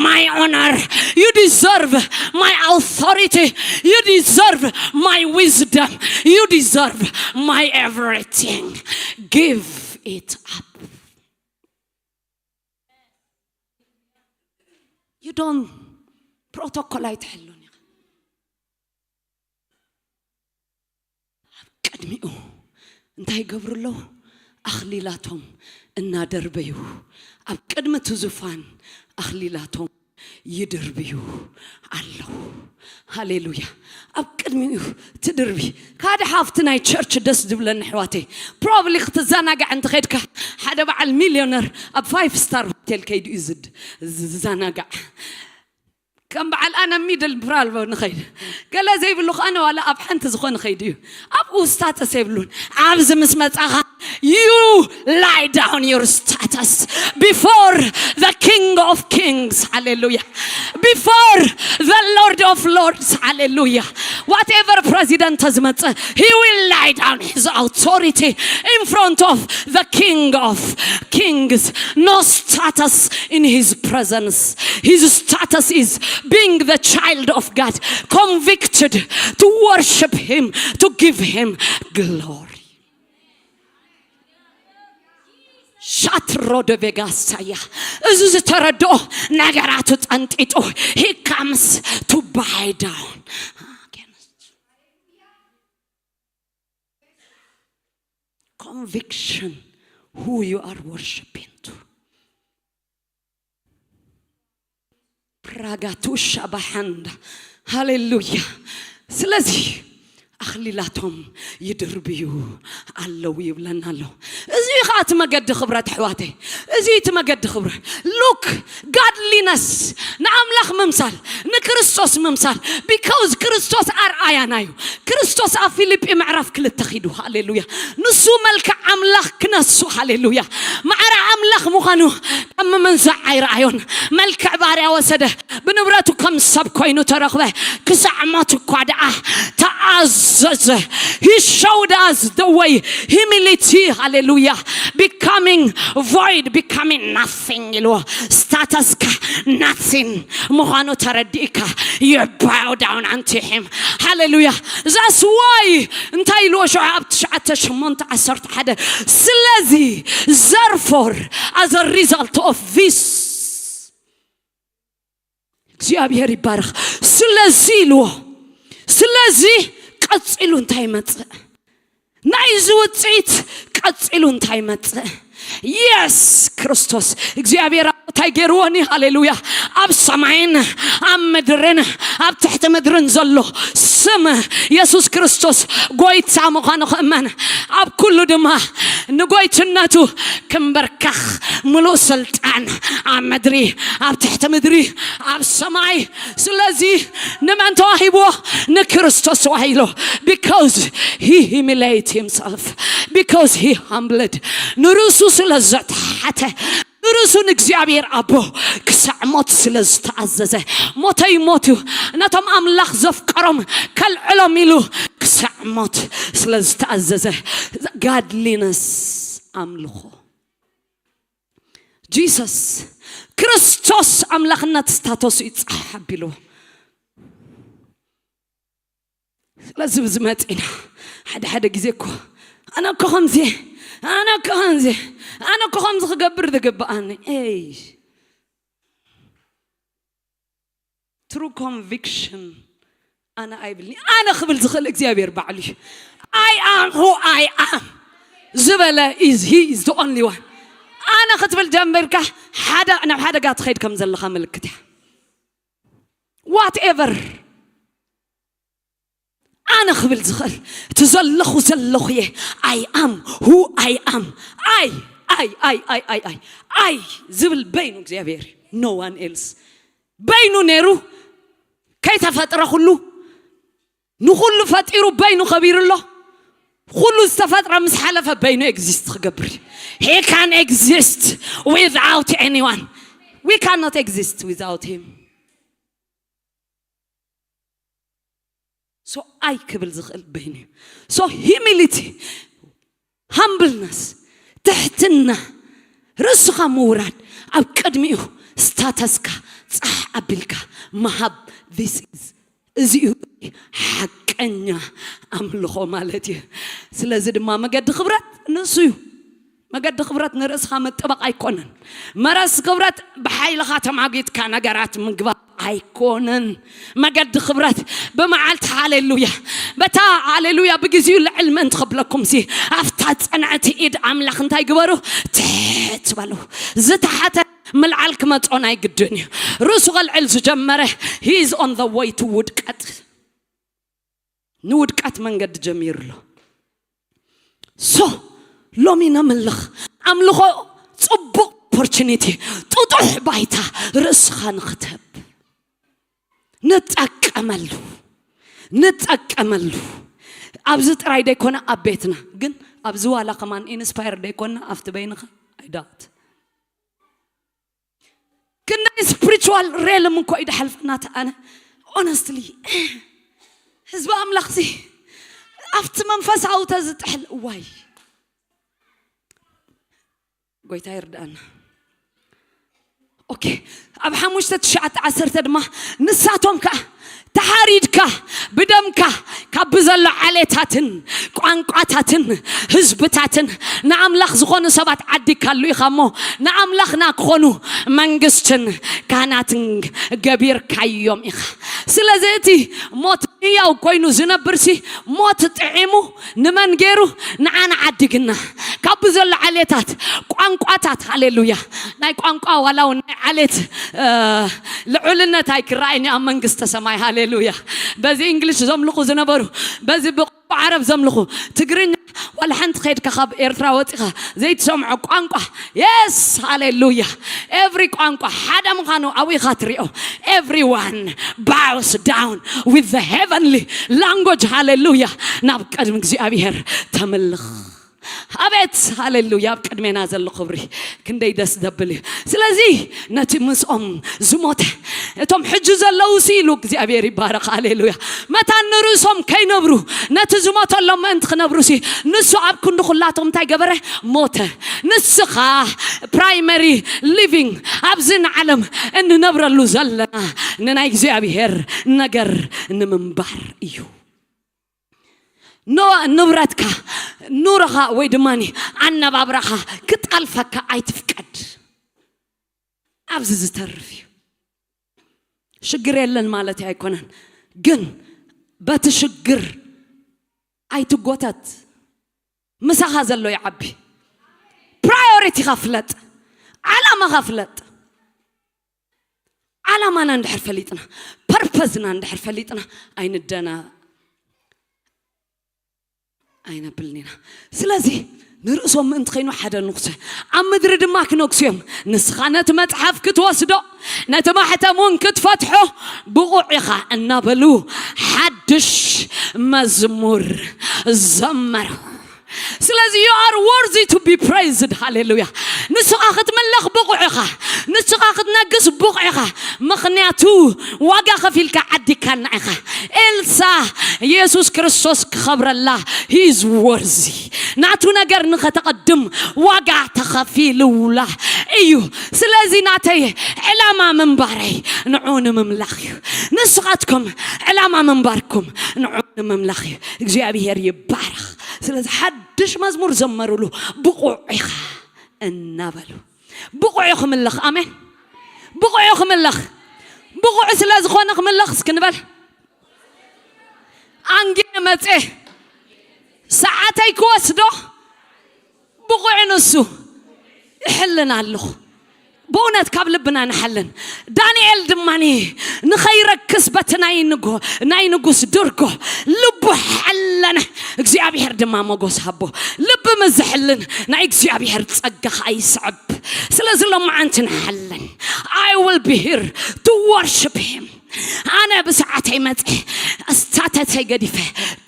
my honor. You deserve my authority. You deserve my wisdom. You deserve my everything. Give it up. You don't, ፕሮቶኮል ኣይትሕሉን ኢኻ። ኣብ ቅድሚኡ እንታይ ይገብሩ ኣለዉ? ኣኽሊላቶም እናደርበዩ ኣብ ቅድሚ እቲ ዙፋን ኣኽሊላቶም ይድርብዩ ኣለዉ። ሃሌሉያ። ኣብ ቅድሚኡ ትድርቢ። ካደ ሓፍቲ ናይ ቸርች ደስ ዝብለኒ ኣሕዋተይ፣ ፕሮብሊ ክትዘናጋዕ እንተኸድካ ሓደ በዓል ሚልዮነር ኣብ ፋይፍ ስታር ሆቴል ከይዱ እዩ ዝድ- ዝዘናጋዕ። ከም በዓል ኣነ ሚድል ብራልቦ ንኸይድ፣ ገለ ዘይብሉ ከኣነ ዋላ ኣብ ሓንቲ ዝኾነ ኸይዱ እዩ። ኣብኡ ስታተስ የብሉን። ኣብዚ ምስ መጻኻ፣ you lie down your status before the King of Kings. ሃሌሉያ። Before the Lord of Lords. ሃሌሉያ። Whatever president ዝመጽእ, he will lie down his authority in front of the King of Kings. No status in his presence. His status is being the child of God, convicted to worship him, to give him glory. ሻትሮ ደ ቬጋሳያ፣ እዚ ዝተረድኦ ነገራቱ ጠንጢጡ, he comes to bow down. Conviction, who you are worshiping to. ፕራጋቱሻ ባሓንዳ። ሃሌሉያ። ስለዚ ኣኽሊላቶም ይድርብዩ ኣለዉ ይብለና ኣሎ። እዚ እዩ ኸዓ እቲ መገዲ ክብረት ኣሕዋተይ። እዚ እዩ እቲ መገዲ ክብረት። ሉክ፣ ጋድሊነስ፣ ንኣምላኽ ምምሳል፣ ንክርስቶስ ምምሳል። ቢካውዝ ክርስቶስ ኣርኣያና እዩ። ክርስቶስ ኣብ ፊልጲ ምዕራፍ ክልተ ኺዱ፣ ሃሌሉያ፣ ንሱ መልክዕ ኣምላኽ ክነሱ፣ ሃሌሉያ፣ ማዕረ ኣምላኽ ምዃኑ ከም ምምንዛዕ ኣይረኣዮን። መልክዕ ባርያ ወሰደ፣ ብንብረቱ ከም ሰብ ኮይኑ ተረኽበ፣ ክሳዕ ሞት እኳ ደኣ ተኣዘዘ። He showed us the way, humility, ሃሌሉያ፣ becoming void, becoming nothing ኢልዎ። ስታተስካ ናቲንግ ምዃኑ ተረዲእካ፣ you bow down unto him. ሃሌሉያ። That's why እንታይ ኢልዎ ሽዑ ኣብ ትሽዓተ ሸሞንተ ዓሰርተ ሓደ? ስለዚ፣ therefore, as a result of this፣ እግዚኣብሔር ይባረኽ። ስለዚ ኢልዎ፣ ስለዚ ቀጺሉ እንታይ ይመጽእ? ናይዚ ውጽኢት ቀጺሉ እንታይ ይመጽእ? የስ ክርስቶስ እግዚኣብሔር እንታይ ገይርዎኒ? ሃሌሉያ። ኣብ ሰማይን ኣብ ምድርን ኣብ ትሕቲ ምድርን ዘሎ ስም የሱስ ክርስቶስ ጎይታ ምዃኑ ክእመን፣ ኣብ ኩሉ ድማ ንጎይትነቱ ክምበርከኽ፣ ምሉእ ስልጣን ኣብ ምድሪ፣ ኣብ ትሕቲ ምድሪ፣ ኣብ ሰማይ። ስለዚ ንመን ተዋሂብዎ? ንክርስቶስ ተዋሂሎ። Because he humiliate himself, because he humbled፣ ንርእሱ ስለ ዘተሓተ፣ ንርእሱ ንእግዚኣብሔር ኣቦ ክሳዕ ሞት ስለ ዝተኣዘዘ፣ ሞተይ ሞት እዩ፣ ነቶም ኣምላኽ ዘፍቀሮም ከልዕሎም ኢሉ ክሳዕ ሞት ስለ ዝተኣዘዘ፣ ጋድሊነስ ኣምልኾ። ጂሰስ ክርስቶስ ኣምላኽነት ስታተሱ ይጸሓሕ ኣቢልዎ። ስለዚ ብዝመጽ ኢና ሓደ ሓደ ግዜ እኮ ኣነ እኮ ከምዚ እየ፣ ኣነ እኮ ከምዚ ኣነ እኮ ከምዚ ክገብር ዝግብኣኒ። ኤይ፣ true conviction ኣነ ኣይብልኒ። ኣነ ክብል ዝኽእል እግዚኣብሔር ባዕሉ እዩ። I am who I am ዝበለ is he is the only one። ኣነ ክትብል ጀምርካ ሓደ ናብ ሓደጋ ትኸይድ ከም ዘለኻ ምልክት እያ። Whatever ኣነ ክብል ዝኽእል እቲ ዘለኹ ዘለኹ እየ። I am who I am። I I I I I I ዝብል በይኑ እግዚኣብሔር እዩ። No one else። በይኑ ነይሩ ከይተፈጥረ ኩሉ ንኹሉ ፈጢሩ በይኑ ከቢሩ ኣሎ። ኩሉ ዝተፈጥረ ምስ ሓለፈ በይኑ exist ክገብር እዩ። He can exist without anyone። We cannot exist without him። So I ክብል ዝኽእል በይኑ እዩ። So humility፣ humbleness፣ ትሕትና፣ ርእስኻ ምውራድ፣ ኣብ ቅድሚኡ ስታተስካ ጻሕ ኣቢልካ ምሃብ። This is፣ እዚ እዩ ሓቀኛ ኣምልኾ ማለት እዩ። ስለዚ ድማ መገዲ ክብረት ንሱ እዩ። መገዲ ክብረት ንርእስኻ ምጥባቕ ኣይኮነን። መረስ ክብረት ብሓይልኻ ተማጒትካ ነገራት ምግባር ኣይኮነን። መገዲ ክብረት ብመዓልቲ ሃሌሉያ፣ በታ ሃሌሉያ ብግዜኡ ልዕል ምእንቲ ክብለኩም ሲ ኣብታ ጽንዕቲ ኢድ ኣምላኽ እንታይ ግበሩ? ትሕት በሉ። ዝተሓተ ምልዓል ክመጾ ናይ ግድን እዩ። ርእሱ ከልዕል ዝጀመረ he is on the way to ውድቀት፣ ንውድቀት መንገዲ ጀሚሩ ኣሎ። So ሎሚ ነምልኽ። ኣምልኾ ጽቡቕ ኦፖርቹኒቲ፣ ጥጡሕ ባይታ ርእስኻ ንኽትህብ ንጠቀመሉ፣ ንጠቀመሉ። ኣብዚ ጥራይ ደይኮነ ኣብ ቤትና ግን ኣብዚ ዋላ ከማን ኢንስፓየር ደይኮና ኣብቲ በይንኻ I doubt። ክንደይ ስፕሪቹዋል ሬልም እኮ እዩ ድሓልፈና ተኣነ። Honestly ህዝቢ ኣምላኽ ሲ ኣብቲ መንፈሳዊ ተዝጥሕል እዋይ ጎይታ ይርዳእና። ኦኬ፣ ኣብ ሓሙሽተ ትሽዓተ ዓሰርተ ድማ ንሳቶም ከኣ ተሓሪድካ ብደምካ ካብ ብዘሎ ዓሌታትን ቋንቋታትን ህዝብታትን ንኣምላኽ ዝኾኑ ሰባት ዓዲካሉ ኢኻ እሞ ንኣምላኽና ክኾኑ መንግስትን ካህናትን ገቢርካዮም ኢኻ። ስለዚ እቲ ሞት ህያው ኮይኑ ዝነብር ሲ ሞት ጥዒሙ ንመን ገይሩ? ንዓና ዓዲግና ካብ ብዘሎ ዓሌታት ቋንቋታት። ሃሌሉያ። ናይ ቋንቋ ዋላ እውን ናይ ዓሌት ልዑልነት ኣይክረኣይን ኣብ መንግስተ ሰማይ። ሃሌሉያ። በዚ እንግሊሽ ዘምልኹ ዝነበሩ በዚ ብቋንቋ ዓረብ ዘምልኹ ትግርኛ ዋላ ሓንቲ ከይድካ ካብ ኤርትራ ወፂኻ ዘይትሰምዖ ቋንቋ። የስ ሃሌሉያ። ኤቭሪ ቋንቋ ሓደ ምዃኑ ኣብኡ ኢኻ ትሪኦ። Everyone bows down with the heavenly language. ሃሌሉያ። ናብ ቅድሚ እግዚኣብሔር ተምልኽ። ኣቤት ሃሌሉያ። ኣብ ቅድሜና ዘሎ ክብሪ ክንደይ ደስ ዘብል እዩ። ስለዚ ነቲ ምስኦም ዝሞተ እቶም ሕጂ ዘለዉ ሲ ኢሉ እግዚኣብሔር ይባረኽ። ሃሌሉያ። መታን ንርእሶም ከይነብሩ ነቲ ዝሞተሎም ምእንቲ ክነብሩ ሲ ንሱ ኣብ ክንዲ ኩላቶም እንታይ ገበረ? ሞተ። ንስኻ ፕራይመሪ ሊቪንግ ኣብዚ ንዓለም እንነብረሉ ዘለና ንናይ እግዚኣብሔር ነገር ንምንባር እዩ። ኖ ንብረትካ ኑሮኻ ወይ ድማ ኣነባብራኻ ክጣልፈካ ኣይትፍቀድ። ኣብዚ ዝተርፍ እዩ። ሽግር የለን ማለት ኣይኮነን፣ ግን በቲ ሽግር ኣይትጎተት። ምሳኻ ዘሎ ይዓቢ። ፕራዮሪቲኻ ፍለጥ፣ ዓላማኻ ፍለጥ። ዓላማና እንድሕር ፈሊጥና፣ ፐርፐዝና እንድሕር ፈሊጥና ኣይንደና ኣይነብልን ኢና። ስለዚ ንርእሶም ምእንቲ ከይኑ ሓደ ንጉሰ ኣብ ምድሪ ድማ ክነግሱ እዮም። ንስኻ ነቲ መጽሓፍ ክትወስዶ ነቲ ማሕተም እውን ክትፈትሖ ብቑዕ ኢኻ እናበሉ ሓድሽ መዝሙር ዘመሩ። ስለዚ you are worthy to be praised። ሃሌሉያ። ንስኻ ክትምለኽ ብቑዕ ኢኻ። ንስኻ ክትነግስ ብቑዕ ኢኻ። ምኽንያቱ ዋጋ ከፊልካ ዓዲካና ኢኻ። ኤልሳ የሱስ ክርስቶስ ክኸብረላ he is worthy። ናቱ ነገር ንኸተቐድም ዋጋ ተኸፊሉላ እዩ። ስለዚ ናተይ ዕላማ ምንባረይ ንዑ ንምምላኽ እዩ። ንስኻትኩም ዕላማ ምንባርኩም ንዑ ንምምላኽ እዩ። እግዚኣብሔር ይባረኽ። ስለዚ ሓድሽ መዝሙር ዘመሩሉ፣ ብቑዕ ኢኻ እናበሉ፣ ብቑዕ እዩ ክምለኽ። ኣሜን። ብቑዕ እዩ ክምለኽ። ብቑዕ ስለ ዝኾነ ክምለኽ እስኪ ንበል። ኣንጌ መጼ ሰዓተይ ክወስዶ ብቑዕ ንሱ ይሕልን ኣለኹ። ብእውነት ካብ ልብና ንሓልን። ዳንኤል ድማ ንኸይረክስ በቲ ናይ ንጎ-፣ ናይ ንጉስ ድርጎ ልቡ ሓለነ። እግዚኣብሔር ድማ ሞጎስ ሃቦ። ልቢ ምስ ዝሕልን ናይ እግዚኣብሔር ጸጋ ኸኣ ይስዕብ። ስለዚ ሎማዓንቲ ንሓልን። I will be here to worship him። ኣነ ብሰዓተይ መጸ፣ ስታተሰይ ገዲፈ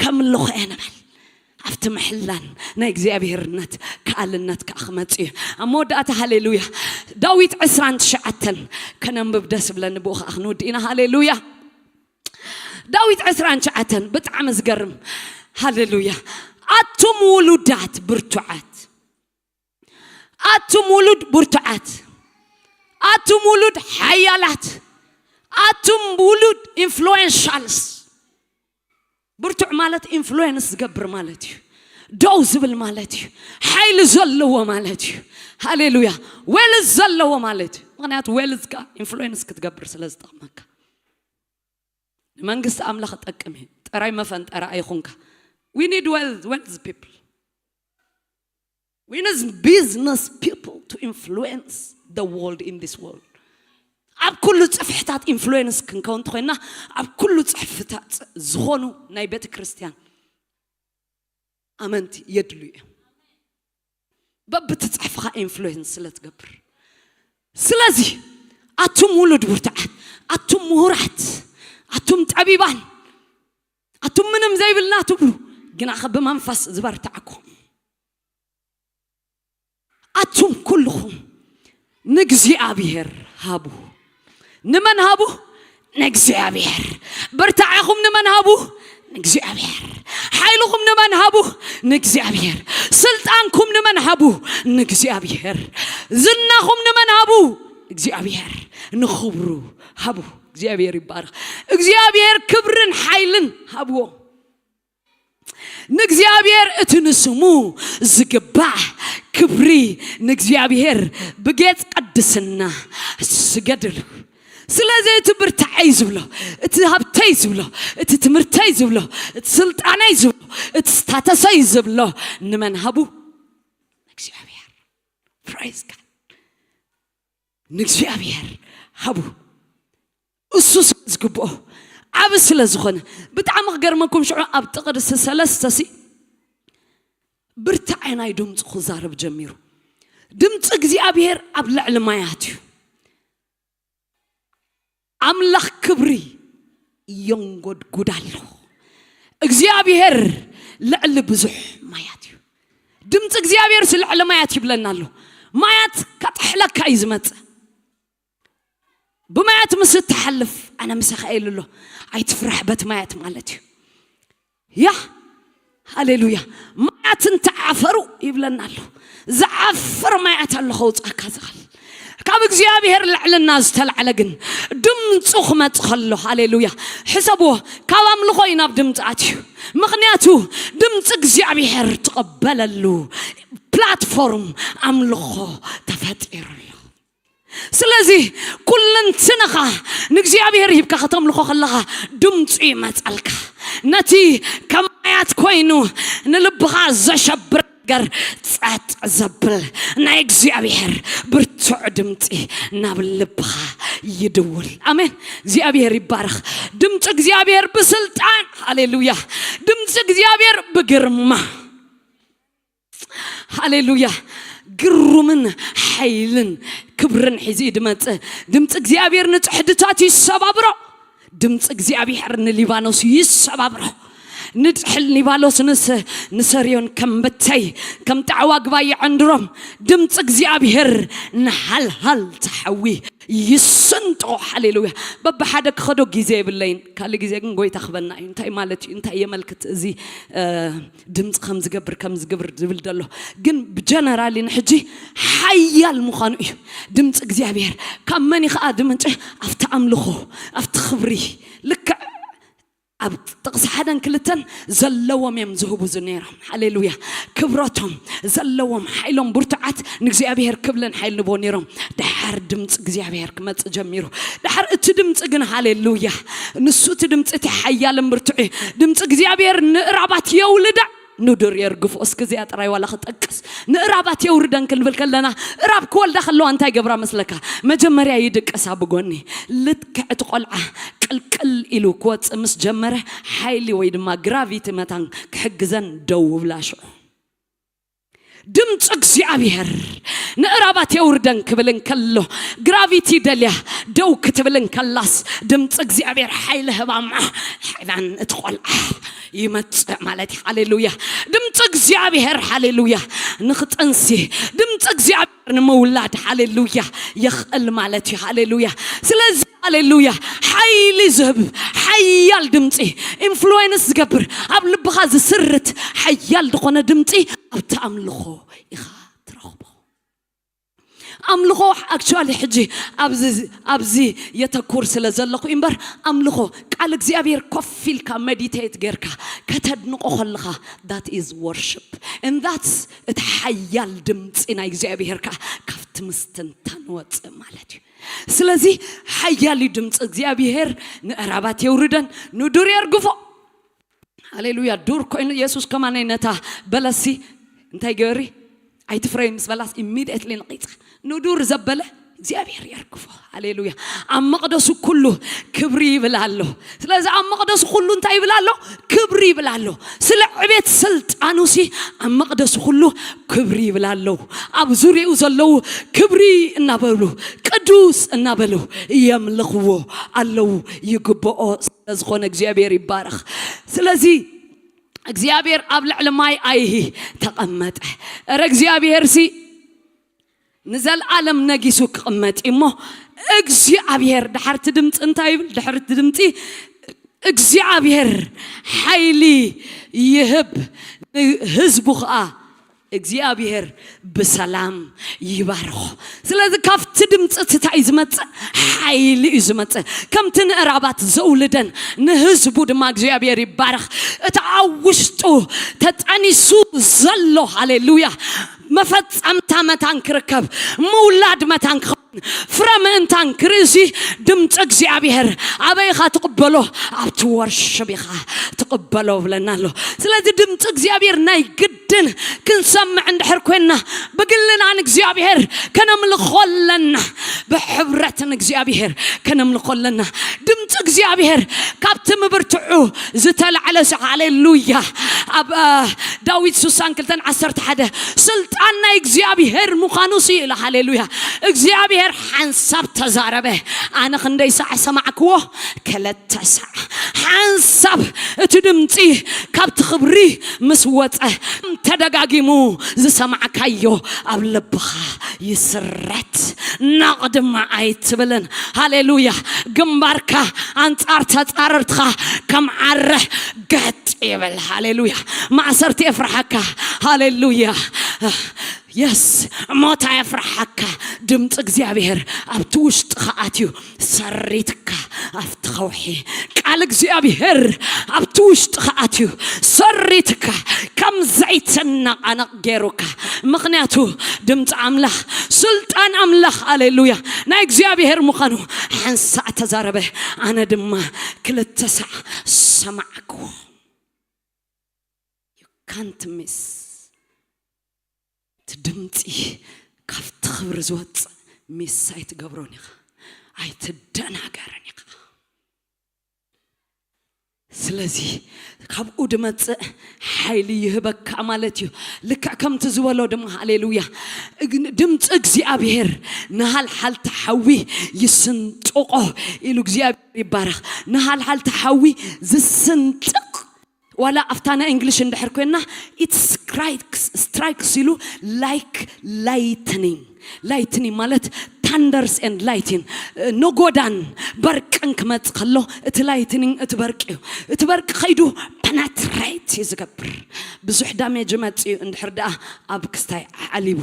ከምልኾ እየ ንበል። ኣብቲ ምሕላን ናይ እግዚኣብሔርነት ከኣልነት ከኣ ክመጽእ እዩ። ኣብ መወዳእታ ሃሌሉያ። ዳዊት ዕስራን ትሽዓተን ከነንብብ ደስ ብለኒ፣ ብኡ ከኣ ክንውድእ ኢና። ሃሌሉያ። ዳዊት ዕስራን ትሽዓተን ብጣዕሚ ዝገርም። ሃሌሉያ። ኣቱም ውሉዳት ብርቱዓት፣ ኣቱም ውሉድ ብርቱዓት፣ ኣቱም ውሉድ ሓያላት፣ ኣቱም ውሉድ ኢንፍሉዌንሻልስ። ብርቱዕ ማለት ኢንፍሉዌንስ ዝገብር ማለት እዩ። ደው ዝብል ማለት እዩ። ሓይሊ ዘለዎ ማለት እዩ። ሃሌሉያ። ዌልዝ ዘለዎ ማለት እዩ። ምኽንያቱ ዌልዝካ ኢንፍሉዌንስ ክትገብር ስለ ዝጠቕመካ። ንመንግስቲ ኣምላኽ ጠቅም እዩ። ጥራይ መፈንጠራ ኣይኹንካ። We need wealth, wealth people. We need business people to influence the world in this world. ኣብ ኩሉ ጽፍሕታት ኢንፍሉዌንስ ክንከውን እንተኾይና፣ ኣብ ኩሉ ጽሕፍታት ዝኾኑ ናይ ቤተ ክርስቲያን ኣመንቲ የድሉ እዮም። በብትጽሕፍኻ ኢንፍሉዌንስ ስለ ትገብር። ስለዚ ኣቱም ውሉድ ብርቱዓት፣ ኣቱም ምሁራት፣ ኣቱም ጠቢባን፣ ኣቱም ምንም ዘይብልና ትብሉ፣ ግናኸ ብመንፈስ ዝበርታዕኩም፣ ኣቱም ኩልኹም ንእግዚኣብሔር ሃቡ። ንመን ሃቡ? ንእግዚኣብሔር። ብርታዕኹም ንመን ሃቡ? ንእግዚኣብሔር። ሓይልኹም ንመን ሃቡ? ንእግዚኣብሔር። ስልጣንኩም ንመን ሃቡ? ንእግዚኣብሔር። ዝናኹም ንመን ሃቡ? እግዚኣብሔር። ንኽብሩ ሃቡ። እግዚኣብሔር ይባረኽ። እግዚኣብሔር ክብርን ሓይልን ሃብዎ። ንእግዚኣብሔር እቲ ንስሙ ዝግባእ ክብሪ ንእግዚኣብሔር ብጌጽ ቅድስና ስገድሉ። ስለዚ እቲ ብርታዐይ ዝብሎ፣ እቲ ሃብተይ ዝብሎ፣ እቲ ትምህርተይ ዝብሎ፣ እቲ ስልጣነይ ዝብሎ፣ እቲ ስታተሰይ ዝብሎ ንመን ሃቡ? ንእግዚኣብሔር። Praise God። ንእግዚኣብሔር ሃቡ። እሱ ስለ ዝግብኦ፣ ዓቢ ስለ ዝኾነ። ብጣዕሚ ክገርመኩም፣ ሽዑ ኣብ ጥቕሲ ሰለስተ ሲ ብርታዐ ናይ ድምፁ ክዛረብ ጀሚሩ። ድምፂ እግዚኣብሔር ኣብ ልዕሊ ማያት እዩ። ኣምላኽ ክብሪ የንጎድጉድ ኣሎ። እግዚኣብሔር ልዕሊ ብዙሕ ማያት እዩ። ድምፂ እግዚኣብሔር ሲ ልዕሊ ማያት ይብለና ኣሎ። ማያት ከጥሕለካ እዩ ዝመፅእ። ብማያት ምስ እትሓልፍ ኣነ ምሳኻ ኢሉ ኣሎ። ኣይትፍራሕ፣ በቲ ማያት ማለት እዩ። ያ ሃሌሉያ። ማያት እንተዓፈሩ ይብለና ኣሎ። ዝዓፍር ማያት ኣሎ ከውፅኣካ ዝኽእል። ካብ እግዚኣብሔር ልዕልና ዝተላዕለ ግን ድምፁ ክመፅ ከሎ፣ ሃሌሉያ፣ ሕሰብዎ፣ ካብ ኣምልኾ እዩ ናብ ድምፂ ኣትዩ። ምኽንያቱ ድምፂ እግዚኣብሔር ትቐበለሉ ፕላትፎርም ኣምልኾ ተፈጢሩ ኣሎ። ስለዚ ኩልንትናኻ ንእግዚኣብሔር ሂብካ ከተምልኾ ከለኻ ድምፁ ይመፀልካ። ነቲ ከም ማያት ኮይኑ ንልብኻ ዘሸብር ነገር ጸጥ ዘብል ናይ እግዚኣብሔር ብርቱዕ ድምፂ ናብ ልብኻ ይድውል። ኣሜን። እግዚኣብሔር ይባረኽ። ድምፂ እግዚኣብሔር ብስልጣን፣ ሃሌሉያ። ድምፂ እግዚኣብሔር ብግርማ፣ ሃሌሉያ። ግሩምን ሓይልን ክብርን ሒዙ እዩ ድመጽእ። ድምፂ እግዚኣብሔር ንፅሕድታት ይሰባብሮ። ድምፂ እግዚኣብሔር ንሊባኖስ ይሰባብሮ። ንድሕል ሊባኖስ ንስ-፣ ንሰርዮን ከም በተይ፣ ከም ጣዕዋ ግባ ይዕንድሮም። ድምፂ እግዚኣብሔር ንሃልሃል ተሓዊ ይስንጦ። ሃሌሉያ። በብሓደ ክኸዶ ግዜ የብለይን። ካልእ ግዜ ግን ጎይታ ክበና እዩ። እንታይ ማለት እዩ? እንታይ የመልክት እዚ፣ እ፣ ድምፂ ከም ዝገብር፣ ከም ዝግብር ዝብል ዘሎ? ግን ብጀነራሊ ንሕጂ ሓያል ምዃኑ እዩ። ድምፂ እግዚኣብሔር ካብ መን እዩ ኸዓ ድምንጭ? ኣብቲ ኣምልኾ፣ ኣብቲ ክብሪ። ልክዕ ኣብ ጥቕሲ ሓደን ክልተን ዘለዎም እዮም ዝህቡ ዝነይሮም። ሃሌሉያ። ክብረቶም ዘለዎም፣ ሓይሎም ብርቱዓት፣ ንእግዚኣብሔር ክብልን ሓይል ንቦ ነይሮም። ድሓር ድምፂ እግዚኣብሔር ክመፅእ ጀሚሩ። ድሓር እቲ ድምፂ ግን፣ ሃሌሉያ፣ ንሱ እቲ ድምፂ እቲ ሓያልን ብርቱዕ እዩ። ድምፂ እግዚኣብሔር ንእራባት የውልዳ፣ ንዱር የርግፎ። እስኪ እዚኣ ጥራይ ዋላ ክጠቅስ፣ ንእራባት የውርደን ክንብል ከለና፣ እራብ ክወልዳ ከለዋ እንታይ ገብራ መስለካ? መጀመርያ ይድቅሳ ብጎኒ። ልክዕ እቲ ቆልዓ ቅልቅል ኢሉ ክወፅእ ምስ ጀመረ፣ ሓይሊ ወይ ድማ ግራቪቲ መታን ክሕግዘን ደው ብላ ሽዑ። ድምፂ እግዚኣብሔር ንእራባት የውርደን ክብል እንከሎ፣ ግራቪቲ ደልያ ደው ክትብል እንከላስ፣ ድምፂ እግዚኣብሔር ሓይሊ ህባማ፣ ሓይላን እቲ ቆልዓ ይመፅእ ማለት እዩ። ሃሌሉያ። ድምፂ እግዚኣብሔር፣ ሃሌሉያ፣ ንክጥንሲ፣ ድምፂ እግዚኣብሔር ንምውላድ፣ ሃሌሉያ፣ የኽእል ማለት እዩ። ሃሌሉያ። ስለዚ፣ ሃሌሉያ፣ ሓይሊ ዝህብ ሓያል ድምፂ፣ ኢንፍሉዌንስ ዝገብር፣ ኣብ ልብኻ ዝስርት ሓያል ዝኾነ ድምፂ ኣብቲ ኣምልኾ ኢኻ ትረኽቦ። ኣምልኾ፣ ኣክቹዋሊ፣ ሕጂ ኣብዚ፣ ኣብዚ የተኩር ስለ ዘለኹ እምበር፣ ኣምልኾ፣ ቃል እግዚኣብሔር ኮፍ ኢልካ ሜዲቴት ጌርካ ከተድንቆ ከለኻ፣ that is worship and that's፣ እቲ ሓያል ድምፂ ናይ እግዚኣብሔር ከዓ ካብቲ ምስትንታን ወፅእ ማለት እዩ። ስለዚ ሓያል እዩ ድምፂ እግዚኣብሔር፣ ንእራባት የውርደን፣ ንዱር የርግፎ። ሃሌሉያ። ዱር ኮይኑ፣ የሱስ ከማነይ ነታ በለሲ እንታይ ገበሪ? ኣይትፍረይ ምስ በላስ፣ ኢሚዲየትሊ ነቒጻ፣ ንዱር ዘበለ እግዚኣብሔር የርግፎ። ሃሌሉያ። ኣብ መቕደሱ ኩሉ ክብሪ ይብል ኣሎ። ስለዚ ኣብ መቕደሱ ኩሉ እንታይ ይብል ኣሎ? ክብሪ ይብል ኣሎ። ስለ ዕቤት ስልጣኑ ሲ ኣብ መቕደሱ ኩሉ ክብሪ ይብል ኣሎ። ኣብ ዙሪኡ ዘለዉ ክብሪ እናበሉ፣ ቅዱስ እናበሉ የምልኽዎ ኣለዉ። ይግብኦ ስለ ዝኾነ እግዚኣብሔር ይባረኽ። ስለዚ እግዚኣብሔር ኣብ ልዕሊ ማይ ኣይሂ ተቐመጠ። እረ እግዚኣብሔር ሲ ንዘለኣለም ነጊሱ ክቕመጥ እዩ እሞ፣ እግዚኣብሔር፣ ድሓርቲ ድምፂ እንታይ ይብል? ድሕርቲ ድምፂ እግዚኣብሔር ሓይሊ ይህብ፣ ንህዝቡ ኸዓ እግዚኣብሔር ብሰላም ይባርኾ። ስለዚ ካብቲ ድምፂ እቲ እንታይ እዩ ዝመፅእ? ሓይሊ እዩ ዝመፅእ። ከምቲ ንእራባት ዘውልደን ንህዝቡ ድማ እግዚኣብሔር ይባረኽ። እቲ ኣብ ውሽጡ ተጠኒሱ ዘሎ፣ ሃሌሉያ፣ መፈጸምታ መታን ክርከብ፣ ምውላድ መታን ክኸውን፣ ፍረ ምእንታን ክርእሲ ድምፂ እግዚኣብሔር ኣበይ ኢኻ ትቕበሎ? ኣብቲ ወርሽብ ኢኻ ትቕበሎ ብለና ኣሎ። ስለዚ ድምፂ እግዚኣብሔር ናይ ግድን ክንሰምዕ እንድሕር ኮይንና፣ ብግልና ንእግዚኣብሔር ከነምልኾ ኣለና፣ ብሕብረት ንእግዚኣብሔር ከነምልኾ ኣለና። ድምፂ እግዚኣብሔር ካብቲ ምብርትዑ ዝተላዕለ ሲ፣ ሃሌሉያ። ኣብ፣ እ፣ ዳዊት ስሳን ክልተን ዓሰርተ ሓደ፣ ስልጣን ናይ እግዚኣብሔር ምዃኑ ሲ ኢሉ፣ ሃሌሉያ። እግዚኣብሔር ሓንሳብ ተዛረበ። ኣነ ክንደይ ሳዕ ሰማዕክዎ? ክልተ ሳዕ። ሓንሳብ እቲ ድምፂ ካብቲ ክብሪ ምስ ወፀ፣ ተደጋጊሙ ዝሰማዕካዮ ኣብ ልብኻ ይስረት። ናቕ ድማ ኣይትብልን። ሃሌሉያ። ግንባርካ ኣንጻር ተጻረርትኻ ከም ዓረ ገጥ ይብል። ሃሌሉያ። ማእሰርቲ የፍርሓካ። ሃሌሉያ። የስ፣ ሞት ኣየፍርሓካ። ድምፂ እግዚኣብሔር ኣብቲ ውሽጥኻ ኣትዩ ሰሪትካ ኣብቲ ከውሒ። ቃል እግዚኣብሔር ኣብቲ ውሽጥኻ ኣትዩ ሰሪትካ ከም ዘይትነቓነቕ ገይሩካ። ምኽንያቱ ድምፂ ኣምላኽ፣ ስልጣን ኣምላኽ፣ ሃሌሉያ፣ ናይ እግዚኣብሔር ምዃኑ ሓንሳእ ተዛረበ። ኣነ ድማ ክልተ ሳዕ ሰማዕኩ። You can't miss። እቲ ድምፂ ካብቲ ክብሪ ዝወፅእ ሚስ ኣይትገብሮን ኢኻ፣ ኣይትደናገርን ኢኻ። ስለዚ ካብኡ ድመፅእ ሓይሊ ይህበካ ማለት እዩ። ልክዕ ከምቲ ዝበሎ ድማ፣ ሃሌሉያ፣ እግ-፣ ድምፂ እግዚኣብሔር ንሃልሓልቲ ሓዊ ይስንጥቆ ኢሉ እግዚኣብሔር ይባረኽ። ንሃልሓልቲ ሓዊ ዝስንጥቕ ዋላ ኣብታ ናይ እንግሊሽ እንድሕር ኮይና፣ it strikes, strikes ኢሉ like lightning። ላይትኒንግ ማለት ታንደርስ ኤንድ ላይቲን፣ ነጎዳን በርቅን ክመጽእ ከሎ፣ እቲ ላይትኒንግ እቲ በርቂ እዩ። እቲ በርቂ ከይዱ ፐነትሬት እዩ ዝገብር። ብዙሕ ዳሜጅ ይመጽእ እዩ እንድሕር ደኣ ኣብ ክስታይ ዓሊቡ።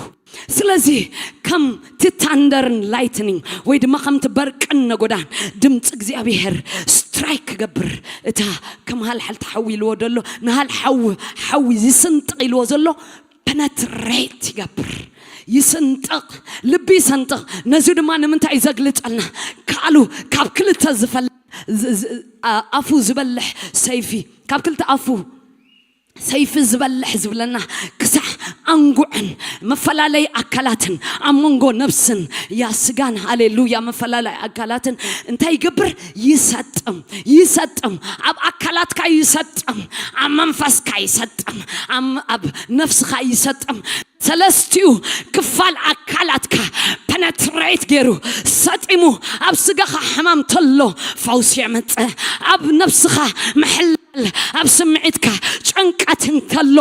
ስለዚ ከም ትታንደርን ላይትኒንግ ወይ ድማ ከምቲ በርቅን ነጎዳን ድምፂ እግዚኣብሔር ስትራይክ ክገብር፣ እታ ከም ሃልሓልቲ ሓዊ ኢልዎ ዘሎ ንሃል ሓዊ ሓዊ ይስንጥቕ ኢልዎ ዘሎ ፐነትሬት ይገብር፣ ይስንጥቕ፣ ልቢ ይሰንጥቕ። ነዚ ድማ ንምንታይ እዩ ዘግልጸልና? ካሉ ካብ ክልተ ዝፈል ዝ- ዝ- ኣ- ኣፉ ዝበልሕ ሰይፊ፣ ካብ ክልተ ኣፉ ሰይፊ ዝበልሕ ዝብለና ክሳዕ ኣንጉዕን መፈላለይ ኣካላትን ኣብ መንጎ ነብስን ያ ስጋን፣ ሃሌሉያ፣ መፈላለይ ኣካላትን እንታይ ይገብር? ይሰጥም፣ ይሰጥም። ኣብ ኣካላትካ ይሰጥም፣ ኣብ መንፈስካ ይሰጥም፣ ኣብ ኣብ ነፍስኻ ይሰጥም። ሰለስቲኡ ክፋል ኣካላትካ ፐነትሬት ገይሩ ሰጢሙ፣ ኣብ ስጋኻ ሕማም ተሎ ፈውሲ የመጽእ፣ ኣብ ነፍስኻ ምሕላል፣ ኣብ ስምዒትካ ጭንቀት እንተሎ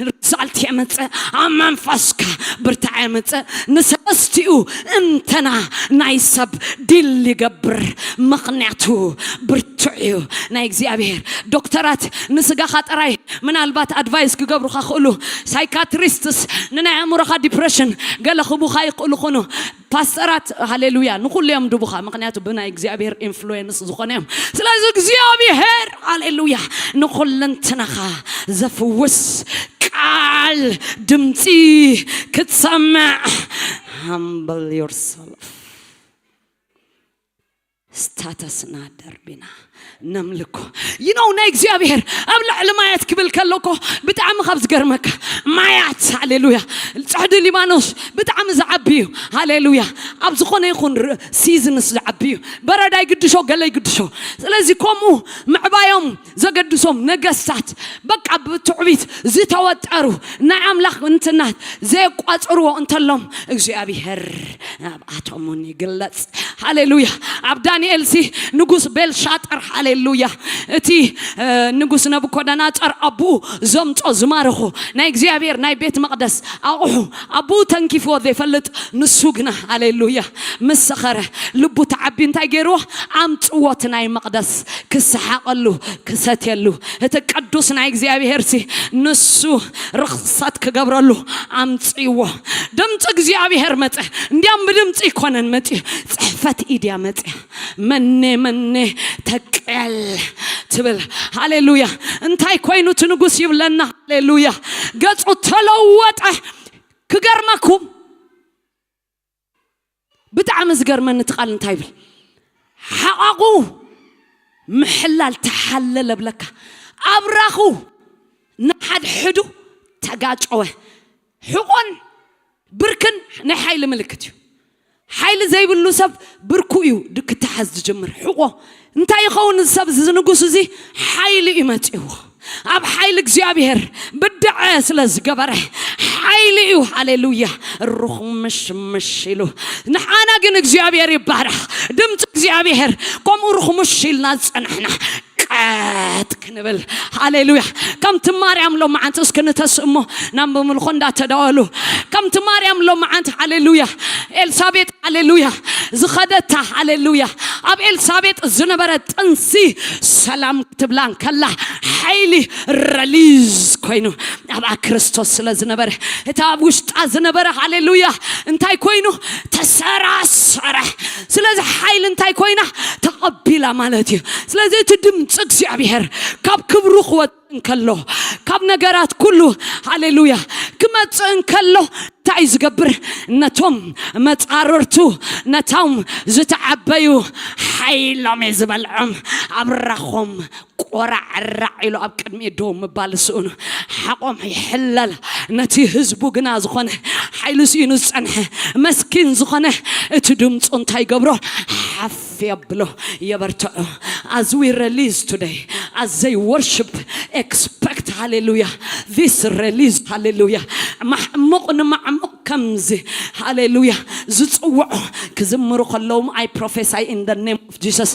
ሪዛልት የመጽእ፣ ኣብ መንፈስካ ብርታዕ የመጽእ። ንሰለስቲኡ እንተና ናይ ሰብ ዲል ይገብር፣ ምኽንያቱ ብርቱዕ እዩ ናይ እግዚኣብሔር። ዶክተራት ንስጋኻ ጥራይ ምናልባት ኣድቫይስ ክገብሩኻ ክእሉ፣ ሳይካትሪስትስ ንናይ ኣእምሮኻ ዲፕሬሽን ገለ ክቡኻ ይኽእሉ ኹኑ። ፓስተራት ሃሌሉያ ንኹሉ እዮም ድቡኻ፣ ምኽንያቱ ብናይ እግዚኣብሔር ኢንፍሉዌንስ ዝኾነ እዮም። ስለዚ እግዚኣብሔር ሃሌሉያ ንኹለንትናኻ ዘፍውስ ቃል ድምፂ ክትሰምዕ humble yourself። ስታተስና ደርቢና ነምልኮ ይነው ናይ እግዚኣብሔር ኣብ ልዕሊ ማያት ክብል ከለኮ ብጣዕሚ ካብ ዝገርመካ ማያት ሃሌሉያ ጽሕዲ ሊባኖስ ብጣዕሚ ዝዓቢ እዩ። ሃሌሉያ ኣብ ዝኾነ ይኹን ር- ሲዝንስ ዝዓቢ እዩ። በረዳ ይግድሾ ገለ ይግድሾ። ስለዚ ከምኡ ምዕባዮም ዘገድሶም ነገስታት በቃ ብትዕቢት ዝተወጠሩ ናይ ኣምላኽ እንትናት ዘየቋጽርዎ እንተሎም እግዚኣብሔር ኣብኣቶምን ይግለጽ። ሃሌሉያ ኣብ ዳንኤል ሲ ንጉስ ቤልሻጠር ሃሌሉያ እቲ ንጉስ ነብኮደናጸር ኣቡኡ ዘምጾ ዝማረኹ ናይ እግዚኣብሔር ናይ ቤት መቕደስ ኣቑሑ ኣቡኡ ተንኪፍዎ ዘይፈልጥ ንሱ ግና ሃሌሉያ ምስ ሰኸረ ልቡ ተዓቢ እንታይ ገይርዎ? ኣምጽዎ እቲ ናይ መቕደስ ክሰሓቐሉ ክሰትየሉ እቲ ቅዱስ ናይ እግዚኣብሔር ሲ ንሱ ርኽሰት ክገብረሉ ኣምጽዎ። ድምፂ እግዚኣብሔር መፀ። እንዲያም ብድምፂ ይኮነን መፅዩ ፅሕፈት ኢድያ መፅያ መኔ መኔ ተቀል ትብል። ሃሌሉያ እንታይ ኮይኑ እቲ ንጉስ ይብለና? ሃሌሉያ ገፁ ተለወጠ። ክገርመኩም ብጣዕሚ ዝገርመኒ እቲ ቃል እንታይ ይብል? ሓቓቑ ምሕላል ተሓለለ ብለካ ኣብራኹ ንሓድሕዱ ተጋጨወ። ሕቆን ብርክን ናይ ሓይሊ ምልክት እዩ። ሓይሊ ዘይብሉ ሰብ ብርኩ እዩ ክትሓዝ ዝጅምር። ሕቆ እንታይ ይኸውን? እዚ ሰብ እዚ ንጉስ እዚ ሓይሊ እዩ መፅዎ። ኣብ ሓይሊ እግዚኣብሔር ብድዐ ስለ ዝገበረ ሓይሊ እዩ። ሃሌሉያ ሩኽምሽምሽ ኢሉ ንሓና ግን እግዚኣብሔር ይባረኽ። ድምፂ እግዚኣብሔር ከምኡ ሩኽምሽ ኢልና ዝፀናሕና ቀጥ ክንብል ሃሌሉያ ከምቲ ማርያም ሎመዓንቲ እስኪ ንተስእሞ ናብ ምምልኾ እንዳተዳወሉ ከምቲ ማርያም ሎመዓንቲ ሃሌሉያ ኤልሳቤጥ ሃሌሉያ ዝኸደታ ሃሌሉያ ኣብ ኤልሳቤጥ ዝነበረ ጥንሲ ሰላም ክትብላ እንከላ ሓይሊ ረሊዝ ኮይኑ ኣብኣ ክርስቶስ ስለ ዝነበረ እቲ ኣብ ውሽጣ ዝነበረ ሃሌሉያ እንታይ ኮይኑ ተሰራሰረ። ስለዚ ሓይሊ እንታይ ኮይና ተቐቢላ ማለት እዩ። ስለዚ እቲ ድምፂ እግዚኣብሔር ካብ ክብሩ ክወ እንከሎ ካብ ነገራት ኩሉ ሃሌሉያ ክመፅእ እንከሎ እንታይ ዝገብር? ነቶም መፃርርቱ ነቶም ዝተዓበዩ ሓይሎም እዩ ዝበልዖም። ኣብራኾም ቆራዕራዕ ኢሉ ኣብ ቅድሚኡ ደው ምባል ስእኑ ሓቆም ይሕለል። ነቲ ህዝቡ ግና ዝኾነ ሓይሊ ስኢኑ ዝፀንሐ መስኪን ዝኾነ እቲ ድምፁ እንታይ ይገብሮ? ሓፍ የብሎ የበርትዖ። As we release today as they worship expect ሃሌሉያ this release ሃሌሉያ ማዕሙቕ ንማዕሙቕ ከምዚ ሃሌሉያ ዝፅውዑ ክዝምሩ ከለዎም I prophesy in the name of Jesus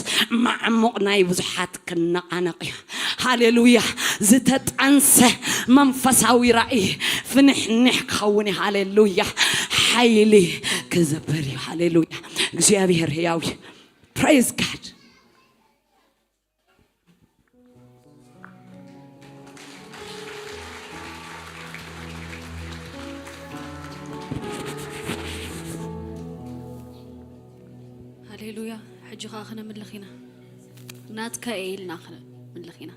ማዕሙቕ ናይ ብዙሓት ክነቓነቕ እዩ። ሃሌሉያ ዝተጠንሰ መንፈሳዊ ራእይ ፍንሕንሕ ክኸውን እዩ። ሃሌሉያ ሓይሊ ክዝብር እዩ። ሃሌሉያ እግዚኣብሔር ህያው እዩ። Praise God። ሃሌሉያ። ሕጂ ኸዓ ክነምልኽ ኢና። ናትካ እየ ኢልና ክነምልኽ ኢና።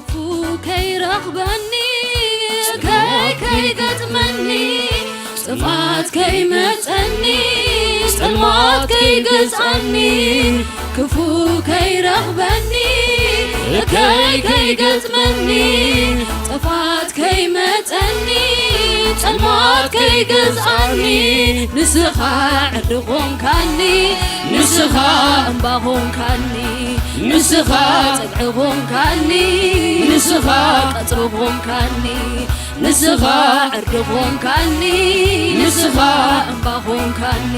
ክፉ ከይረኽበኒ፣ ከይ ከይገጥመኒ፣ ጥፍኣት ከይመጸኒ፣ ጸልማት ከይገዝኣኒ፣ ክፉ ከይረኽበኒ፣ ከይ ከይገጥመኒ፣ ጥፍኣት ከይመጸኒ፣ ጸልማት ከይገዝኣኒ፣ ንስኻ ዕርዲ ኾንካኒ፣ ንስኻ እምባ ኾንካኒ፣ ንስኻ ጸግዒ ኾንካኒ፣ ንስኻ ቀጽሪ ኾንካኒ፣ ንስኻ ዕርዲ ኾንካኒ፣ ንስኻ እምባ ኾንካኒ፣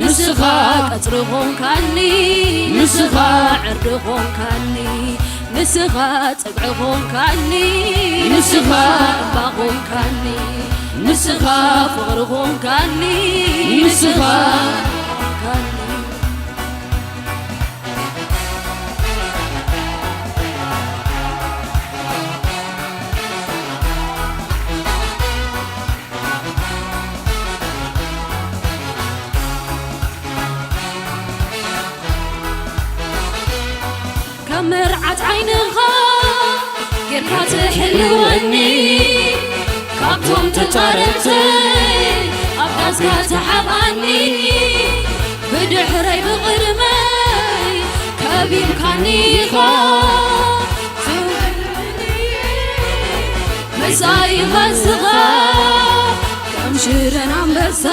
ንስኻ ቀጽሪ ኾንካኒ፣ ንስኻ ዕርዲ ኾንካኒ፣ ንስኻ ጸግዒ ኾንካኒ፣ ንስኻ እምባ ኾንካኒ፣ ንስኻ ፍቕሪ ኾንካኒ፣ ንስኻ ኾንካኒ። ከም መርዓት ዓይንኻ ጌርካ ትሕልወኒ፣ ካብቶም ተጻረርተይ ኣብ ዳስካ ትሓብኣኒ፣ ብድሕረይ ብቕድመይ ከቢብካኒ ኢኻ። ምሳይ ኸስኻ ከም ሽረን ኣንበሳ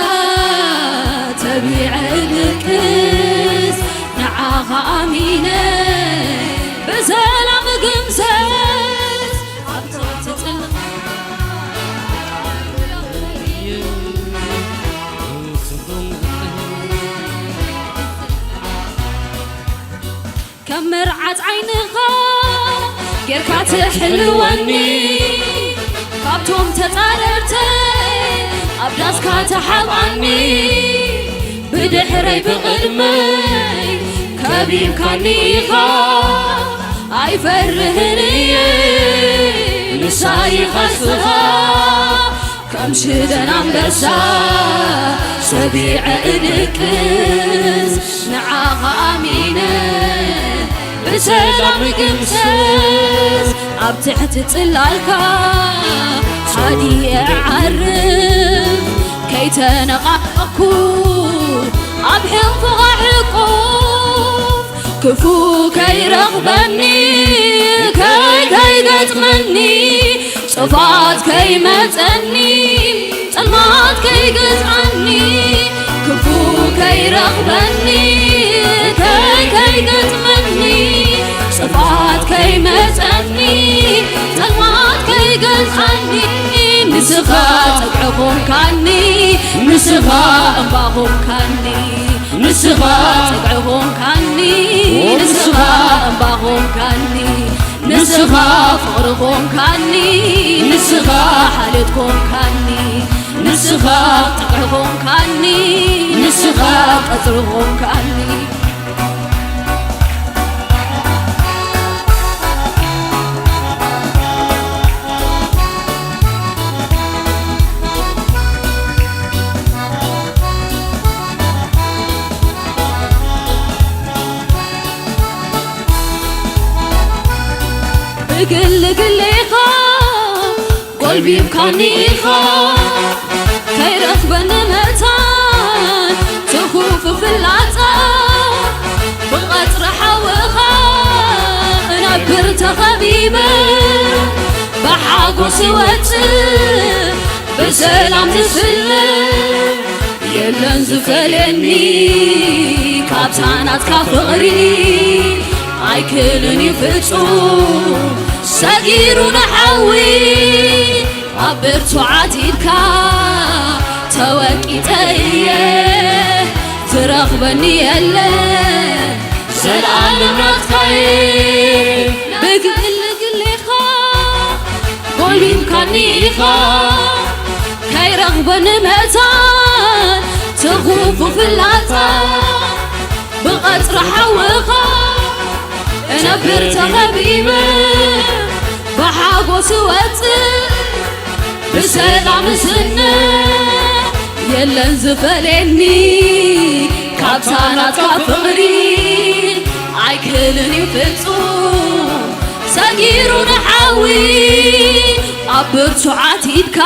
ተቢዐ እድቅስ፣ ንዓኻ ኣሚነ ብሰላም እግምሰስ። ኣብቶም ትጽል ከም መርዓት ዓይንኻ ጌርካ ትሕልወኒ፣ ካብቶም ተጻረርተይ ኣብ ዳስካ ትሓብኣኒ፣ ብድሕረይ ብቕድመይ ከቢብካኒ ኢኻ። ኣይፈርህን እየ ንሳይ ኻስኻ፣ ከም ሽደን ኣንበሳ ሰቢዐ እድቅስ፣ ንዓኻ ኣሚነ ብሰላም እግምሰስ። ኣብ ትሕቲ ጽላልካ ሃዲኤ ዓርፍ፣ ከይተነቓነቕኩ ኣብ ሕንፍኻ ሕቁፍ፣ ክፉ ከይረኽበኒ፣ ከይ ከይገጥመኒ፣ ጽፋት ከይመጸኒ፣ ጸልማት ከይገዝኣኒ፣ ክፉ ከይረኽበኒ፣ ከይ ከይገጥመኒ፣ ጽፋት ከይመጸኒ፣ ጸልማት ከይገዝኣኒ፣ ንስኻ ጸግዒ ኾንካኒ፣ ንስኻ እምባ ኾንካኒ። ንስኻ ጸግዒ ኾንካኒ፣ ንስኻ እምባ ኾንካኒ፣ ንስኻ ፍቕሪ ኾንካኒ፣ ንስኻ ሓልዮት ኾንካኒ፣ ንስኻ ጸግዒ ኾንካኒ፣ ንስኻ ቀጽሪ ኾንካኒ። ግልግሌኻ ጎልቢብካኒ ኢኻ፣ ከይረኽበኒ መታን ትኹፍ ፍላጻ። ብቐጽሪ ሓውኻ እነብር ተኸቢበ፣ ብሓጎስ እወጽእ ብሰላም ዝፍለ። የለን ዝፈልየኒ ካብታ ናትካ ፍቕሪ፣ ኣይክልን እዩ ፍጹም ሰጊሩ ንሓዊ። ኣብ ብርቱዓት ኢድካ ተወቂጠ እየ፣ ዝረኽበኒ የለ፣ ዘልኣለም ናትካ እየ። ብግልግሌኻ ጎልቢብካኒ ኢኻ፣ ከይረኽበኒ መታን ትኹፉ ፍላጻ። ብቐጽሪ ሓውኻ እነብር ተኸቢበ፣ ብሓጎስ እወጽእ ብሰላም እዝነ። የለን ዝፈልየኒ ካብታ ናትካ ፍቕሪ፣ ኣይክልን እዩ ፍጹም ሰጊሩ ንሓዊ። ኣብ ብርቱዓት ኢድካ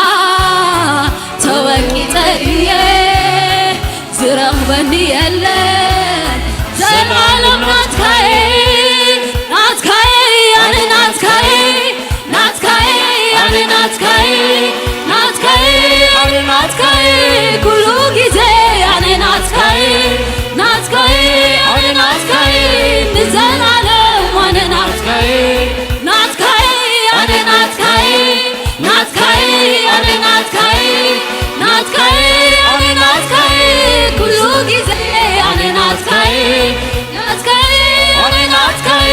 ተወቂጠ እየ፣ ዝረኽበኒ የለን፣ ዘልኣለም ናትካየ። ናትካየ፣ ኣነ ናትካየ፣ ናትካየ፣ ኣነ ናትካየ፣ ናትካየ፣ ኣነ ናትካየ፣ ኩሉ ግዜ ኣነ ናትካየ፣ ናትካየ፣ ኣነ ናትካየ፣ ንዘልኣለም ኣነ ናትካየ፣ ናትካየ፣ ኣነ ናትካየ፣ ናትካየ፣ ኣነ ናትካየ፣ ናትካየ፣ ኣነ ናትካየ፣ ኩሉ ግዜ ኣነ ናትካየ፣ ናትካየ፣ ኣነ ናትካየ፣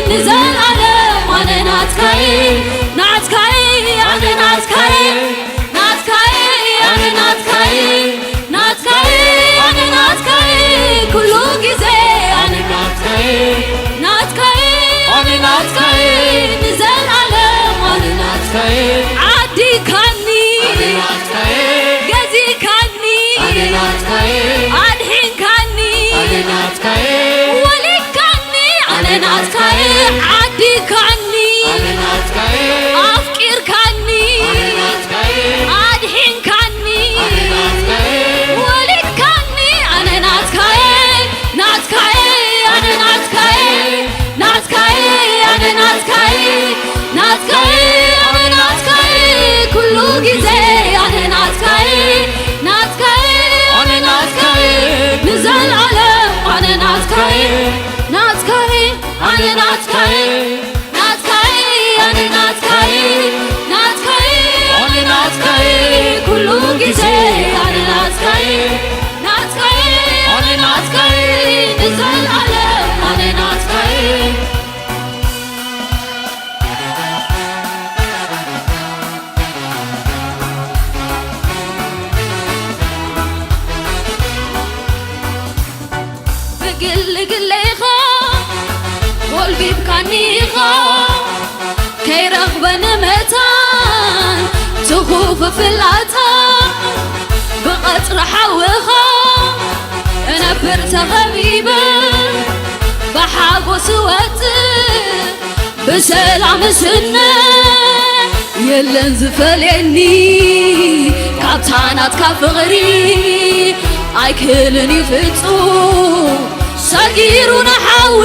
ንዘልኣለም ኣነ ናትካየ፣ ናትካየ፣ ኣነ ናትካየ፣ ናትካየ፣ ኣነ ናትካየ፣ ናትካየ፣ ኣነ ናትካየ፣ ኩሉ ግዜ ኣነ ናትካየ፣ ናትካየ፣ ኣነ ናትካየ፣ ንዘልኣለም ኣነ ናትካየ፣ ዓዲካኒ፣ ኣነ ናትካየ፣ ገዚካኒ፣ ኣነ ናትካየ፣ ኣድሒንካኒ፣ ኣነ ናትካየ፣ ወሊድካኒ፣ ኣነ ናትካየ፣ ዓዲካኒ፣ ኣነ ናትካየ፣ ኣፍቂርካኒ፣ ኣነ ናትካየ፣ ኣድሒንካኒ፣ ኣነ ናትካየ፣ ወሊድካኒ፣ ኣነ ናትካየ፣ ናትካየ፣ ኣነ ናትካየ፣ ናትካየ፣ ኣነ ናትካየ፣ ናትካየ፣ ኣነ ናትካየ፣ ኩሉ ግዜ ኣነ ናትካየ፣ ናትካየ፣ ኣነ ናትካየ፣ ንዘልኣለም ኣነ ናትካየ፣ ናትካየ፣ ኣነ ናትካየ፣ ናትካየ፣ ኣነ ናትካየ፣ ናትካየ፣ ኣነ ናትካየ፣ ኩሉ ግዜ ኣነ ናትካየ፣ ናትካየ፣ ኣነ ናትካየ፣ ንዘልኣለም ኣነ ናትካየ። ብግልግሌኻ ጎልቢብካኒ ኢኻ፣ ከይረኽበኒ መታን ትኹፍ ፍላጻ። ብቐጽሪ ሓውኻ እነብር ተኸቢበ፣ ብሓጎስ እወጽእ ብሰላም እዝነ። የለን ዝፈልየኒ ካብታ ናትካ ፍቕሪ፣ ኣይክልን እዩ ፍጹም ሰጊሩ ንሓዊ።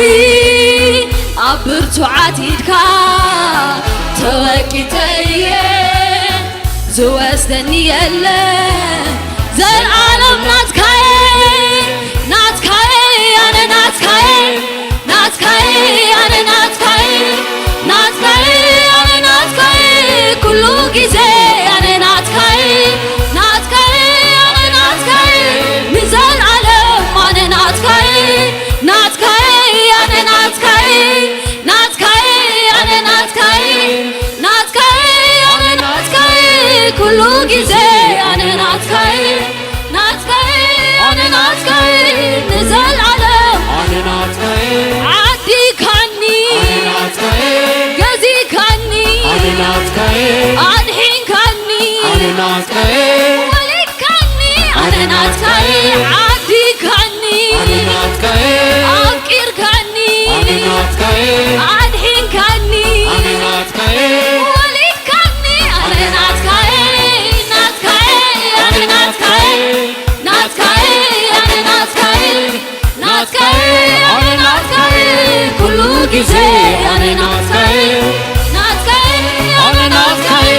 ኣብ ብርቱዓት ኢድካ ተወቂጠ እየ፣ ዝወስደኒ የለ። ዘልኣለም ናትካየ፣ ናትካየ፣ ኣነ ናትካየ፣ ናትካየ፣ ኣነ ናትካየ፣ ናትካየ፣ ኣነ ናትካየ፣ ኩሉ ግዜ ኣነ ናትካየ፣ ናትካየ፣ ኣነ ናትካየ፣ ንዘልኣለም ኣነ ናትካየ፣ ናትካየ፣ ኣነ ናትካየ፣ ናትካየ፣ ኣነ ናትካየ፣ ናትካየ፣ ኣነ ናትካየ፣ ኩሉ ግዜ ኣነ ናትካየ፣ ናትካየ፣ ኣነ ናትካየ፣ ንዘልኣለም ኣነ ናትካየ፣ ዓዲካኒ፣ ኣነ ናትካየ፣ ገዚካኒ፣ ኣነ ናትካየ፣ ኣድሒንካኒ፣ ኣነ ናትካየ፣ ወሊድካኒ፣ ኣነ ናትካየ፣ ዓዲካኒ፣ ኣነ ናትካየ፣ ኣፍቂርካኒ፣ ኣነ ናትካየ፣ ኣድሒንካኒ፣ ኣነ ናትካየ፣ ናትካይ፣ ናትካይ፣ ኣነ ናትካይ፣ ናትካይ፣ ኣነ ናትካይ፣ ናትካይ፣ ኣነ ናትካይ፣ ኩሉ ግዜ ኣነ ናትካይ፣ ናትካይ፣ ኣነ ናትካይ፣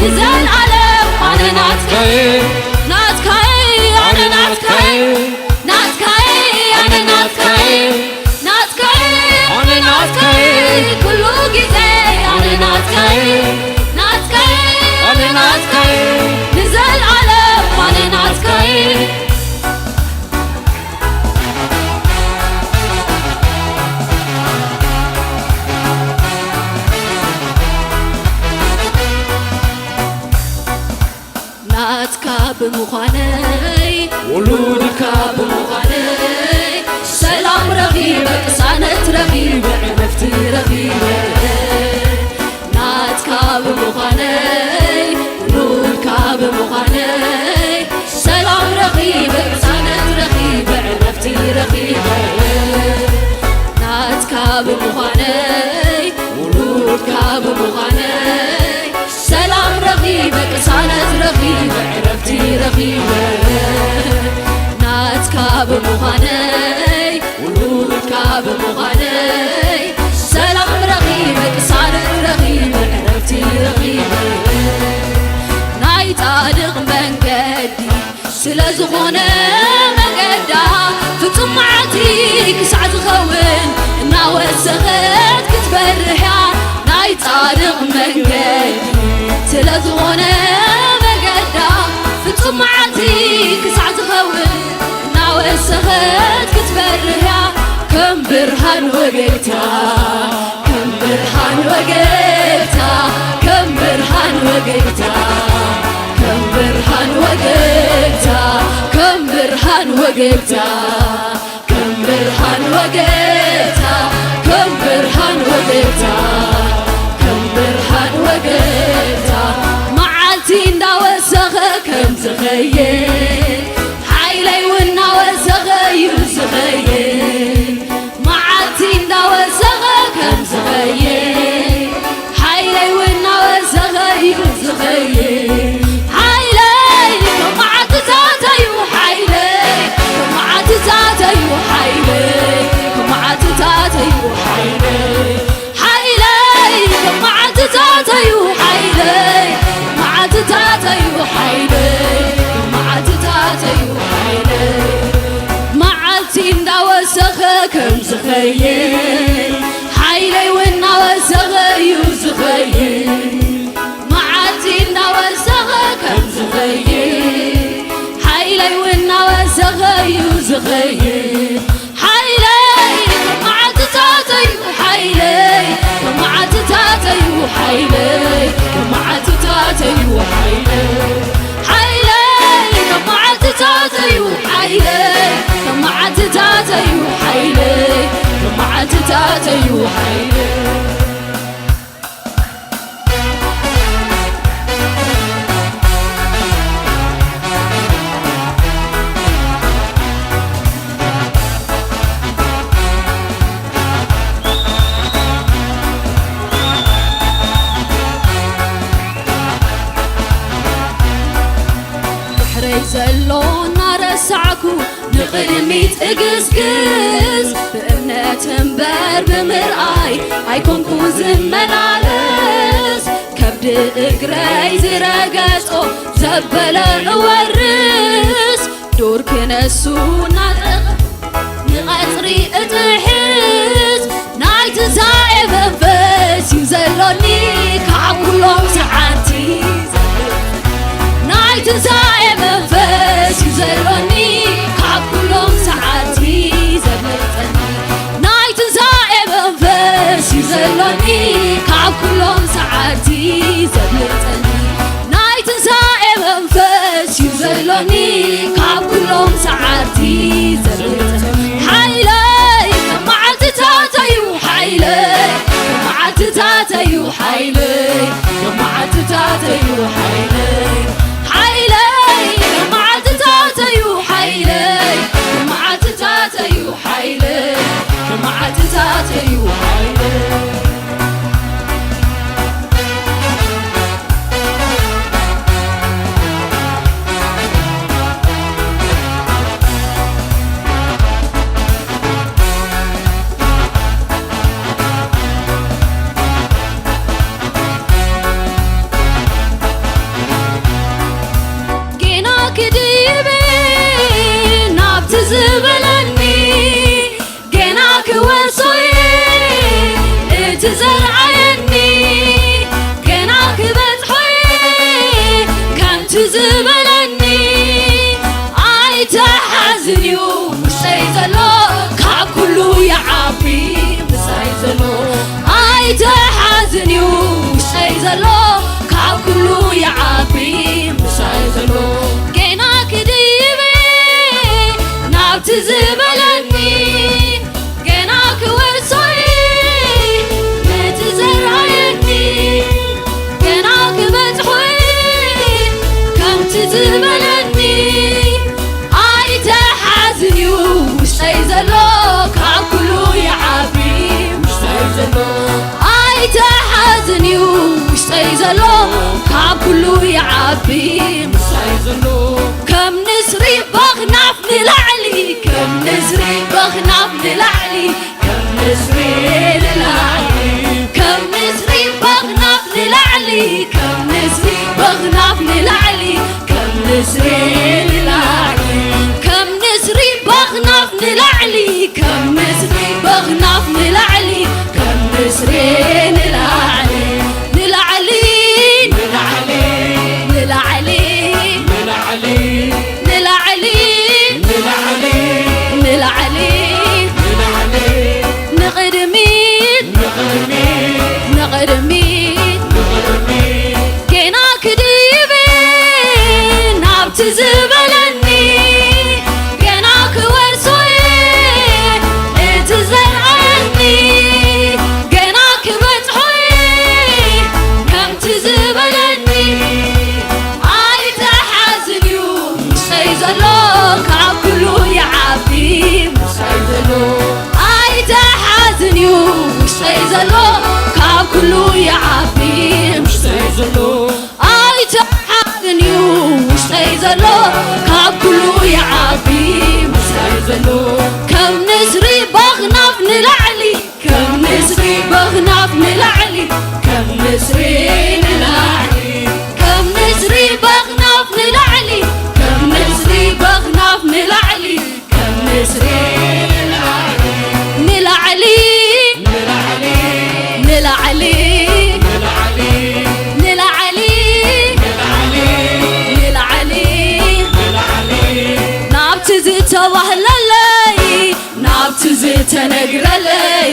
ንዘልኣለም ኣነ ናትካይ፣ ናትካይ፣ ኣነ ናትካይ፣ ናትካይ፣ ኣነ ናትካይ፣ ናትካይ፣ ኣነ ናትካይ፣ ኩሉ ግዜ ኣነ ናትካይ፣ ናትካይ፣ ኣነ ናትካይ፣ ንዘልኣለም ኣነ ናትካይ። ናትካ ብምዃነይ፣ ውሉድካ ብምዃነይ፣ ሰላም ረኺበ፣ ቅሳነት ረኺበ፣ ዕረፍቲ ረኺበ። ናትካ ብምዃነይ፣ ውሉድካ ብምዃነይ፣ ሰላም ረኺበ፣ ቅሳነት ረኺበ፣ ዕረፍቲ ረኺበ። ናትካ ብምዃነይ፣ ውሉድካ ብምዃነይ፣ ሰላም ረኺበ፣ ቅሳነት ረኺበ፣ ዕረፍቲ ረኺበ። ናትካ ብምዃነይ፣ ውሉድካ ብምዃነይ፣ ሰላም ረኺበ፣ ቅሳነት ረኺበ፣ ዕረፍቲ ረኺበ። ናይ ጻድቕ መንገዲ ስለ ዝኾነ መገዳ፣ ፍጹም መዓልቲ ክሳዕ ዝኸውን እናወሰኸት ክትበርህ እያ። ናይ ጻድቕ መንገዲ ስለ ዝኾነ መገዳ፣ ፍጹም መዓልቲ ክሳዕ ዝኸውን እናወሰኸት ክትበርህ እያ። ከም ብርሃን ወገግታ፣ ከም ብርሃን ወገግታ፣ ከም ብርሃን ወገግታ፣ ከም ብርሃን ወገግታ፣ ከም ብርሃን ወገግታ፣ ከም ብርሃን ወገግታ፣ ከም ብርሃን ወገግታ፣ ከም ብርሃን ወገግታ፣ መዓልቲ እንዳወሰኸ ከም ዝኸይድ፣ ሓይለይ እውን እናወሰኸ እዩ ዝኸይድ። መዓልቲ እንዳወሰኸ ከም ዝኸይድ፣ ሓይለይ እውን እናወሰኸ እዩ ዝኸይድ። ሓይለይ ከም መዓልትታት እዩ፣ ሓይለይ ከም መዓልትታት እዩ፣ ሓይለይ ከም መዓልትታት እዩ፣ ሓይለይ ሓይለይ ከም መዓልትታት እዩ፣ ሓይለይ መዓልትታት እዩ፣ ሓይለይ መዓልትታት እዩ፣ ሓይለይ መዓልቲ እንዳወሰኸ ከም ዝኸይድ፣ ሓይለይ እውን እናወሰኸ እዩ ዝኸይድ። መዓልቲ እንዳወሰኸ ከም ዝኸይድ፣ ሓይለይ እውን እናወሰኸ እዩ ዝኸይድ። ሓይለይ ከም መዓልትታት እዩ፣ ሓይለይ ከም መዓልትታት እዩ፣ ሓይለይ ከም መዓልትታት እዩ፣ ሓይለይ ሓይለይ ከም መዓልትታት እዩ፣ ሓይለይ ከም መዓልትታት እዩ፣ ሓይለይ ከም መዓልትታት እዩ፣ ሓይለይ ድሕረይ ዘሎ እናረሳዕኩ ንቕድሚት እግስግስ፣ ብእምነት እምበር ብምርኣይ ኣይኮንኩ ዝመላለስ። ከብዲ እግረይ ዝረገጾ ዘበለ እወርስ፣ ዱር ክነሱ ናጥቕ ንቐጽሪ እጥሕስ። ናይ ትንሳኤ መንፈስ እዩ ዘሎኒ ካብ ኩሎም ሰዓርቲ ናይ ትንሳኤ መንፈስ እዩ ዘሎኒ ካብ ኩሎም ሰዓርቲ ዘብልጸኒ። ናይ ትንሳኤ መንፈስ እዩ ዘሎኒ ካብ ኩሎም ሰዓርቲ ዘብልጸኒ። ናይ ትንሳኤ መንፈስ እዩ ዘሎኒ ካብ ኩሎም ሰዓርቲ ዘብልጸኒ። ሓይለይ ከም መዓልትታት እዩ ሓይለይ ከም መዓልትታት እዩ ሓይለይ ከም መዓልትታት እዩ ሓይለይ ሓይለይ ከም መዓልትታት እዩ ሓይለይ ከም መዓልትታት እዩ ሓይለይ ከም መዓልትታት እዩ ሓይለይ ንላዕሊ፣ ንላዕሊ፣ ንላዕሊ፣ ንላዕሊ፣ ንላዕሊ፣ ንላዕሊ፣ ንላዕሊ፣ ንላዕሊ፣ ንቕድሚት፣ ንቕድሚት፣ ንቕድሚት፣ ንቕድሚት፣ ጌና ክድይብ ናብቲ ዝበለኒ፣ ጌና ክወርሶ እቲ ዘርኣየኒ፣ ጌና ክበጽሖ ከምቲ ዝበለኒ። ኣይተሓዝን እዩ ውሽጠይ ዘሎ፣ ካብ ኩሉ ይዓቢ ውሽጠይ ዘሎ። ኣይተሓዝን እዩ ውሽጠይ ዘሎ፣ ካብ ኩሉ ይዓቢ ውሽጠይ ዘሎ። ኣይተሓዝን እዩ ውሽጠይ ዘሎ፣ ካብ ኩሉ ይዓቢ ውሽጠይ ዘሎ። ከም ንስሪ በኽናፍ ንላዕሊ፣ ከም ንስሪ በኽናፍ ንላዕሊ፣ ከም ንስሪ ንላዕሊ፣ ከም ንስሪ በኽናፍ ንላዕሊ፣ ከም ንስሪ በኽናፍ ንላዕሊ፣ ከም ንስሪ ንላዕሊ፣ ንላዕሊ፣ ንላዕሊ፣ ንላዕሊ፣ ናብቲ ዝተባህለለይ፣ ናብቲ ዝተነግረለይ፣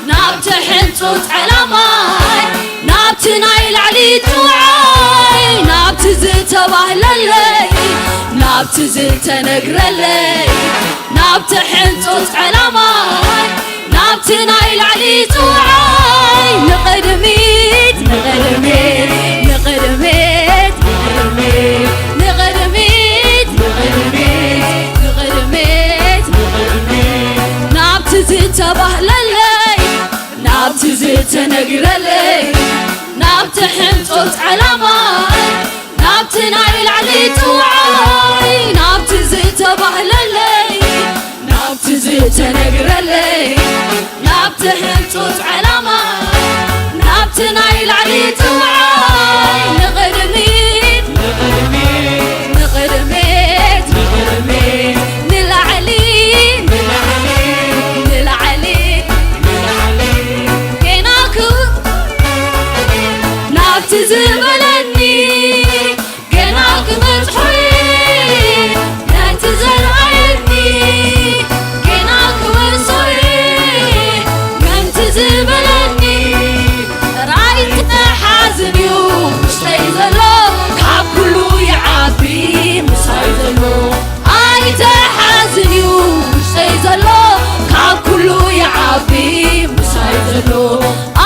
ናብቲ ሕንጹጽ ዕላማይ፣ ናብቲ ናይ ላዕሊ ጥውዓይ፣ ናብቲ ዝተባህለለይ፣ ናብቲ ዝተነግረለይ፣ ናብቲ ሕንጹጽ ዕላማይ፣ ናብቲ ናይ ላዕሊ ጥውዓይ፣ ንቕድሚት፣ ንቕድሚት፣ ንቕድሚት፣ ንቕድሚት፣ ንቕድሚት፣ ናብቲ ዝተባህለለይ፣ ናብቲ ዝተነግረለይ፣ ናብቲ ሕንጹጽ ዕላማይ፣ ናብቲ ናይ ላዕሊ ጥውዓይ፣ ናብቲ ዝተባህለለይ፣ ናብቲ ዝተነግረለይ፣ ናብቲ ሕንጹጽ ዕላማይ፣ ናብቲ ናይ ላዕሊ ጥውዓይ፣ ንቕድሚት፣ ንቕድሚት፣ ንቕድሚት፣ ንላዕሊ፣ ንላዕሊ፣ ንላዕሊ፣ ንላዕሊ፣ ጌና ክው-፣ ናብቲ ዝበለኒ፣ ጌና ክበጽሖ ነቲ ዘርኣየኒ፣ ጌና ክወርሶ ከምቲ ዝበለኒ፣ ጥራይ ተሓዝን እዩ ውሽጠይ ዘሎ፣ ካብ ኩሉ ይዓቢ ምሳይ ዘሎ። ኣይተሓዝን እዩ ውሽጠይ ዘሎ፣ ካብ ኩሉ ይዓቢ ምሳይ ዘሎ።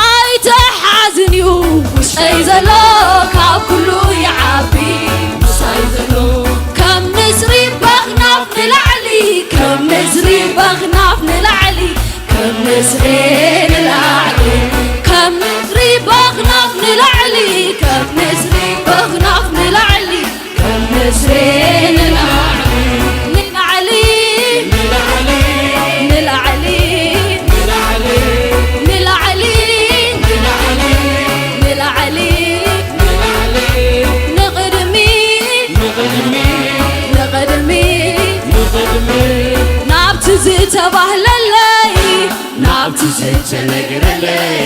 ኣይተሓዝን እዩ ውሽጠይ ዘሎ፣ ካብ ኩሉ ይዓቢ ምሳይ ዘሎ። ከም ንስሪ በኽናፍ ንላዕሊ፣ ከም ንስሪ በኽናፍ ንላዕሊ፣ ከም ንስሪ ንላዕሊ፣ ከም ንስሪ በኽናፍ ንላዕሊ፣ ከም ንስሪ በኽናፍ ንላዕሊ፣ ከም ንስሪ ንላዕሊ፣ ንላዕሊ፣ ንላዕሊ፣ ንላዕሊ፣ ንላዕሊ፣ ንላዕሊ፣ ንላዕሊ፣ ንላዕሊ፣ ንቕድሚት፣ ንቕድሚት፣ ንቕድሚት፣ ንቕድሚት፣ ናብቲ ዝተባህለለይ፣ ናብቲ ዝተነግረለይ፣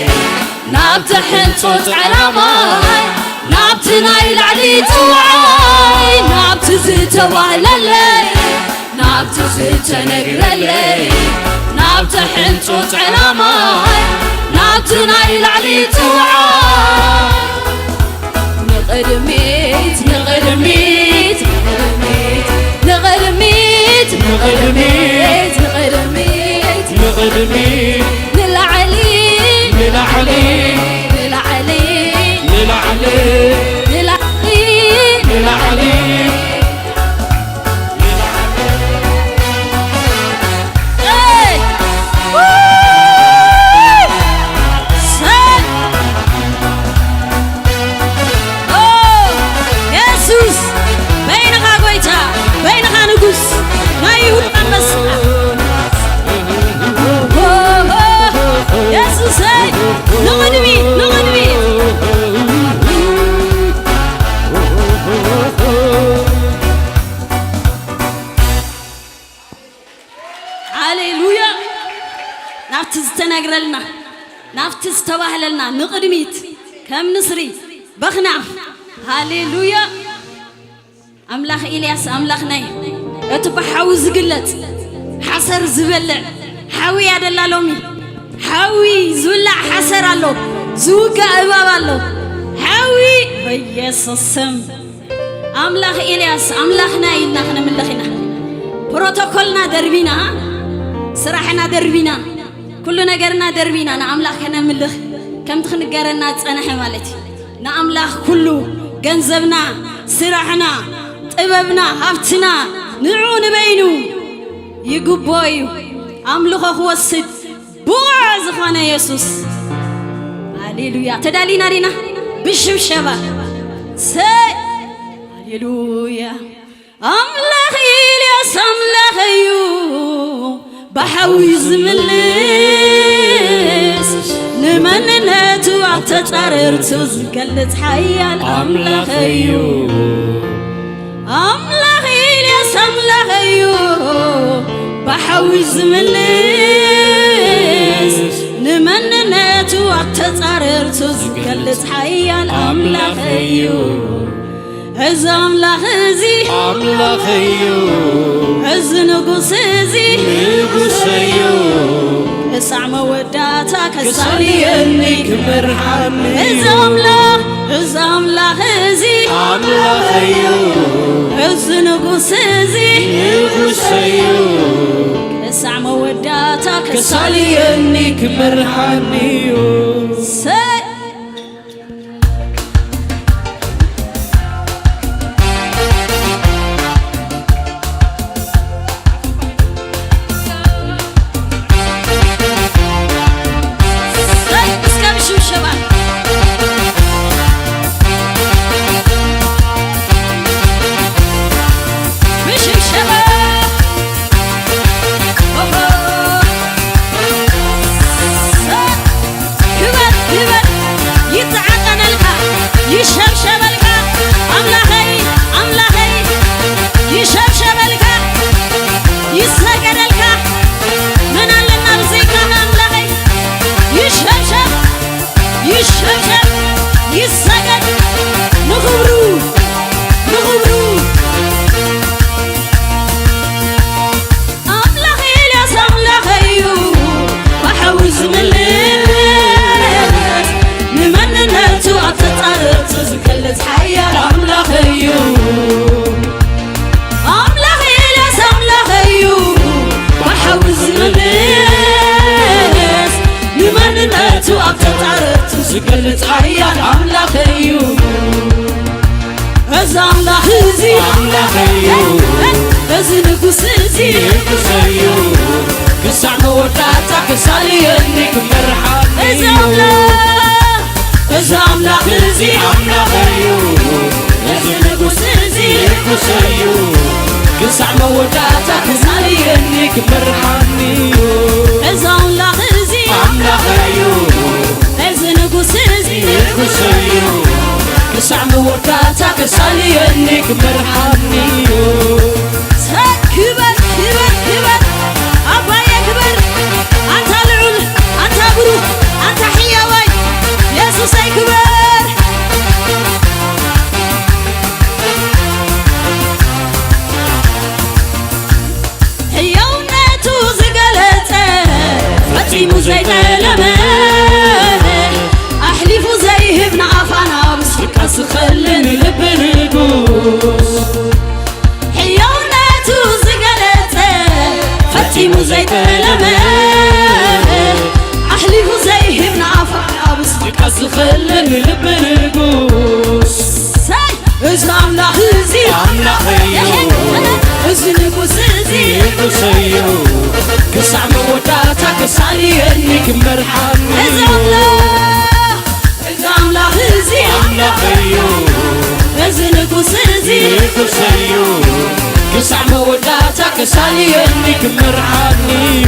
ናብቲ ሕንጹጽ ዕላማይ፣ ናብቲ ናይ ላዕሊ ጥውዓይ፣ ናብቲ ዝተባህለለይ፣ ናብቲ ዝተነግረለይ፣ ናብቲ ሕንጹጽ ዕላማይ፣ ናብቲ ናይ ላዕሊ ጥውዓይ። ንቕድሚት፣ ንቕድሚት፣ ንቕድሚት፣ ንቕድሚት፣ ንቕድሚት፣ ንቕድሚት፣ ንቕድሚት፣ ንላዕሊ፣ ንላዕሊ፣ ንላዕሊ፣ ንላዕሊ፣ ንላዕሊ፣ ንላዕሊ። የሱስ በይንኻ ጎይታ፣ በይንኻ ንጉስ፣ ናይ ይሁዳ ኣንበሳ። የሱሰይ ንቕድሚት፣ ንቕድሚት። ሃሌሉያ። ናብቲ ዝተነግረልና፣ ናብቲ ዝተባህለልና ንቕድሚት ከም ንስሪ በኽና። ሃሌሉያ። ኣምላኽ ኤልያስ ኣምላኽና እዩ። እቲ ብሓዊ ዝግለጽ፣ ሓሰር ዝበልዕ ሓዊ ኣደላ ሎሚ። ሓዊ ዝብላዕ ሓሰር ኣሎ፣ ዝውጋእ እባብ ኣሎ። ሓዊ በኢየሱስ ስም። ኣምላኽ ኤልያስ ኣምላኽና ኢልና ክነምልኽ ኢና። ፕሮቶኮልና ደርቢና፣ ስራሕና ደርቢና፣ ኩሉ ነገርና ደርቢና ንኣምላኽ ከነምልኽ ከምቲ ክንገረና ዝጸንሐ ማለት እዩ። ንኣምላኽ ኩሉ ገንዘብና፣ ስራሕና፣ ጥበብና፣ ሃብትና ንዑ ንበይኑ ይግቦ እዩ። ኣምልኾ ክወስድ ብቑዕ ዝኾነ የሱስ። ሃሌሉያ። ተዳሊና ዲና? ብሽብሸባ። ሰ-፣ ሃሌሉያ። ኣምላኽ ኤልያስ ኣምላኽ እዩ፣ ብሓዊ ዝምልስ፣ ንመንነቱ ኣብ ተጻረርቱ ዝገልጽ ሓያል ኣምላኽ እዩ። ኣምላኽ ኤልያስ ኣምላኽ እዩ፣ ብሓዊ ዝምልስ፣ ንመንነቱ ኣብ ተጻረርቱ ዝገልጽ ሓያል ኣምላኽ እዩ። እዚ ኣምላኽ እዚ ኣምላኽ እዩ። እዚ ንጉስ እዚ ንጉስ እዩ። ክሳዕ መወዳእታ ከሳልየኒ ክመርሓኒ። እዚ ኣምላኽ፣ እዚ ኣምላኽ እዚ ኣምላኽ እዩ። እዚ ንጉስ እዚ ንጉስ እዩ። ክሳዕ መወዳእታ ከሳልየኒ ክመርሓኒ እዩ። ሰ- እስከ ብሽብሸባ፣ ብሽብሸባ። ኦሆ። ክበል፣ ክበል። ይተዓጠነልካ፣ ይሸብሸበልካ። ኣምላኸይ፣ ኣምላኸይ፣ ይሸብሸበልካ፣ ይሰገደልካ። መን ኣለና ብዘይካኻ ኣምላኸይ? ይሸብሸብ፣ ይሸብሸብ፣ ይሰገድ ንኽብሩ፣ ንኽብሩ። ኣምላኽ ኤልያስ ኣምላኽ እዩ፣ ብሓዊ ዝምልስ፣ ንመንነቱ ኣብ ተጻረርቱ ዝገልጽ ሓያል ኣምላኽ እዩ። ኣምላኽ ኤልያስ ኣምላኽ እዩ፣ ብሓዊ ዝምልስ፣ ንመንነቱ ኣብ ተጻረርቱ ዝገልጽ ሓያል ኣምላኽ እዩ። እዚ ኣምላኽ እዚ ኣምላኽ እዩ። እዚ ንጉስ እዚ ንጉስ እዩ። ክሳዕ መወዳእታ ክሳልየኒ ክመርሓኒ እዚ እዩ። ኣምላኽ፣ እዚ ኣምላኽ እዚ ኣምላኽ እዩ። እዚ ንጉስ እዚ ንጉስ እዩ። ክሳዕ መወዳእታ ክሳልየኒ ክመርሓኒ እዩ። እዚ ኣምላኽ እዚ ኣምላኽ እዩ። እዚ ንጉስ እዚ ንጉስ እዩ። ክሳዕ መወዳእታ ክሳልየኒ ክመርሓኒ እዩ። ክበር፣ ክበር፣ ክበር። ኣባየ ክበር። ኣንታ ልዑል፣ ኣንታ ብሩኽ፣ ኣንታ ሕያዋይ የሱሰይ ክበር። ሕያውነቱ ዝገለጸ ፈጺሙ ዘይጠለመ፣ ኣሕሊፉ ዘይህብ ንኣፋና ብስቃ ዝኸልን ልቢ ንጉስ። ሕያውነቱ ዝገለጸ ፈጺሙ ዘይጠለመ፣ ኣሕሊፉ ዘይህብ ንኣፋና ብስቃ ዝኸልን ልቢ ንጉስ። ሰይ! እዚ ኣምላኽ እዚ ኣምላኽ እዩ። እዚ ንጉስ እዚ ንጉስ እዩ። ክሳዕ መወዳእታ ክሳልየኒ ክመርሓኒ እዚ እዩ። ኣምላኽ፣ እዚ ኣምላኽ እዚ ኣምላኽ እዩ። እዚ ንጉስ እዚ ንጉስ እዩ። ክሳዕ መወዳእታ ክሳልየኒ ክመርሓኒ እዩ።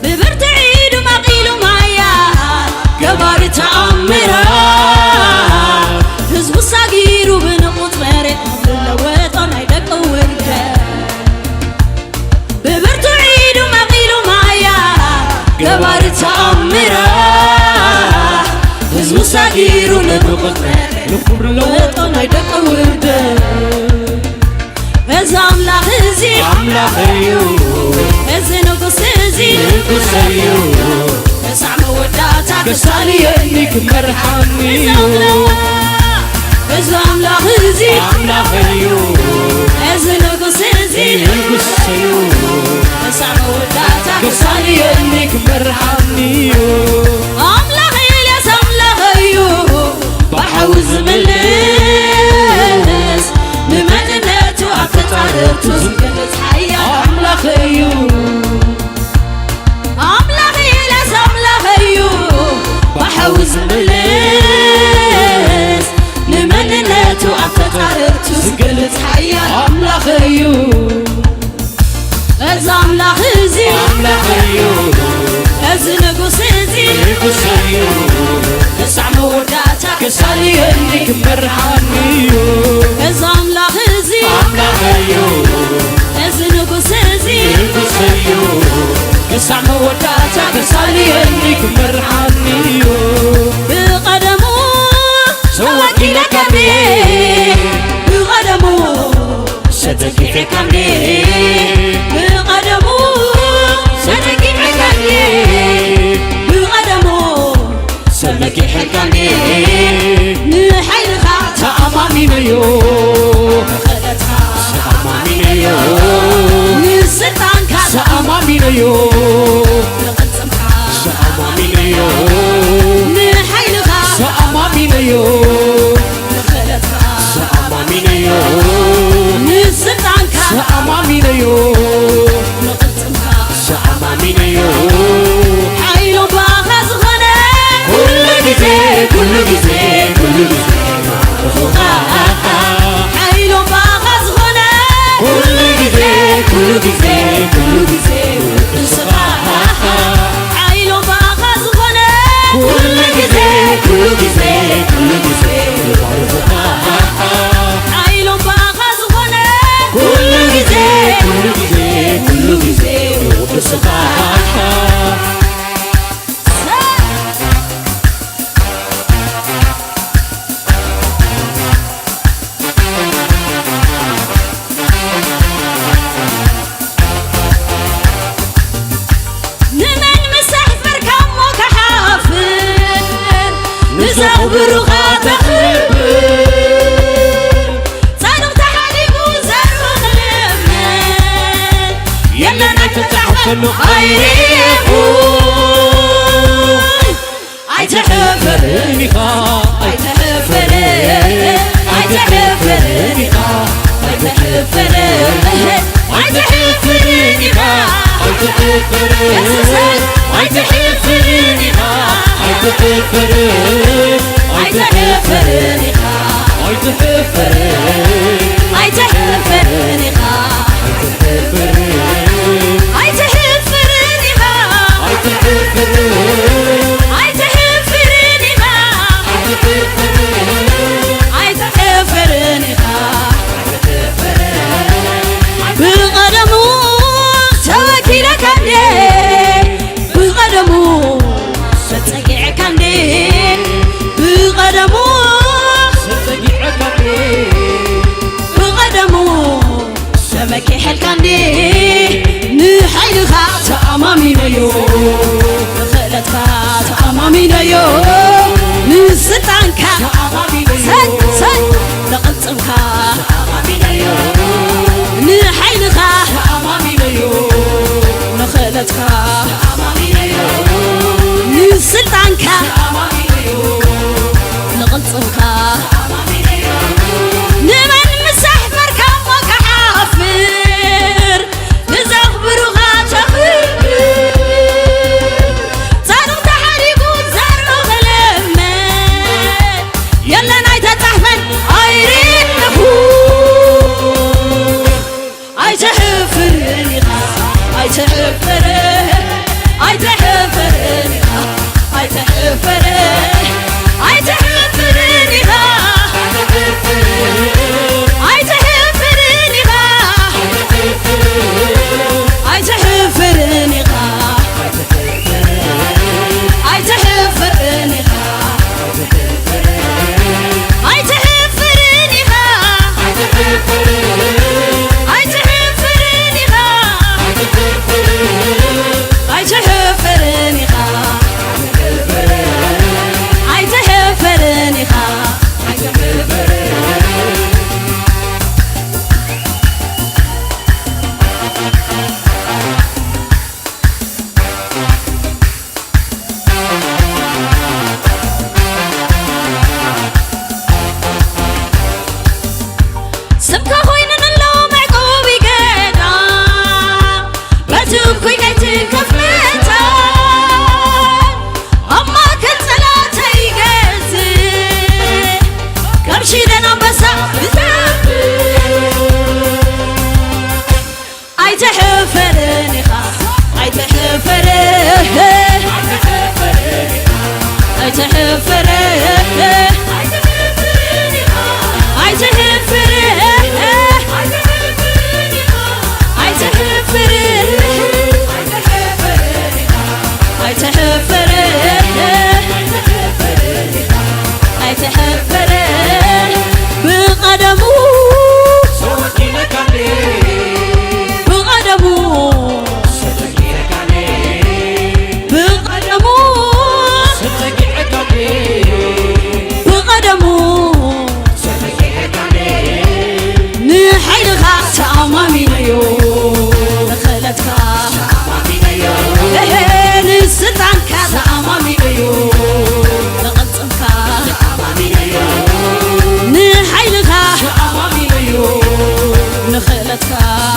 ብብርትዒ ድማቕ ኢሉ ማያ ንኽብሩ ለወጦ ናይ ደቂ ውርደት። እዚ ኣምላኽ እዚ ኣምላኽ እዩ። እዚ ንጉስ እዚ ንጉስ እዩ። ክሳዕ መወዳእታ ክሳልየኒ ክመርሓኒ እዩ። እዚ ኣምላኽ እዚ ኣምላኽ እዩ። እዚ ንጉስ እዚ ንጉስ እዩ። ክሳዕ መወዳእታ ክሳልየኒ ክመርሓኒ እዩ። ኣምላኽ ኤልያስ ኣምላኽ እዩ። ብሓዊ ዝምልስ ንመንነቱ ኣፈጣርቱ ዝገልጽ ሓያል ኣምላኽ እዩ። ኣምላኽ ኢለስ ኣምላኽ እዩ። ብሓዊ ዝምልስ ንመንነቱ ኣፈጣርቱ ዝገልጽ ሓያል ኣምላኽ እዩ። እዚ ኣምላኽ እዚ ኣምላኽ እዩ። እዚ ንጉስ እዚ ንጉስ እዩ። ክሳዕ መወዳእታ ክሳልየኒ ክመርሓኒ እዩ። እዚ ኣምላኽ እዚ ኣምላኽ እዩ። እዚ ንጉስ እዚ ንጉስ እዩ። ክሳዕ መወዳእታ ክሳልየኒ ክመርሓኒ እዩ። ብቐደሙ ተወኪለ ከብየ ብቐደሙ ሰተኪዐካኒ ብቐደሙ ሰተኪዐካኒ ብቐደሙ ሰመኪሐካኒ ንሓይልኻ ተኣማሚነዮ ንኽእለትካ ተኣማሚነዮ ንስልጣንካ ተኣማሚነዮ ንቕልጽምካ ተኣማሚነዮ ንሓይልኻ ተኣማሚነዮ ንኽእለትካ ተኣማሚነዮ ንስልጣንካ ተኣማሚነዮ ንቕልጽምካ ተኣማሚነዮ ሓይሉ ባኻ ዝኾነ ኩሉ ግዜ ኩሉ ግዜ ኩሉ ግዜ ሓይሉ ባኻ ዝኾነ ኩሉ ግዜ ኩሉ ግዜ ኩሉ ግዜ ንስኻ ሓይሉ ባኻ ዝኾነ ኩሉ ግዜ ኩሉ ግዜ ኩሉ ግዜ ሓይሉ ባኻ ዝኾነ ኩሉ ግዜ ኩሉ ግዜ ኩሉ ግዜ ንስኻ ንመን ምስ ኣሕፈርካ እሞ ክሓፍር ንዘኽብሩኻ ተኽብር ጻድቕ ተሓዲጉ ዘርኡ ክልምን የለን ኣይትጣሕፈሉ ኣይሬኹ ኣይትሕፈርን ኢኻ ኣይትሕፈርን ኣይትሕፈርን ኢኻ ኣይትሕፈርን ኣይትሕፈርን ኢኻ ኣይትሕፈርን ኣይትሕፈርን ኢኻ ኣይትሕፈርን ኣይትሕፈርን ኢኻ ኣይትሕፈርን ኣይትሕፈርን ኢኻ ኣይትሕፈርን ኢኻ ኣይትሕፈርን ኢኻ ኣይትሕፈርን ኢኻ ብቐደሙ ተወኪለካ እንዴ ብቐደሙ ተጸጊዕካ እንዴ ብቐደሙ ተጸጊዕካ እንዴ ብቐደሙ ተመኪሐልካ እንዴ ንሓይልኻ ተኣማሚነዮ ንኽእለትካ ተኣማሚነዮ ንስልጣንካ ሰይ ሰይ ንቕልጽምካ ንሓይልኻ ንኽእለትካ ንስልጣንካ ንቕልጽምካ ንመን ምስ ኣሕፈርካ እሞ ክሓፍር ንዘኽብሩኻ ተኽብር ጻድቕ ተሓሪጉ ዘርኡ ኣይትሕፍር፣ ኣይትሕፍር፣ ኣይትሕፍር፣ ኣይትሕፍር፣ ኣይትሕፍር። ብቐደሙ፣ ብቐደሙ፣ ብቐደሙ፣ ብቐደሙ፣ ንሓይልኻ ተኣማሚነዮ፣ ንኽእለትካ ተኣማሚነዮ፣ እህ፣ ንስልጣንካ ተኣማሚነዮ፣ ንቕልጽምካ ተኣማሚነዮ፣ ንሓይልካ ተኣማሚነዮ፣ ንኽእለትካ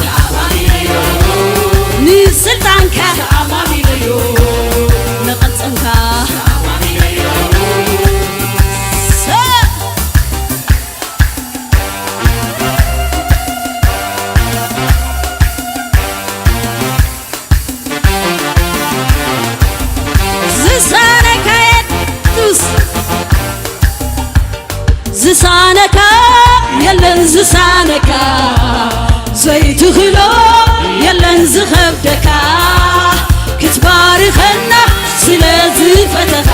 ተኣማሚነዮ፣ ንስልጣንካ ተኣማሚነዮ፣ ንቕልጽምካ ተኣማሚነዮ። ሰ- ዝሳነካ የሱስ፣ ዝሳነካ የለን፣ ዝሳነካ ዘይትኽሎ የለን ዝኸብደካ፣ ክትባርከና ስለ ዝፈተኻ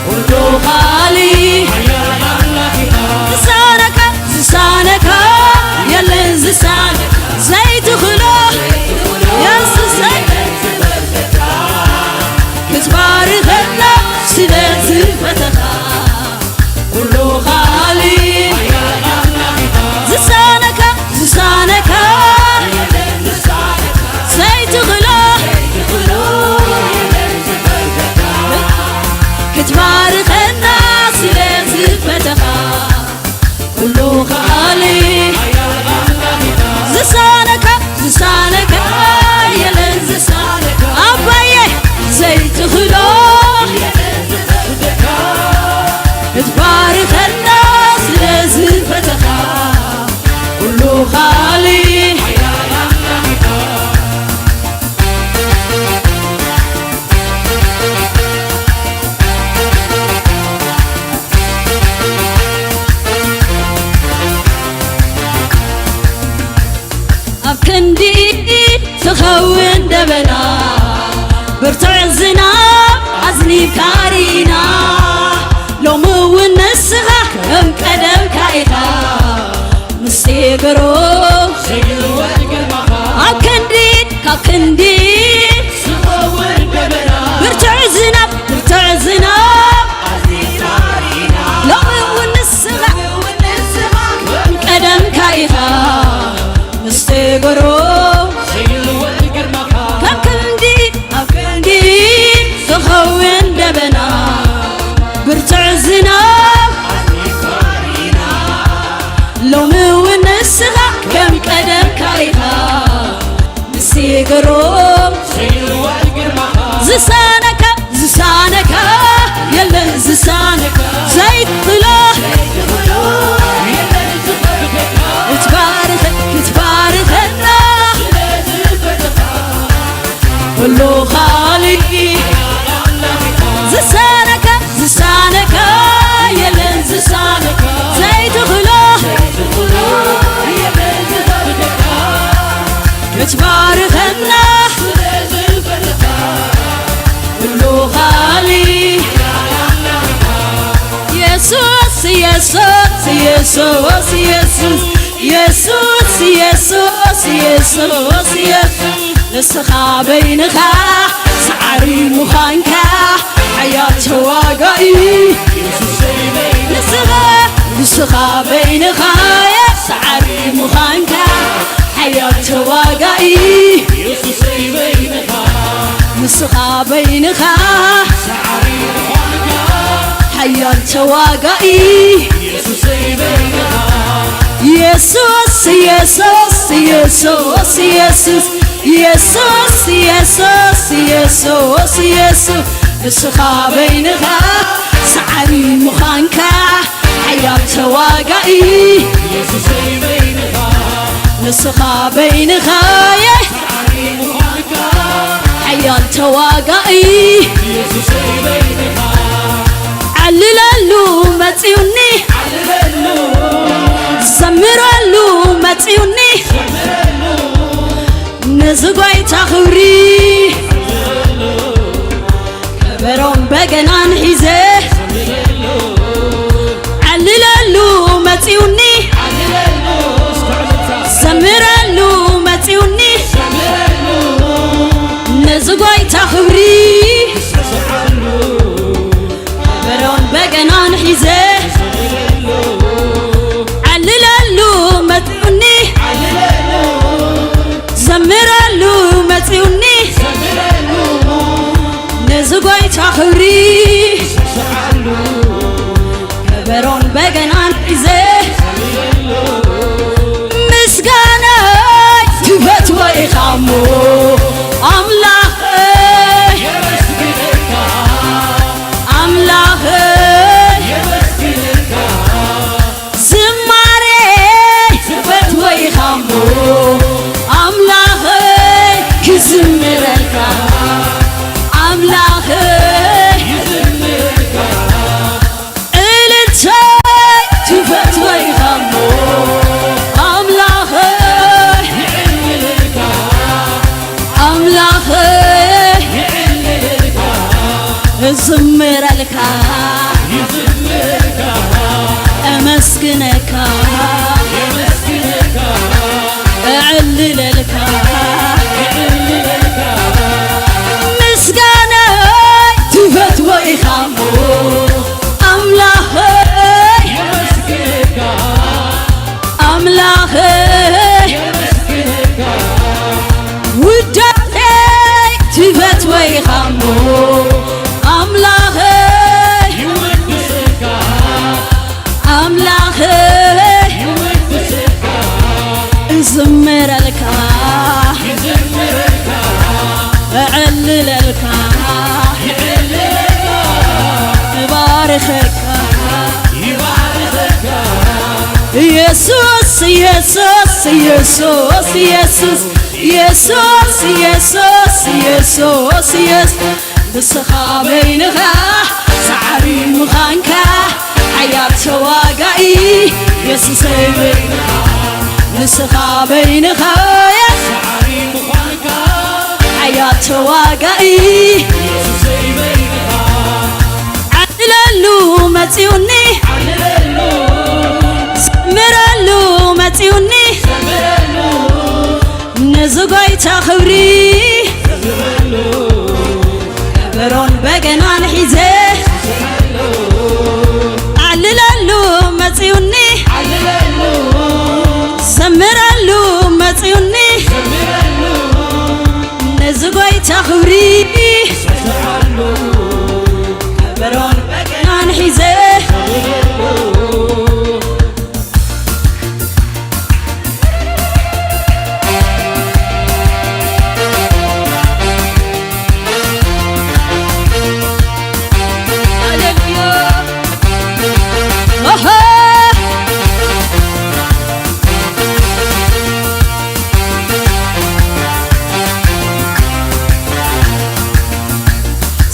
ኩሉ ኻሊ ዝሳነካ፣ ዝሳነካ የለን፣ ዝሳነካ ዘይትኽሎ የሱሰይ፣ ክትባርከና ስለ ዝፈተኻ ኩሉ ኻሊ ዝሳነካ፣ ዝሳነካ ዘይትኽሎ ክትባርከና ስለ ዝፈተኻ ኩሉ ኻሊ ዝሳነካ፣ ዝሳነካ የለን፣ ዝሳነካ ኣባየ ዘይትኽሎ ክትባርከና ስለ ዝፈተኻ ኩሉ ኻሊ ኣብ ክንዲ ትኸውን ደበና፣ ብርቱዕ ዝናብ ኣዝኒብካ ርኢና። ሎሚ እውን ንስኻ ከም ቀደምካ ኢኻ፣ ምስቲ ግሩም ኣብ ክንዲ፣ ካብ ክንዲ ብርቱዕ ዝናብ፣ ብርቱዕ ዝናብ ሎሚ እውን ንስኻ ከም ቀደምካ ኢኻ፣ ምስቲ ግሩም ከም ክንዲ ኣብ ክንዲ ዝኸውን ደበና፣ ብርቱዕ ዝናብ ሎሚ እውን ንስኻ ከም ቀደምካ ኢኻ፣ ምስቲ ግሩም ዝሳነካ፣ ዝሳነካ የለን፣ ዝሳነካ ዘይትኽሎ ክትባርኸ፣ ክትባርኸና ኩሉ ኻሊ ዝሳነካ፣ ዝሳነካ የለን፣ ዝሳነካ ዘይትኽሎ ክትባርኸና ኩሉ ኻሊ የሱስ፣ የሱስ፣ የሱስ፣ የሱስ፣ የሱስ፣ የሱስ፣ የሱስ፣ የሱስ፣ ንስኻ በይንኻ ሰዓሪ ምዃንካ ሓያል ተዋጋኢ። ንስኻ፣ ንስኻ በይንኻ ሰዓሪ ምዃንካ ሓያል ተዋጋኢ። ንስኻ በይንኻ ሓያል ተዋጋኢ። የሱስ፣ የሱስ፣ የሱስ፣ የሱስ፣ የሱስ፣ የሱስ፣ የሱስ፣ የሱስ፣ ንስኻ በይንኻ ሰዓሪ ምዃንካ ሓያል ተዋጋኢ። ንስኻ በይንኻ ሓያል ተዋጋኢ። መጺኡኒ፣ ዘምረሉ መጺኡኒ፣ ነዚ ጐይታ ክብሪ ከበሮን በገናን ሒዘ፣ ዕልለሉ መጺኡኒ፣ ዘምረሉ መጺኡኒ፣ ነዚ ጐይታ ክብሪ ከበሮን በገናን ሒዘ፣ ዕልለሉ መጺኡኒ፣ ዘምረሉ መጺኡኒ፣ ነዚ ጐይታ ክብሪ ከበሮን በገናን ሒዘ፣ ምስጋናይ ትፈትዎ ኢኻ እሞ ኣምላኸይ፣ ኣምላኸይ፣ ዝማሬ ትፈትዎ ኢኻ እሞ ኣምላኸይ፣ ክዝምረልካ ኣምላኸይ፣ እልልታይ ትፈትዎ ኢኻ እሞ ኣምላኸይ፣ ኣምላኸይ፣ እዝምረልካ፣ እመስግነካ፣ እዕልለልካ፣ ምስጋናይ ትፈትዎ ኢኻ እሞ ኣምላኸይ፣ ኣምላኸይ፣ ውዳሴ ትፈትዎ ኢኻ እሞ ኣምላኸይ፣ ኣምላኸይ፣ እዝምረልካ፣ እዕልለልካ፣ እባርኸካ። ኢየሱስ፣ ኢየሱስ፣ ኢየሱስ፣ ኢየሱስ፣ ኢየሱስ፣ ኢየሱስ፣ ኢየሱስ፣ ንስኻ በይንኻ ጻዕሪ ምዃንካ ሓያል ተዋጋኢ ኢየሱሰይ በይንኻ፣ ንስኻ በይንኻ ሓያል ተዋጋኢ ኢየሱሰይ በይንኻ። ዕልለሉ መጺኡኒ፣ ዘምረሉ መጺኡኒ፣ ነዚ ጐይታ ክብሪ ከበሮን በገናን ሒዘ፣ ዕልለሉ መጺኡኒ፣ ዘምረሉ መጺኡኒ፣ ነዚ ጐይታ ክብሪ ከበሮን በገናን ሒዘ።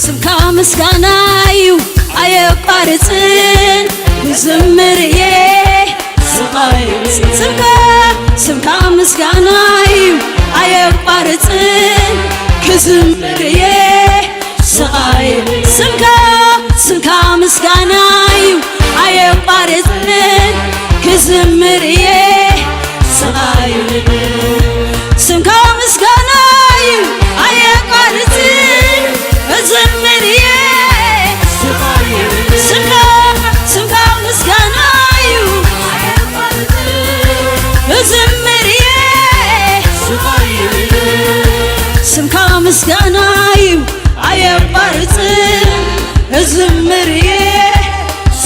ስምካ ምስጋና እዩ ኣየቋርጽን፣ ክዝምር እየ ስምካ፣ ስምካ ምስጋና እዩ ኣየቋርጽን፣ ክዝምር እየ ስምካ፣ ስምካ ምስጋና እዩ ኣየቋርጽን፣ ክዝምር እየ ስምካ ምስጋና እዩ ኣየቋርጽን፣ እዝምር እየ ስምካ፣ ስምካ ምስጋና እዩ እዝምር እየ ስምካ ምስጋና እዩ ኣየቋርጽን፣ እዝምር እየ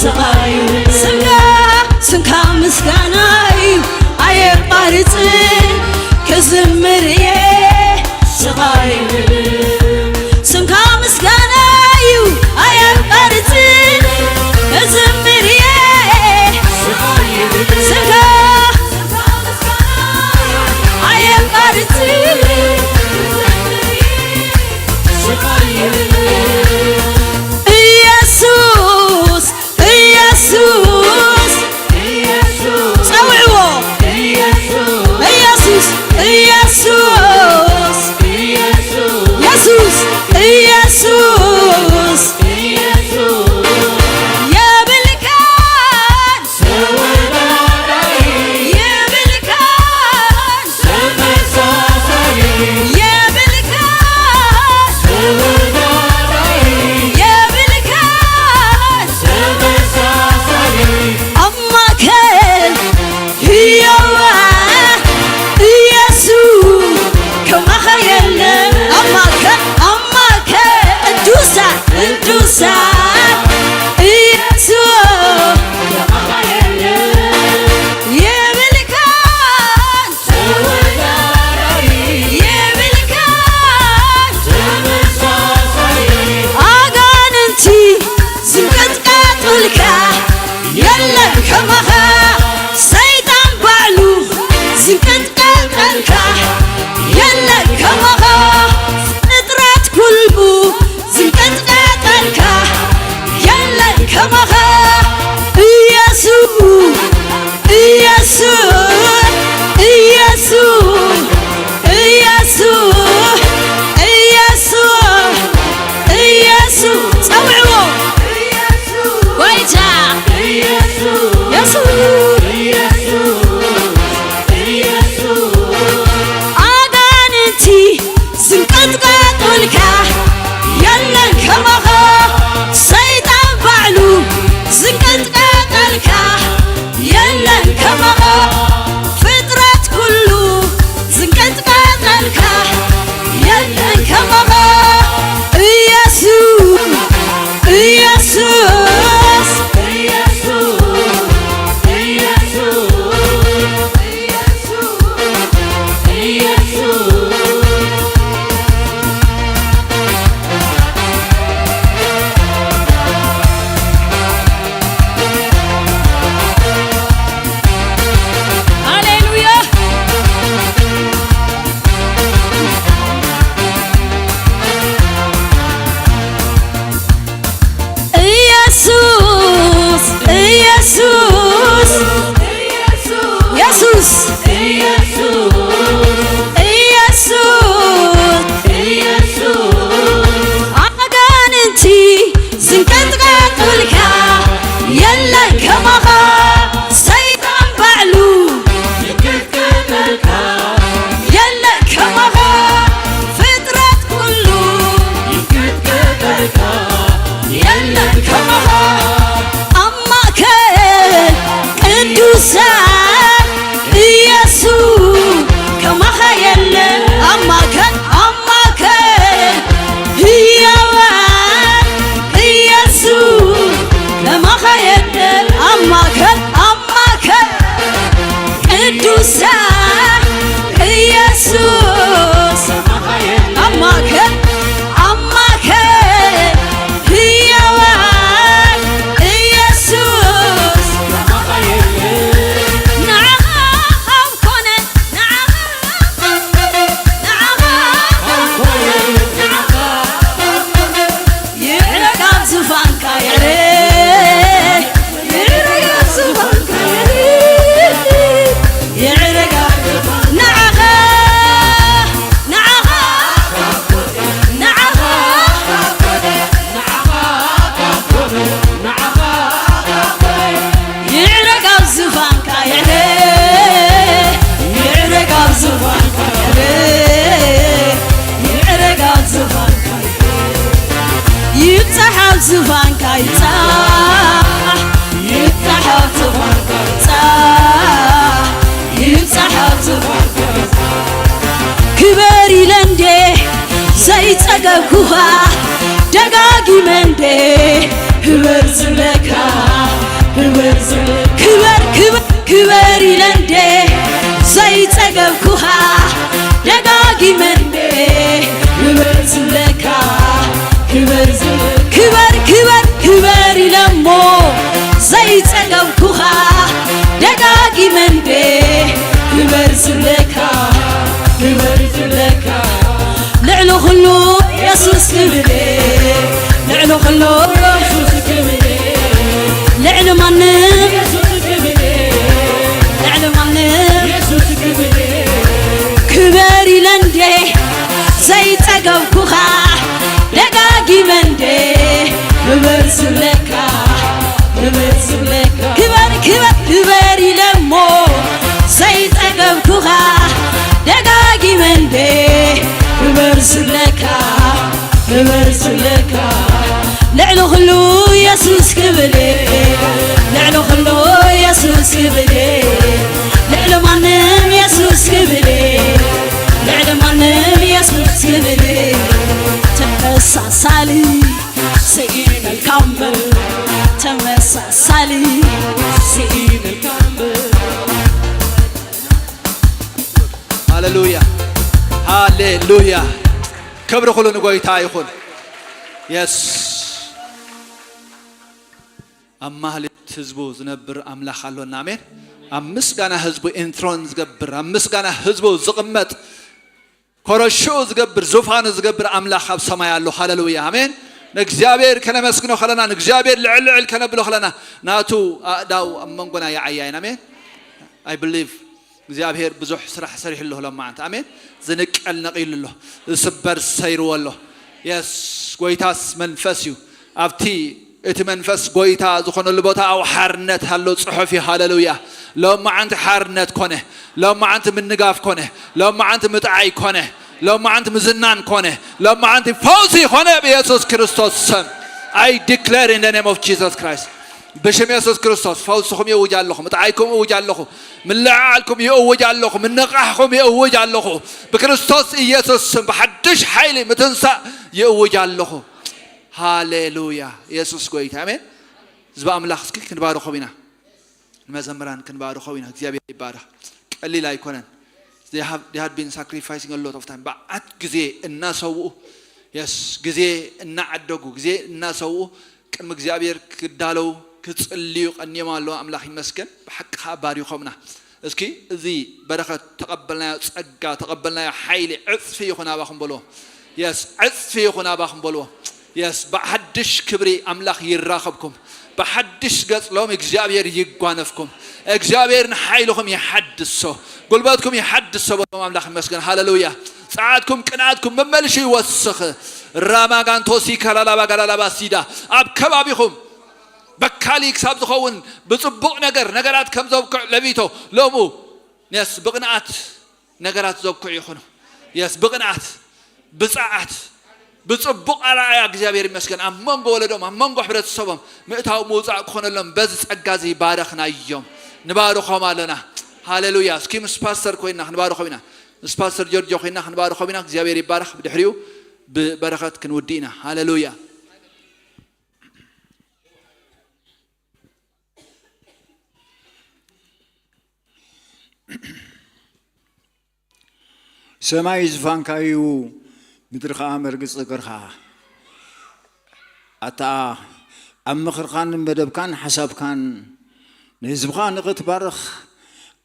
ስምካ፣ ስምካ ምስጋና እዩ ኣየቋርጽን፣ ክዝምር እየ ስምካ፣ ስምካ ምስጋና እዩ ኣየቋርጽን፣ እዝምር እየ ስምካ፣ ኣየቋርጽን። ኢየሱስ፣ ኢየሱስ፣ ከማኻ ኢየሱስ፣ ኢየሱስ፣ ኢየሱስ፣ ኢየሱስ፣ ኢየሱስ፣ ኢየሱስ፣ ጸውዕዎ። ጎይታ ኢየሱስ፣ ኣጋንንቲ ዝንቀጥቀጡልካ የለን ከማኻ፣ ሰይጣን ባዕሉ ዝንቀጥቀጠልካ የለን ከማኻ፣ ፍጥረት ኩሉ ዝንቀጥቀጠልካ የለን ከማኻ። ኢየሱስ፣ ኢየሱስ፣ ኢየሱስ፣ ኢየሱስ፣ ኢየሱስ፣ ኢየሱስ። ሃሌሉያ። ኢየሱስ፣ ኢየሱስ፣ ኢየሱስ፣ ኢየሱስ፣ ኢየሱስ፣ ኣጋንንቲ ዝንቀጥቀጡልካ የለን ከማኻ፣ ሰይጣን ባዕሉ የለን ከማኻ፣ ፍጥረት ኩሉ የለን ከማኻ፣ ኣብ ማእከል ቅዱሳን ኢየሱስ ከማኻ የለን፣ ኣብ ማእከል፣ ኣብ ማእከል ህያዋን ኢየሱስ ከማኻ የለን፣ ኣብ ማእከል፣ ኣብ ማእከል ቅዱሳን ኢየሱስ ኣብ ማእከል፣ ኣብ ማእከል ህያዋን ኢየሱስ ንዓኻ ካብ ኮነ፣ ንዓኻ፣ ንዓኻ ካብ ኮነ፣ ንዓኻ ካብ ኮነ። ይዕረግ ኣብ ዙፋንካ፣ ይዕረግ፣ ይዕረግ ኣብ ዙፋንካ፣ ይዕረግ፣ ይዕረግ ኣብ ዙፋንካ። ንዓኻ፣ ንዓኻ፣ ንዓኻ፣ ይዕረግ ኣብ ዙፋንካ፣ ይዕረግ፣ ይዕረግ ኣብ ዙፋንካ፣ ይዕረግ፣ ይዕረግ ኣብ ዙፋንካ፣ ይብጻሕ ኣብ ዙፋንካ፣ ይብጻሕ፣ ይብጻሕ ኣብ ዙፋንካ፣ ይብጻሕ፣ ይብጻሕ ኣብ ዙፋንካ። ክበር ኢለ እንዴ ዘይጸገብኩኻ፣ ደጋጊመ እንዴ ክበር ዝብለካ፣ ክበር ዝብለካ። ክበር፣ ክበር፣ ክበር ኢለ እንዴ ዘይጸገብኩኻ፣ ደጋጊመ እንዴ ክበር ዝብለካ፣ ክበር ዝብለካ። ክበር፣ ክበር፣ ክበር ኢለ እሞ ዘይጸገብኩኻ፣ ደጋጊመ እንዴ ክበር ዝብለካ፣ ክበር ዝብለካ። ልዕሊ ኩሉ የሱስ ክብር፣ ልዕሊ ኩሉ የሱስ ክብር፣ ልዕሊ ማንም የሱስ ክብር፣ ልዕሊ ማንም የሱስ ክብር። ክበር ኢለ እንዴ ዘይጸገብኩኻ፣ ደጋጊመ እንዴ ክበር ዝብለካ፣ ክበር ዝብለካ። ክበር፣ ክበር፣ ክበር ኢለ እሞ ዘይጸገብኩኻ፣ ደጋጊመ እንዴ ክበር ዝብለካ፣ ክበር ዝብለካ። ልዕሊ ኩሉ የሱስ ክብር፣ ልዕሊ ኩሉ የሱስ ክብር፣ ልዕሊ ማንም የሱስ ክብር፣ ልዕሊ ማንም የሱስ ክብር። ተመሳሳሊ ስኢነልካ እምበር፣ ተመሳሳሊ ስኢነልካ እምበር። ሃሌሉያ፣ ሃሌሉያ። ክብሪ ኩሉ ንጎይታ ይኹን። የስ ኣብ ማህሌት ህዝቡ ዝነብር ኣምላኽ ኣሎና። ኣሜን። ኣብ ምስጋና ህዝቡ ኢንትሮን ዝገብር፣ ኣብ ምስጋና ህዝቡ ዝቕመጥ፣ ኮረሽኡ ዝገብር፣ ዙፋኑ ዝገብር ኣምላኽ ኣብ ሰማይ ኣሎ። ሃሌሉያ፣ ኣሜን። ንእግዚኣብሔር ከነመስግኖ ከለና፣ ንእግዚኣብሔር ልዕል ልዕል ከነብሎ ከለና፣ ናቱ ኣእዳው ኣብ መንጎና ይዓያ ኢና። ኣሜን። I believe እግዚኣብሔር ብዙሕ ስራሕ ሰሪሕሉ ኣሎ መዓንት። ኣሜን። ዝንቀል ነቒሉ ኣሎ። ዝስበር ሰይርዎ ኣሎ። የስ፣ ጎይታስ መንፈስ እዩ። ኣብቲ እቲ መንፈስ ጎይታ ዝኾነሉ ቦታ ኣብኡ ሓርነት ኣሎ ጽሑፍ እዩ። ሃሌሉያ። ሎም መዓንቲ ሓርነት ኮነ። ሎም መዓንቲ ምንጋፍ ኮነ። ሎም መዓንቲ ምጥዓይ ኮነ። ሎም መዓንቲ ምዝናን ኮነ። ሎም መዓንቲ ፈውሲ ኮነ ብየሱስ ክርስቶስ ስም። I declare in the name of Jesus Christ. ብሽም የሱስ ክርስቶስ ፈውስኹም ይእውጅ ኣለኹ። ምጥዓይኩም እውጅ ኣለኹ። ምልዕዓልኩም ይእውጅ ኣለኹ። ምንቕሓኹም ይእውጅ ኣለኹ። ብክርስቶስ ኢየሱስ ስም ብሓድሽ ሓይሊ ምትንሳእ ይእውጅ ኣለኹ። ሃሌሉያ። የሱስ ጎይታ። ኣሜን። ህዝቢ ኣምላኽ እስኪ ክንባርኾም ኢና። ንመዘምራን ክንባርኾም ኢና። እግዚኣብሔር ይባረኽ። ቀሊል ኣይኮነን። They have, they had been sacrificing a lot of time። በዓት ግዜ እናሰውኡ፣ የስ፣ ግዜ እናዓደጉ፣ ግዜ እናሰውኡ ቅድሚ እግዚኣብሔር ክዳለው ክጽልዩ ቀኒዮም ኣለዉ። ኣምላኽ ይመስገን። ብሓቂ ኸዓ ባሪኾምና። እስኪ እዚ በረኸት ተቐበልናዮ፣ ጸጋ ተቐበልናዮ፣ ሓይሊ ዕጽፊ ይኹን ኣባኹም በልዎ። የስ፣ ዕጽፊ ይኹን ኣባኹም በልዎ። የስ፣ ብሓድሽ ክብሪ ኣምላኽ ይራኸብኩም። ብሓድሽ ገጽ ሎም እግዚኣብሔር ይጓነፍኩም። እግዚኣብሔር ንሓይልኹም ይሓድሶ፣ ጉልበትኩም ይሓድሶ በሎም። ኣምላኽ ይመስገን። ሃሌሉያ። ጸዓትኩም፣ ቅንኣትኩም መመልሹ ይወስኽ። ራማጋንቶሲ ካላላባ ጋላላባ ሲዳ ኣብ ከባቢኹም በካሊ ክሳብ ዝኸውን ብጽቡቕ ነገር ነገራት ከም ዘብክዕ ለቪቶ ሎሙ የስ ብቕንኣት ነገራት ዘብክዑ ይኹኑ። የስ ብቕንኣት፣ ብጸዓት፣ ብጽቡቕ ኣርኣያ እግዚኣብሔር ይመስገን። ኣብ መንጎ ወለዶም፣ ኣብ መንጎ ሕብረተሰቦም ምእታው ምውጻእ ክኾነሎም በዚ ጸጋ እዚ ባረኽናዮም። ንባርኾም ኣለና። ሃሌሉያ። እስኪ ምስ ፓስተር ኮይና ክንባርኾም ኢና። ምስ ፓስተር ጆርጆ ኮይና ክንባርኾም ኢና። እግዚኣብሔር ይባረኽ። ብድሕሪኡ ብበረኸት ክንውዲ ኢና። ሃሌሉያ። ሰማይ ዝፋንካ እዩ፣ ምድሪ ኸዓ መርግጽ እግርኻ። ኣታ ኣብ ምኽርኻን መደብካን ሓሳብካን ንህዝብኻ ንኽትባርኽ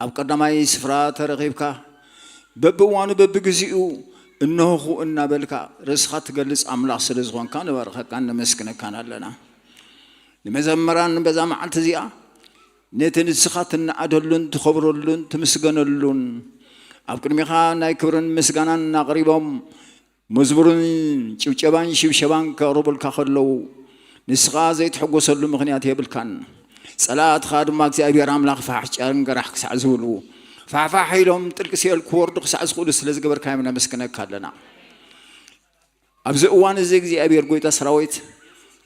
ኣብ ቀዳማይ ስፍራ ተረኺብካ፣ በብእዋኑ በብግዚኡ እነሆኹ እናበልካ ርእስኻ ትገልጽ ኣምላኽ ስለ ዝኾንካ ንባርኸካን ነመስግነካን ኣለና። ንመዘምራን በዛ መዓልቲ እዚኣ ነቲ ንስኻ ትነኣደሉን ትኸብረሉን ትምስገነሉን ኣብ ቅድሚኻ ናይ ክብርን ምስጋናን ኣቕሪቦም መዝሙርን ጭብጨባን ሽብሸባን ከቕርቡልካ ከለዉ ንስኻ ዘይትሕጎሰሉ ምኽንያት የብልካን። ጸላእትኻ ድማ እግዚኣብሔር ኣምላኽ ፋሕ ጨንገራሕ ክሳዕ ዝብሉ ፋሕፋሕ ኢሎም ጥልቂ ሲኦል ክወርዱ ክሳዕ ዝኽእሉ ስለ ዝገበርካዮም ነመስግነካ ኣለና። ኣብዚ እዋን እዚ እግዚኣብሔር ጎይታ ሰራዊት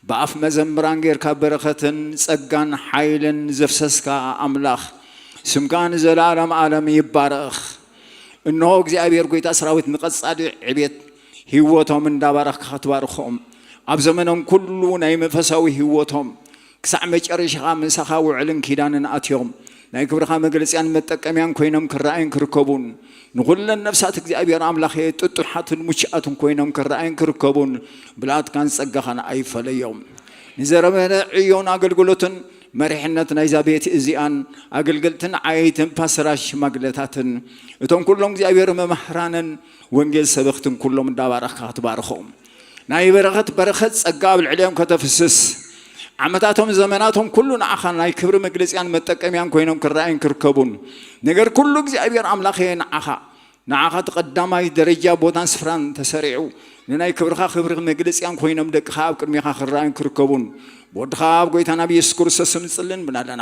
ብኣፍ መዘምራን ጌርካ በረኸትን ጸጋን ሓይልን ዘፍሰስካ ኣምላኽ ስምካ ንዘለዓለም ዓለም ይባረኽ። እንሆ እግዚኣብሔር ጎይታ ሰራዊት ንቐጻሊ ዕቤት ህይወቶም እንዳባረኽካ ክትባርኾም ኣብ ዘመኖም ኩሉ ናይ መንፈሳዊ ህይወቶም ክሳዕ መጨረሻኻ ምሳኻ ውዕልን ኪዳንን ኣትዮም ናይ ክብርኻ መግለጽያን መጠቀምያን ኮይኖም ክረኣዩን ክርከቡን ንኹለን ነፍሳት እግዚኣብሔር ኣምላኸ ጥጡሓትን ሙችኣትን ኮይኖም ክረኣዩን ክርከቡን ብልኣትካን ጸጋኻን ኣይፈለዮም። ንዘረመነ ዕዮን ኣገልግሎትን መሪሕነት ናይዛ ቤት እዚኣን ኣገልገልትን ዓየይትን ፓስተራት ሽማግለታትን እቶም ኩሎም እግዚኣብሔር መማህራንን ወንጌል ሰበኽትን ኩሎም እንዳባረኽካ ክትባርኾም ናይ በረኸት በረኸት ጸጋ ኣብ ልዕሊኦም ከተፍስስ ዓመታቶም ዘመናቶም ኩሉ ንዓኻ ናይ ክብሪ መግለጽያን መጠቀምያን ኮይኖም ክረኣዩን ክርከቡን ነገር ኩሉ እግዚኣብሔር ኣምላኸ ንዓኻ ንዓኻ እቲ ቀዳማይ ደረጃ ቦታን ስፍራን ተሰሪዑ ንናይ ክብርኻ ክብሪ መግለጽያን ኮይኖም ደቅኻ ኣብ ቅድሜኻ ክረኣዩን ክርከቡን ብወድኻ ኣብ ጎይታና ብየሱስ ክርስቶስ ስም ንጽልን ብናለና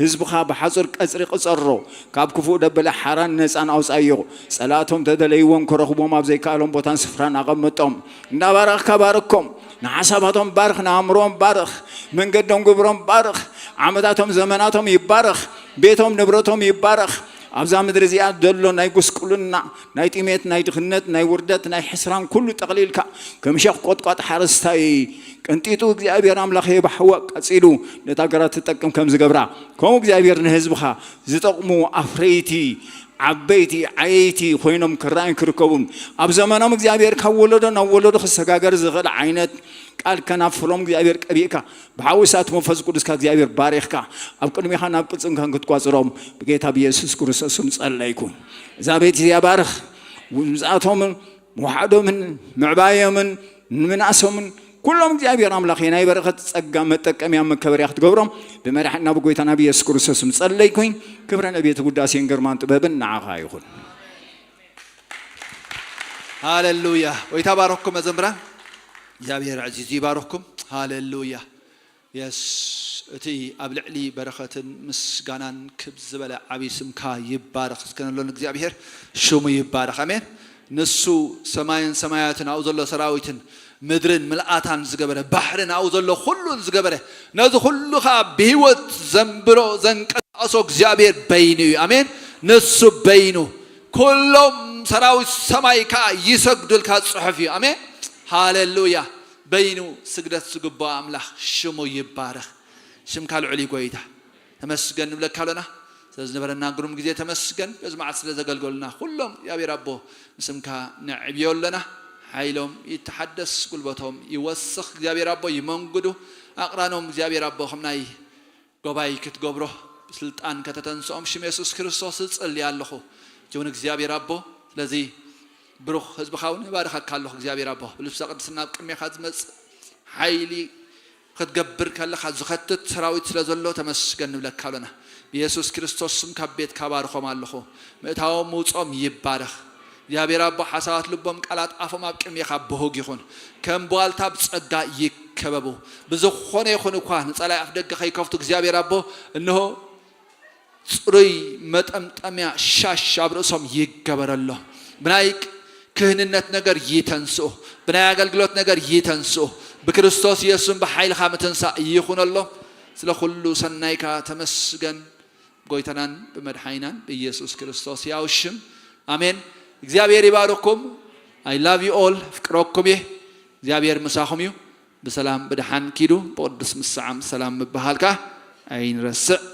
ህዝብኻ ብሓጹር ቀጽሪ ቅጸሮ ካብ ክፉእ ደበለ ሓራን ነጻን ኣውጻዮ ጸላእቶም ተደለይዎም ክረኽቦም ኣብ ዘይከኣሎም ቦታን ስፍራን ኣቐምጦም እንዳባረኽካ ባርኮም ንሓሳባቶም ባርኽ ንኣእምሮም ባርኽ መንገዶም ግብሮም ባርኽ ዓመታቶም ዘመናቶም ይባረኽ ቤቶም ንብረቶም ይባረኽ ኣብዛ ምድሪ እዚኣ ዘሎ ናይ ጉስቁልና ናይ ጥሜት ናይ ድኽነት ናይ ውርደት ናይ ሕስራን ኩሉ ጠቕሊልካ ከም ሸኽ ቆጥቋጥ ሓረስታይ ቀንጢጡ እግዚኣብሔር ኣምላኽ የባሕዋ ቀጺሉ ነታ ገራት ትጠቅም ከም ዝገብራ ከምኡ እግዚኣብሔር ንህዝብኻ ዝጠቕሙ ኣፍረይቲ ዓበይቲ ዓየይቲ ኮይኖም ክረኣዩን ክርከቡን ኣብ ዘመኖም እግዚኣብሔር ካብ ወለዶ ናብ ወለዶ ክሰጋገር ዝኽእል ዓይነት ቃል ከናፍሮም እግዚኣብሔር ቀቢእካ ብሓዊ እሳት መንፈስ ቅዱስካ እግዚኣብሔር ባሪኽካ ኣብ ቅድሚኻ ናብ ቅልጽምካን ክትቋጽሮም ብጌታ ብየሱስ ክርስቶስ ስም ጸለይኩ። እዛ ቤት እዚኣ ባርኽ። ምምጻእቶምን ምውሓዶምን ምዕባዮምን ንምንኣሶምን ኩሎም እግዚኣብሔር ኣምላኽ ናይ በረኸት ጸጋ መጠቀምያ መከበርያ ክትገብሮም ብመድሓና ብጎይታና ብየሱስ ክርስቶስ ምጸለይኩኝ። ክብረ ነቤት ውዳሴን ግርማን ጥበብን ንዓኻ ይኹን። ሃሌሉያ። ወይታ ባረኩም መዘምራን። እግዚኣብሔር ኣዕዚዙ ይባረኩም። ሃሌሉያ። የስ እቲ ኣብ ልዕሊ በረኸትን ምስጋናን ክብ ዝበለ ዓብዪ ስምካ ይባረኽ። እስከ ነሎን እግዚኣብሔር ሽሙ ይባረኽ። ኣሜን። ንሱ ሰማይን ሰማያትን ኣብኡ ዘሎ ሰራዊትን ምድርን ምልኣታን ዝገበረ ባሕርን ኣብኡ ዘሎ ኩሉን ዝገበረ ነዚ ኩሉ ከዓ ብህይወት ዘንብሮ ዘንቀሳቀሶ እግዚኣብሔር በይኑ እዩ። ኣሜን። ንሱ በይኑ ኩሎም ሰራዊት ሰማይ ከዓ ይሰግዱልካ ጽሑፍ እዩ። ኣሜን። ሃሌሉያ። በይኑ ስግደት ዝግባኦ ኣምላኽ ሽሙ ይባረኽ። ሽምካ ልዑል እዩ ጎይታ። ተመስገን ንብለካ ኣሎና። ስለ ዝነበረና ግሩም ግዜ ተመስገን። በዚ መዓልቲ ስለ ዘገልገሉና ኩሎም እግዚኣብሔር ኣቦ ንስምካ ነዕብዮ ኣሎና። ሓይሎም ይተሓደስ፣ ጉልበቶም ይወስኽ። እግዚኣብሔር ኣቦ ይመንግዱ። ኣቕራኖም እግዚኣብሔር ኣቦ ከም ናይ ጎባይ ክትገብሮ ስልጣን ከተተንስኦም ሽም የሱስ ክርስቶስ እጽሊ ኣለኹ። እቲ እውን እግዚኣብሔር ኣቦ ስለዚ ብሩኽ ህዝብኻ እውን እባርኸካ ኣለኹ እግዚኣብሔር ኣቦ። ብልብሰ ቅድስና ኣብ ቅድሜኻ ዝመጽእ ሓይሊ ክትገብር ከለኻ ዝኸትት ሰራዊት ስለ ዘሎ ተመስገን ንብለካ ኣሎና። ብየሱስ ክርስቶስ ስም ካብ ቤትካ ባርኾም ኣለኹ። ምእታዎም ምውጾም ይባረኽ። እግዚኣብሔር ኣቦ ሓሳባት ልቦም ቃላት ኣፎም ኣብ ቅድሜኻ ብሁግ ይኹን። ከም ቧልታ ብጸጋ ይከበቡ። ብዝኾነ ይኹን እኳ ንጸላይ ኣፍ ደገ ከይከፍቱ እግዚኣብሔር ኣቦ እንሆ ጽሩይ መጠምጠምያ ሻሽ ኣብ ርእሶም ይገበረሎም። ብናይ ክህንነት ነገር ይተንስኡ፣ ብናይ ኣገልግሎት ነገር ይተንስኡ። ብክርስቶስ ኢየሱስን ብሓይልኻ ምትንሳእ ይኹነሎም። ስለ ኩሉ ሰናይካ ተመስገን። ጎይታናን ብመድሓይናን ብኢየሱስ ክርስቶስ ያው ሽም ኣሜን። እግዚኣብሔር ይባርኩም። I love you all። ፍቅረኩም እየ። እግዚኣብሔር ምሳኹም እዩ። ብሰላም ብደሓን ኪዱ። ብቅዱስ ምሰዓም ሰላም ምበሃልካ ኣይንረስዕ።